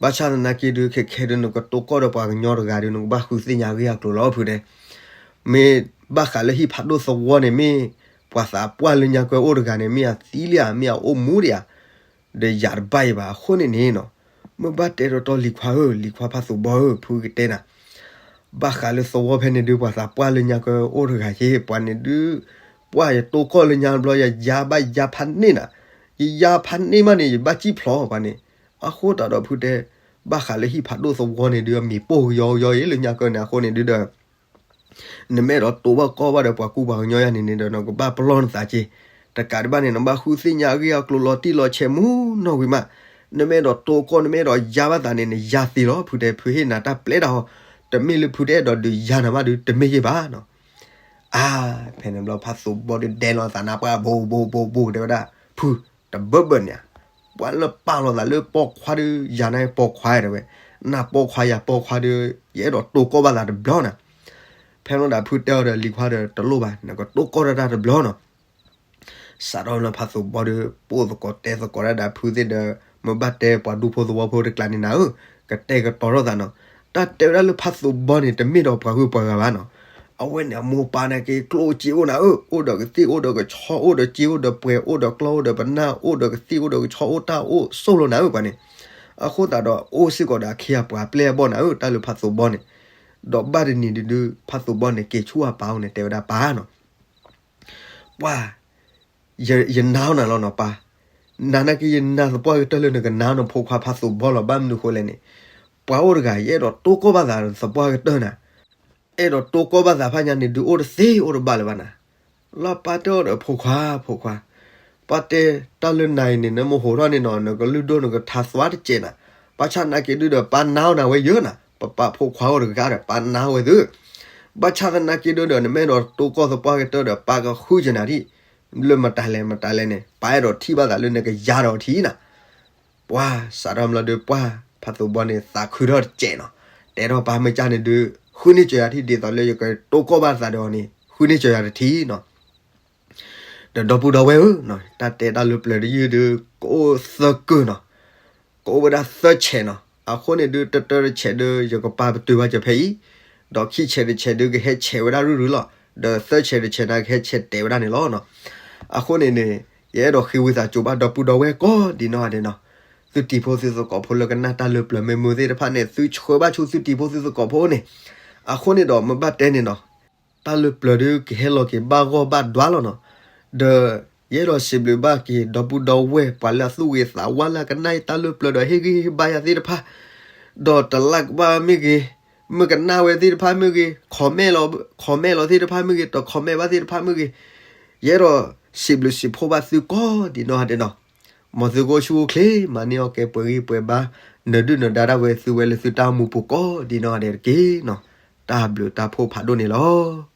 ဘၣ်ဆၣ်သနာ်က့ဒီး ခဲခဲဒီး နကတိၢ်ကီၢ်ဒီးပှၤကညီတဂၤဒီး နကဘၣ်ဃုသ့ၣ်ညါအဂ့ၢ်အကျိၤလီၤဖုတဲ. မ့ၢ်ဘၣ်ဃးလၢဟံၣ်ဖးဒိၣ်သဝီန့ၣ် မ့ၢ်ပှၤသးပှၢ်လၢညါကွဲအိၣ်တဂၤန့ၣ် မ့ၢ်အသံလံဧါ မ့ၢ်အအိၣ်မူဒံးဧါ, ဒီးယၤတဘၣ်အံၤဘၣ်. အဃိန့ၣ်န့ၣ်နီၤ, မ့ၢ်ဘၣ်တဲတီတီလံၤခွါဧၢ, လံၤခွါဖးသိးဘီဧၢ, ဖုကတဲနၤ ဘၣ်ဃးလၢသဝီဖဲန့ၣ်ဒုး ပှၤသးပှၢ်လၢညါကွဲအိၣ်တဂၤက့ၤ, ပှၤန့ၣ်ဒုး, ပှၢ်ယတိၢ်ကီၢ်လၢညါတဘျီ ယယါဘၣ်ယါဖးန့ၢ်နၤ, ယယါဖးန့ၢ်မးန့ၣ် ယဘၣ်စံၣ်ဖျိးပှၤန့ၣ်. အဃိသတးဒီးဖုတဲ, ဘၣ်ဃးလၢဟံၣ်ဖးဒိၣ်သဝီန့ၣ်ဒုး အမံၤပိၢ်ကယီကယီအံၤလၢညါကွဲန့ၣ် အဃိန့ၣ်ဒုးဒီး နမ့ၢ်အဲၣ်ဒိးတိၢ်ဘၣ်ကီၢ်ဘၣ်ဒီးပှၤကူပှၤကညီယၤန့ၣ်န့ၣ်ဒီး နကဘၣ်ပလီၢ်နသးက့ၤ. တကးဒံးဘၣ်န့ၣ် နဘၣ်ဃုသ့ၣ်ညါအဂ့ၢ်အကျိၤလီၤတံၢ်လီၤဆဲးမူနီၢ်ဝံၤမး, နမ့ၢ်အဲၣ်ဒိးတိၢ်ကီၢ် နမ့ၢ်အဲၣ်ဒိးယါဘၣ်သးန့ၣ် နယါသ့လီၤ. ဖုတဲ ဖုဟ့ၣ်နၤတၢ်ပျဲတၢ်ဟီ, တမ့ၢ်လၢဖုတအဲၣ်ဒိးဒုးယါနၤဘၣ်ဒုး တမ့ၢ်ယ့ၢ်ဘၣ်နီၤ. အါ, ဖဲန့ၣ်ဘျီဖးသိးဘီဒီးဒဲလီၤသးနါပှၢ် ဘိးဘိးဘိးဘိး တဲဝဲဒၣ်, ဖု, တဘၢဘၢန့ၣ်ဧါ, ပှၤလၢပာ်လီၤသးလၢပိာ်ခွါဒီး ယၤန့ၣ်ပိာ်ခွါတဲဝဲ, နၢ်ပိာ်ခွါယၤပိာ်ခွါဒီး ယအဲၣ်ဒိးတိၢ်ကီၢ်ဘၣ်သးတဘျီနၤ. ဖဲန့ၣ်ဒီးဖုတဲအီၤဒီး လံၤခွါဒီး တလိၣ်ဘၣ်, နကတိၢ်ကီၢ်တၢ်တဘျီနီၤ. စးထီၣ်လၢဖါသိးဘီဒီး ပိာ်သကိးတဲသကိးတၢ်ဒီးဖုသ့ၣ်ဒီး မ့ၢ်ဘၣ်တဲပှၤဒူဖိသဝီဖိတကျါန့ၣ်နၤဧၢ, ကတဲာ်ကတီၤထီၣ်သးနီၤ. တၢ်တဲဝဲဒၣ်လၢဖါသိးဘီန့ၣ် တမ့ၢ်ဒီးပှၤဂုၤပှၤဂၤဘၣ်နီၤ. အဝဲန့ၣ်အမိၢ်ပၢ်န့ၣ်က့ၤကျိၣ်အိၣ်စ့အိၣ်နၤဧၢ, အိၣ်ဒီးကသံၣ်အိၣ်ဒီးကဆီအိၣ်ဒီးစ့အိၣ်ဒီးပှဲၤအိၣ်ဒီးကျီၢ်အိၣ်ဒီးပနၢ်အိၣ်ဒီးကသံၣ်အိၣ်ဒီးကဆီအိၣ်တၢ်အိၣ်ဆိးလိာ်နၤဧၢပှၤန့ၣ်. အဃိသတးဒီးအိၣ်စ့ၢ်ကီးဒီးအခ့အပှၤအပျဲၢ်အဘီၣ်နၤဧၢ, တၢ်လၢဖါသိးဘီန့ၣ်. ဒီးဘၣ်တနံၤဒုး ဖါသိးဘီန့ၣ် က့ၤဆူအပၢ်အိၣ်န့ၣ် တဲဝဲဒၣ်ပၢ်နီၤ ပၢ်, ယ, ယနာ်အီၤနၤလီၤနီၤပၢ်, နၤနာ်က့ယနာ်သပှၢ်ကတၢၢ်လၢနကနာ်နီၤဖိခွါဖါသိးဘီလီၤ. ဘၣ်မနုၤဃိလဲၣ်န့ၣ်, ပှၤအိၣ်တဂၤ ယအဲၣ်ဒိးတိၢ်ကီၢ်ဘၣ်သးသပှၢ်ကတၢၢ်နၤ, အဲၣ်ဒိးတိၢ်ကီၢ်ဘၣ်သးဖးညါန့ၣ်ဒုးအိၣ်တသ့အိၣ်တဘၣ်လၢၤဘၣ်နၤ. လီၤပၢ်တဲအီၤဒီးဖိခွါ, ဖိခွါ, ပၢ်တဲတၢ်လၢနၤအံၤန့ၣ် နမ့ၢ်ဟိးထီၣ်န့ၣ်နီၤ နကလုၢ်ဒိၣ်နကထါသွါတစဲးနၤ, ဘၣ်ဆၣ်နာ်က့ဒုးဒီး ပၢ်နာ်အီၤနၤဝဲယၢၤနၤ, ပပာ်ဖိခွါအိၣ်တဂၤဒီး ပၢ်နာ်ဝဲသု ဘၣ်ဆၣ်သနာ်က့ဒုးဒီး နမ့ၢ်အဲၣ်ဒိးတိၢ်ကီၢ်သပှၢ်ကတၢၢ်ဒီး ပၢ်ကဃုကနၤဒံး, လၢမတၤလဲၣ်မတၤလဲၣ်န့ၣ် ပၢ်အဲၣ်ဒိးထံၣ်ဘၣ်သးလၢနကယၤဒီးထံၣ်နၤ. ပှၤစးထီၣ်မလီၤဒုး ပှၤဖါသိးဘီန့ၣ် သးခုထီၣ်တစဲးနီၤ, တဲထီၣ်ပၢ်မ့ၢ်ကၢ်န့ၣ်ဒုး ဃုန့ၢ်စၢၤယၤထံၣ် ဒ်သိးလၢယကတိၢ်ကီၢ်ဘၣ်သးဒီးအီၤန့ၣ် ဃုန့ၢ်စၢၤယၤတထံၣ်နီၤ. ဒီးဒီပုၢ်ဒီဝဲၢ်ဧၢ, တၢ်တဲတၢ်လၢပျၢၤတယုၢ်ဒုး ကအိၣ်သၢကုၢ်နီၤ, ကအိၣ်ဝဲဒၣ်သၢဆဲးနီၤ. အဃိန့ၣ်ဒုး တတၢတဆဲးဒုး ယကပာ်ပတုာ်ဘၣ်စၢၤဖဲအံၤ, ဒီးခံဆဲးတဆဲးဒုး ကဟဲဆဲးဝဲဒၣ်ရုၢ်ရုၢ်လီၤ, ဒီးသၢဆဲးတဆဲးန့ၣ် ကဟဲဆဲးတဲာ်ဝဲဒၣ်န့ၣ်လီၤ. အဃိန့ၣ်န့ၣ် ယအဲၣ်ဒိးဃ့ဝံသးစူၤဘၣ်ဒီပုၢ်ဒီဝဲၢ်ကိးဒ်နီၢ်ဂၤဒဲးနီၤ, သုတံၤဖိသုသကိးဖိလၢကနၣ်တၢ်လၢပျၢၤမ့ၢ်မုာ်သ့ၣ်တဖၣ်န့ၣ် သုဆှၢဘၣ်ဆူသုတံၤဖိသုသကိးဖိန့ၣ်. အဃိန့ၣ်ဒီးမ့ၢ်ဘၣ်တဲန့ၣ်နီၤ တၢ်လၢပျၢၤဒုးကဟဲလီၤက့ၤဘၣ်ဂီၢ်ဘၣ်ဒွါလီၤနီၤ. ဒီးယအဲၣ်ဒိးစံးဘျုးဘၣ်က့ၤ ဒီပုၢ်ဒီဝဲၢ်ပှၤလၢအသူၣ်ဂ့ၤသးဝါလၢအကနၣ်တၢ်လၢပျၢၤဒီးဟ့ၣ်ဂံၢ်ဟ့ၣ်ဘါယၤသ့ၣ်တဖၣ်, ဒီးတလၢ်ကဘၣ်မ့ၢ်ဂ့ၤ, မ့ၢ်ကနၣ်ဝဲသ့ၣ်တဖၣ်မ့ၢ်ဂ့ၤ, comment လီၤသ့ၣ်တဖၣ်မ့ၢ်ဂ့ၤ, တ comment ဘၣ်သ့ၣ်တဖၣ်မ့ၢ်ဂ့ၤ, ယအဲၣ်ဒိးစံးဘျုးစံးဖှိၣ်ဘၣ်သုကိးဒ်နီၢ်ဂၤဒဲးနီၤ. မ်သုကအိၣ်ဆူၣ်အိၣ်ချ့ မၤန့ၢ်အီၣ်ကဲပှဲၤဂံၢ်ပှဲၤဘါ, နဒုၣ်နဒါဒၣ်ဝဲသုဝဲလၢသုတၢ်အိၣ်မူပူၤကိးဒ်နီၢ်ဂၤဒဲးတက့ၢ်နီၤ. တၢ်ဘျုးတၢ်ဖှိၣ်ဖးဒိၣ်န့ၣ်လီၤ.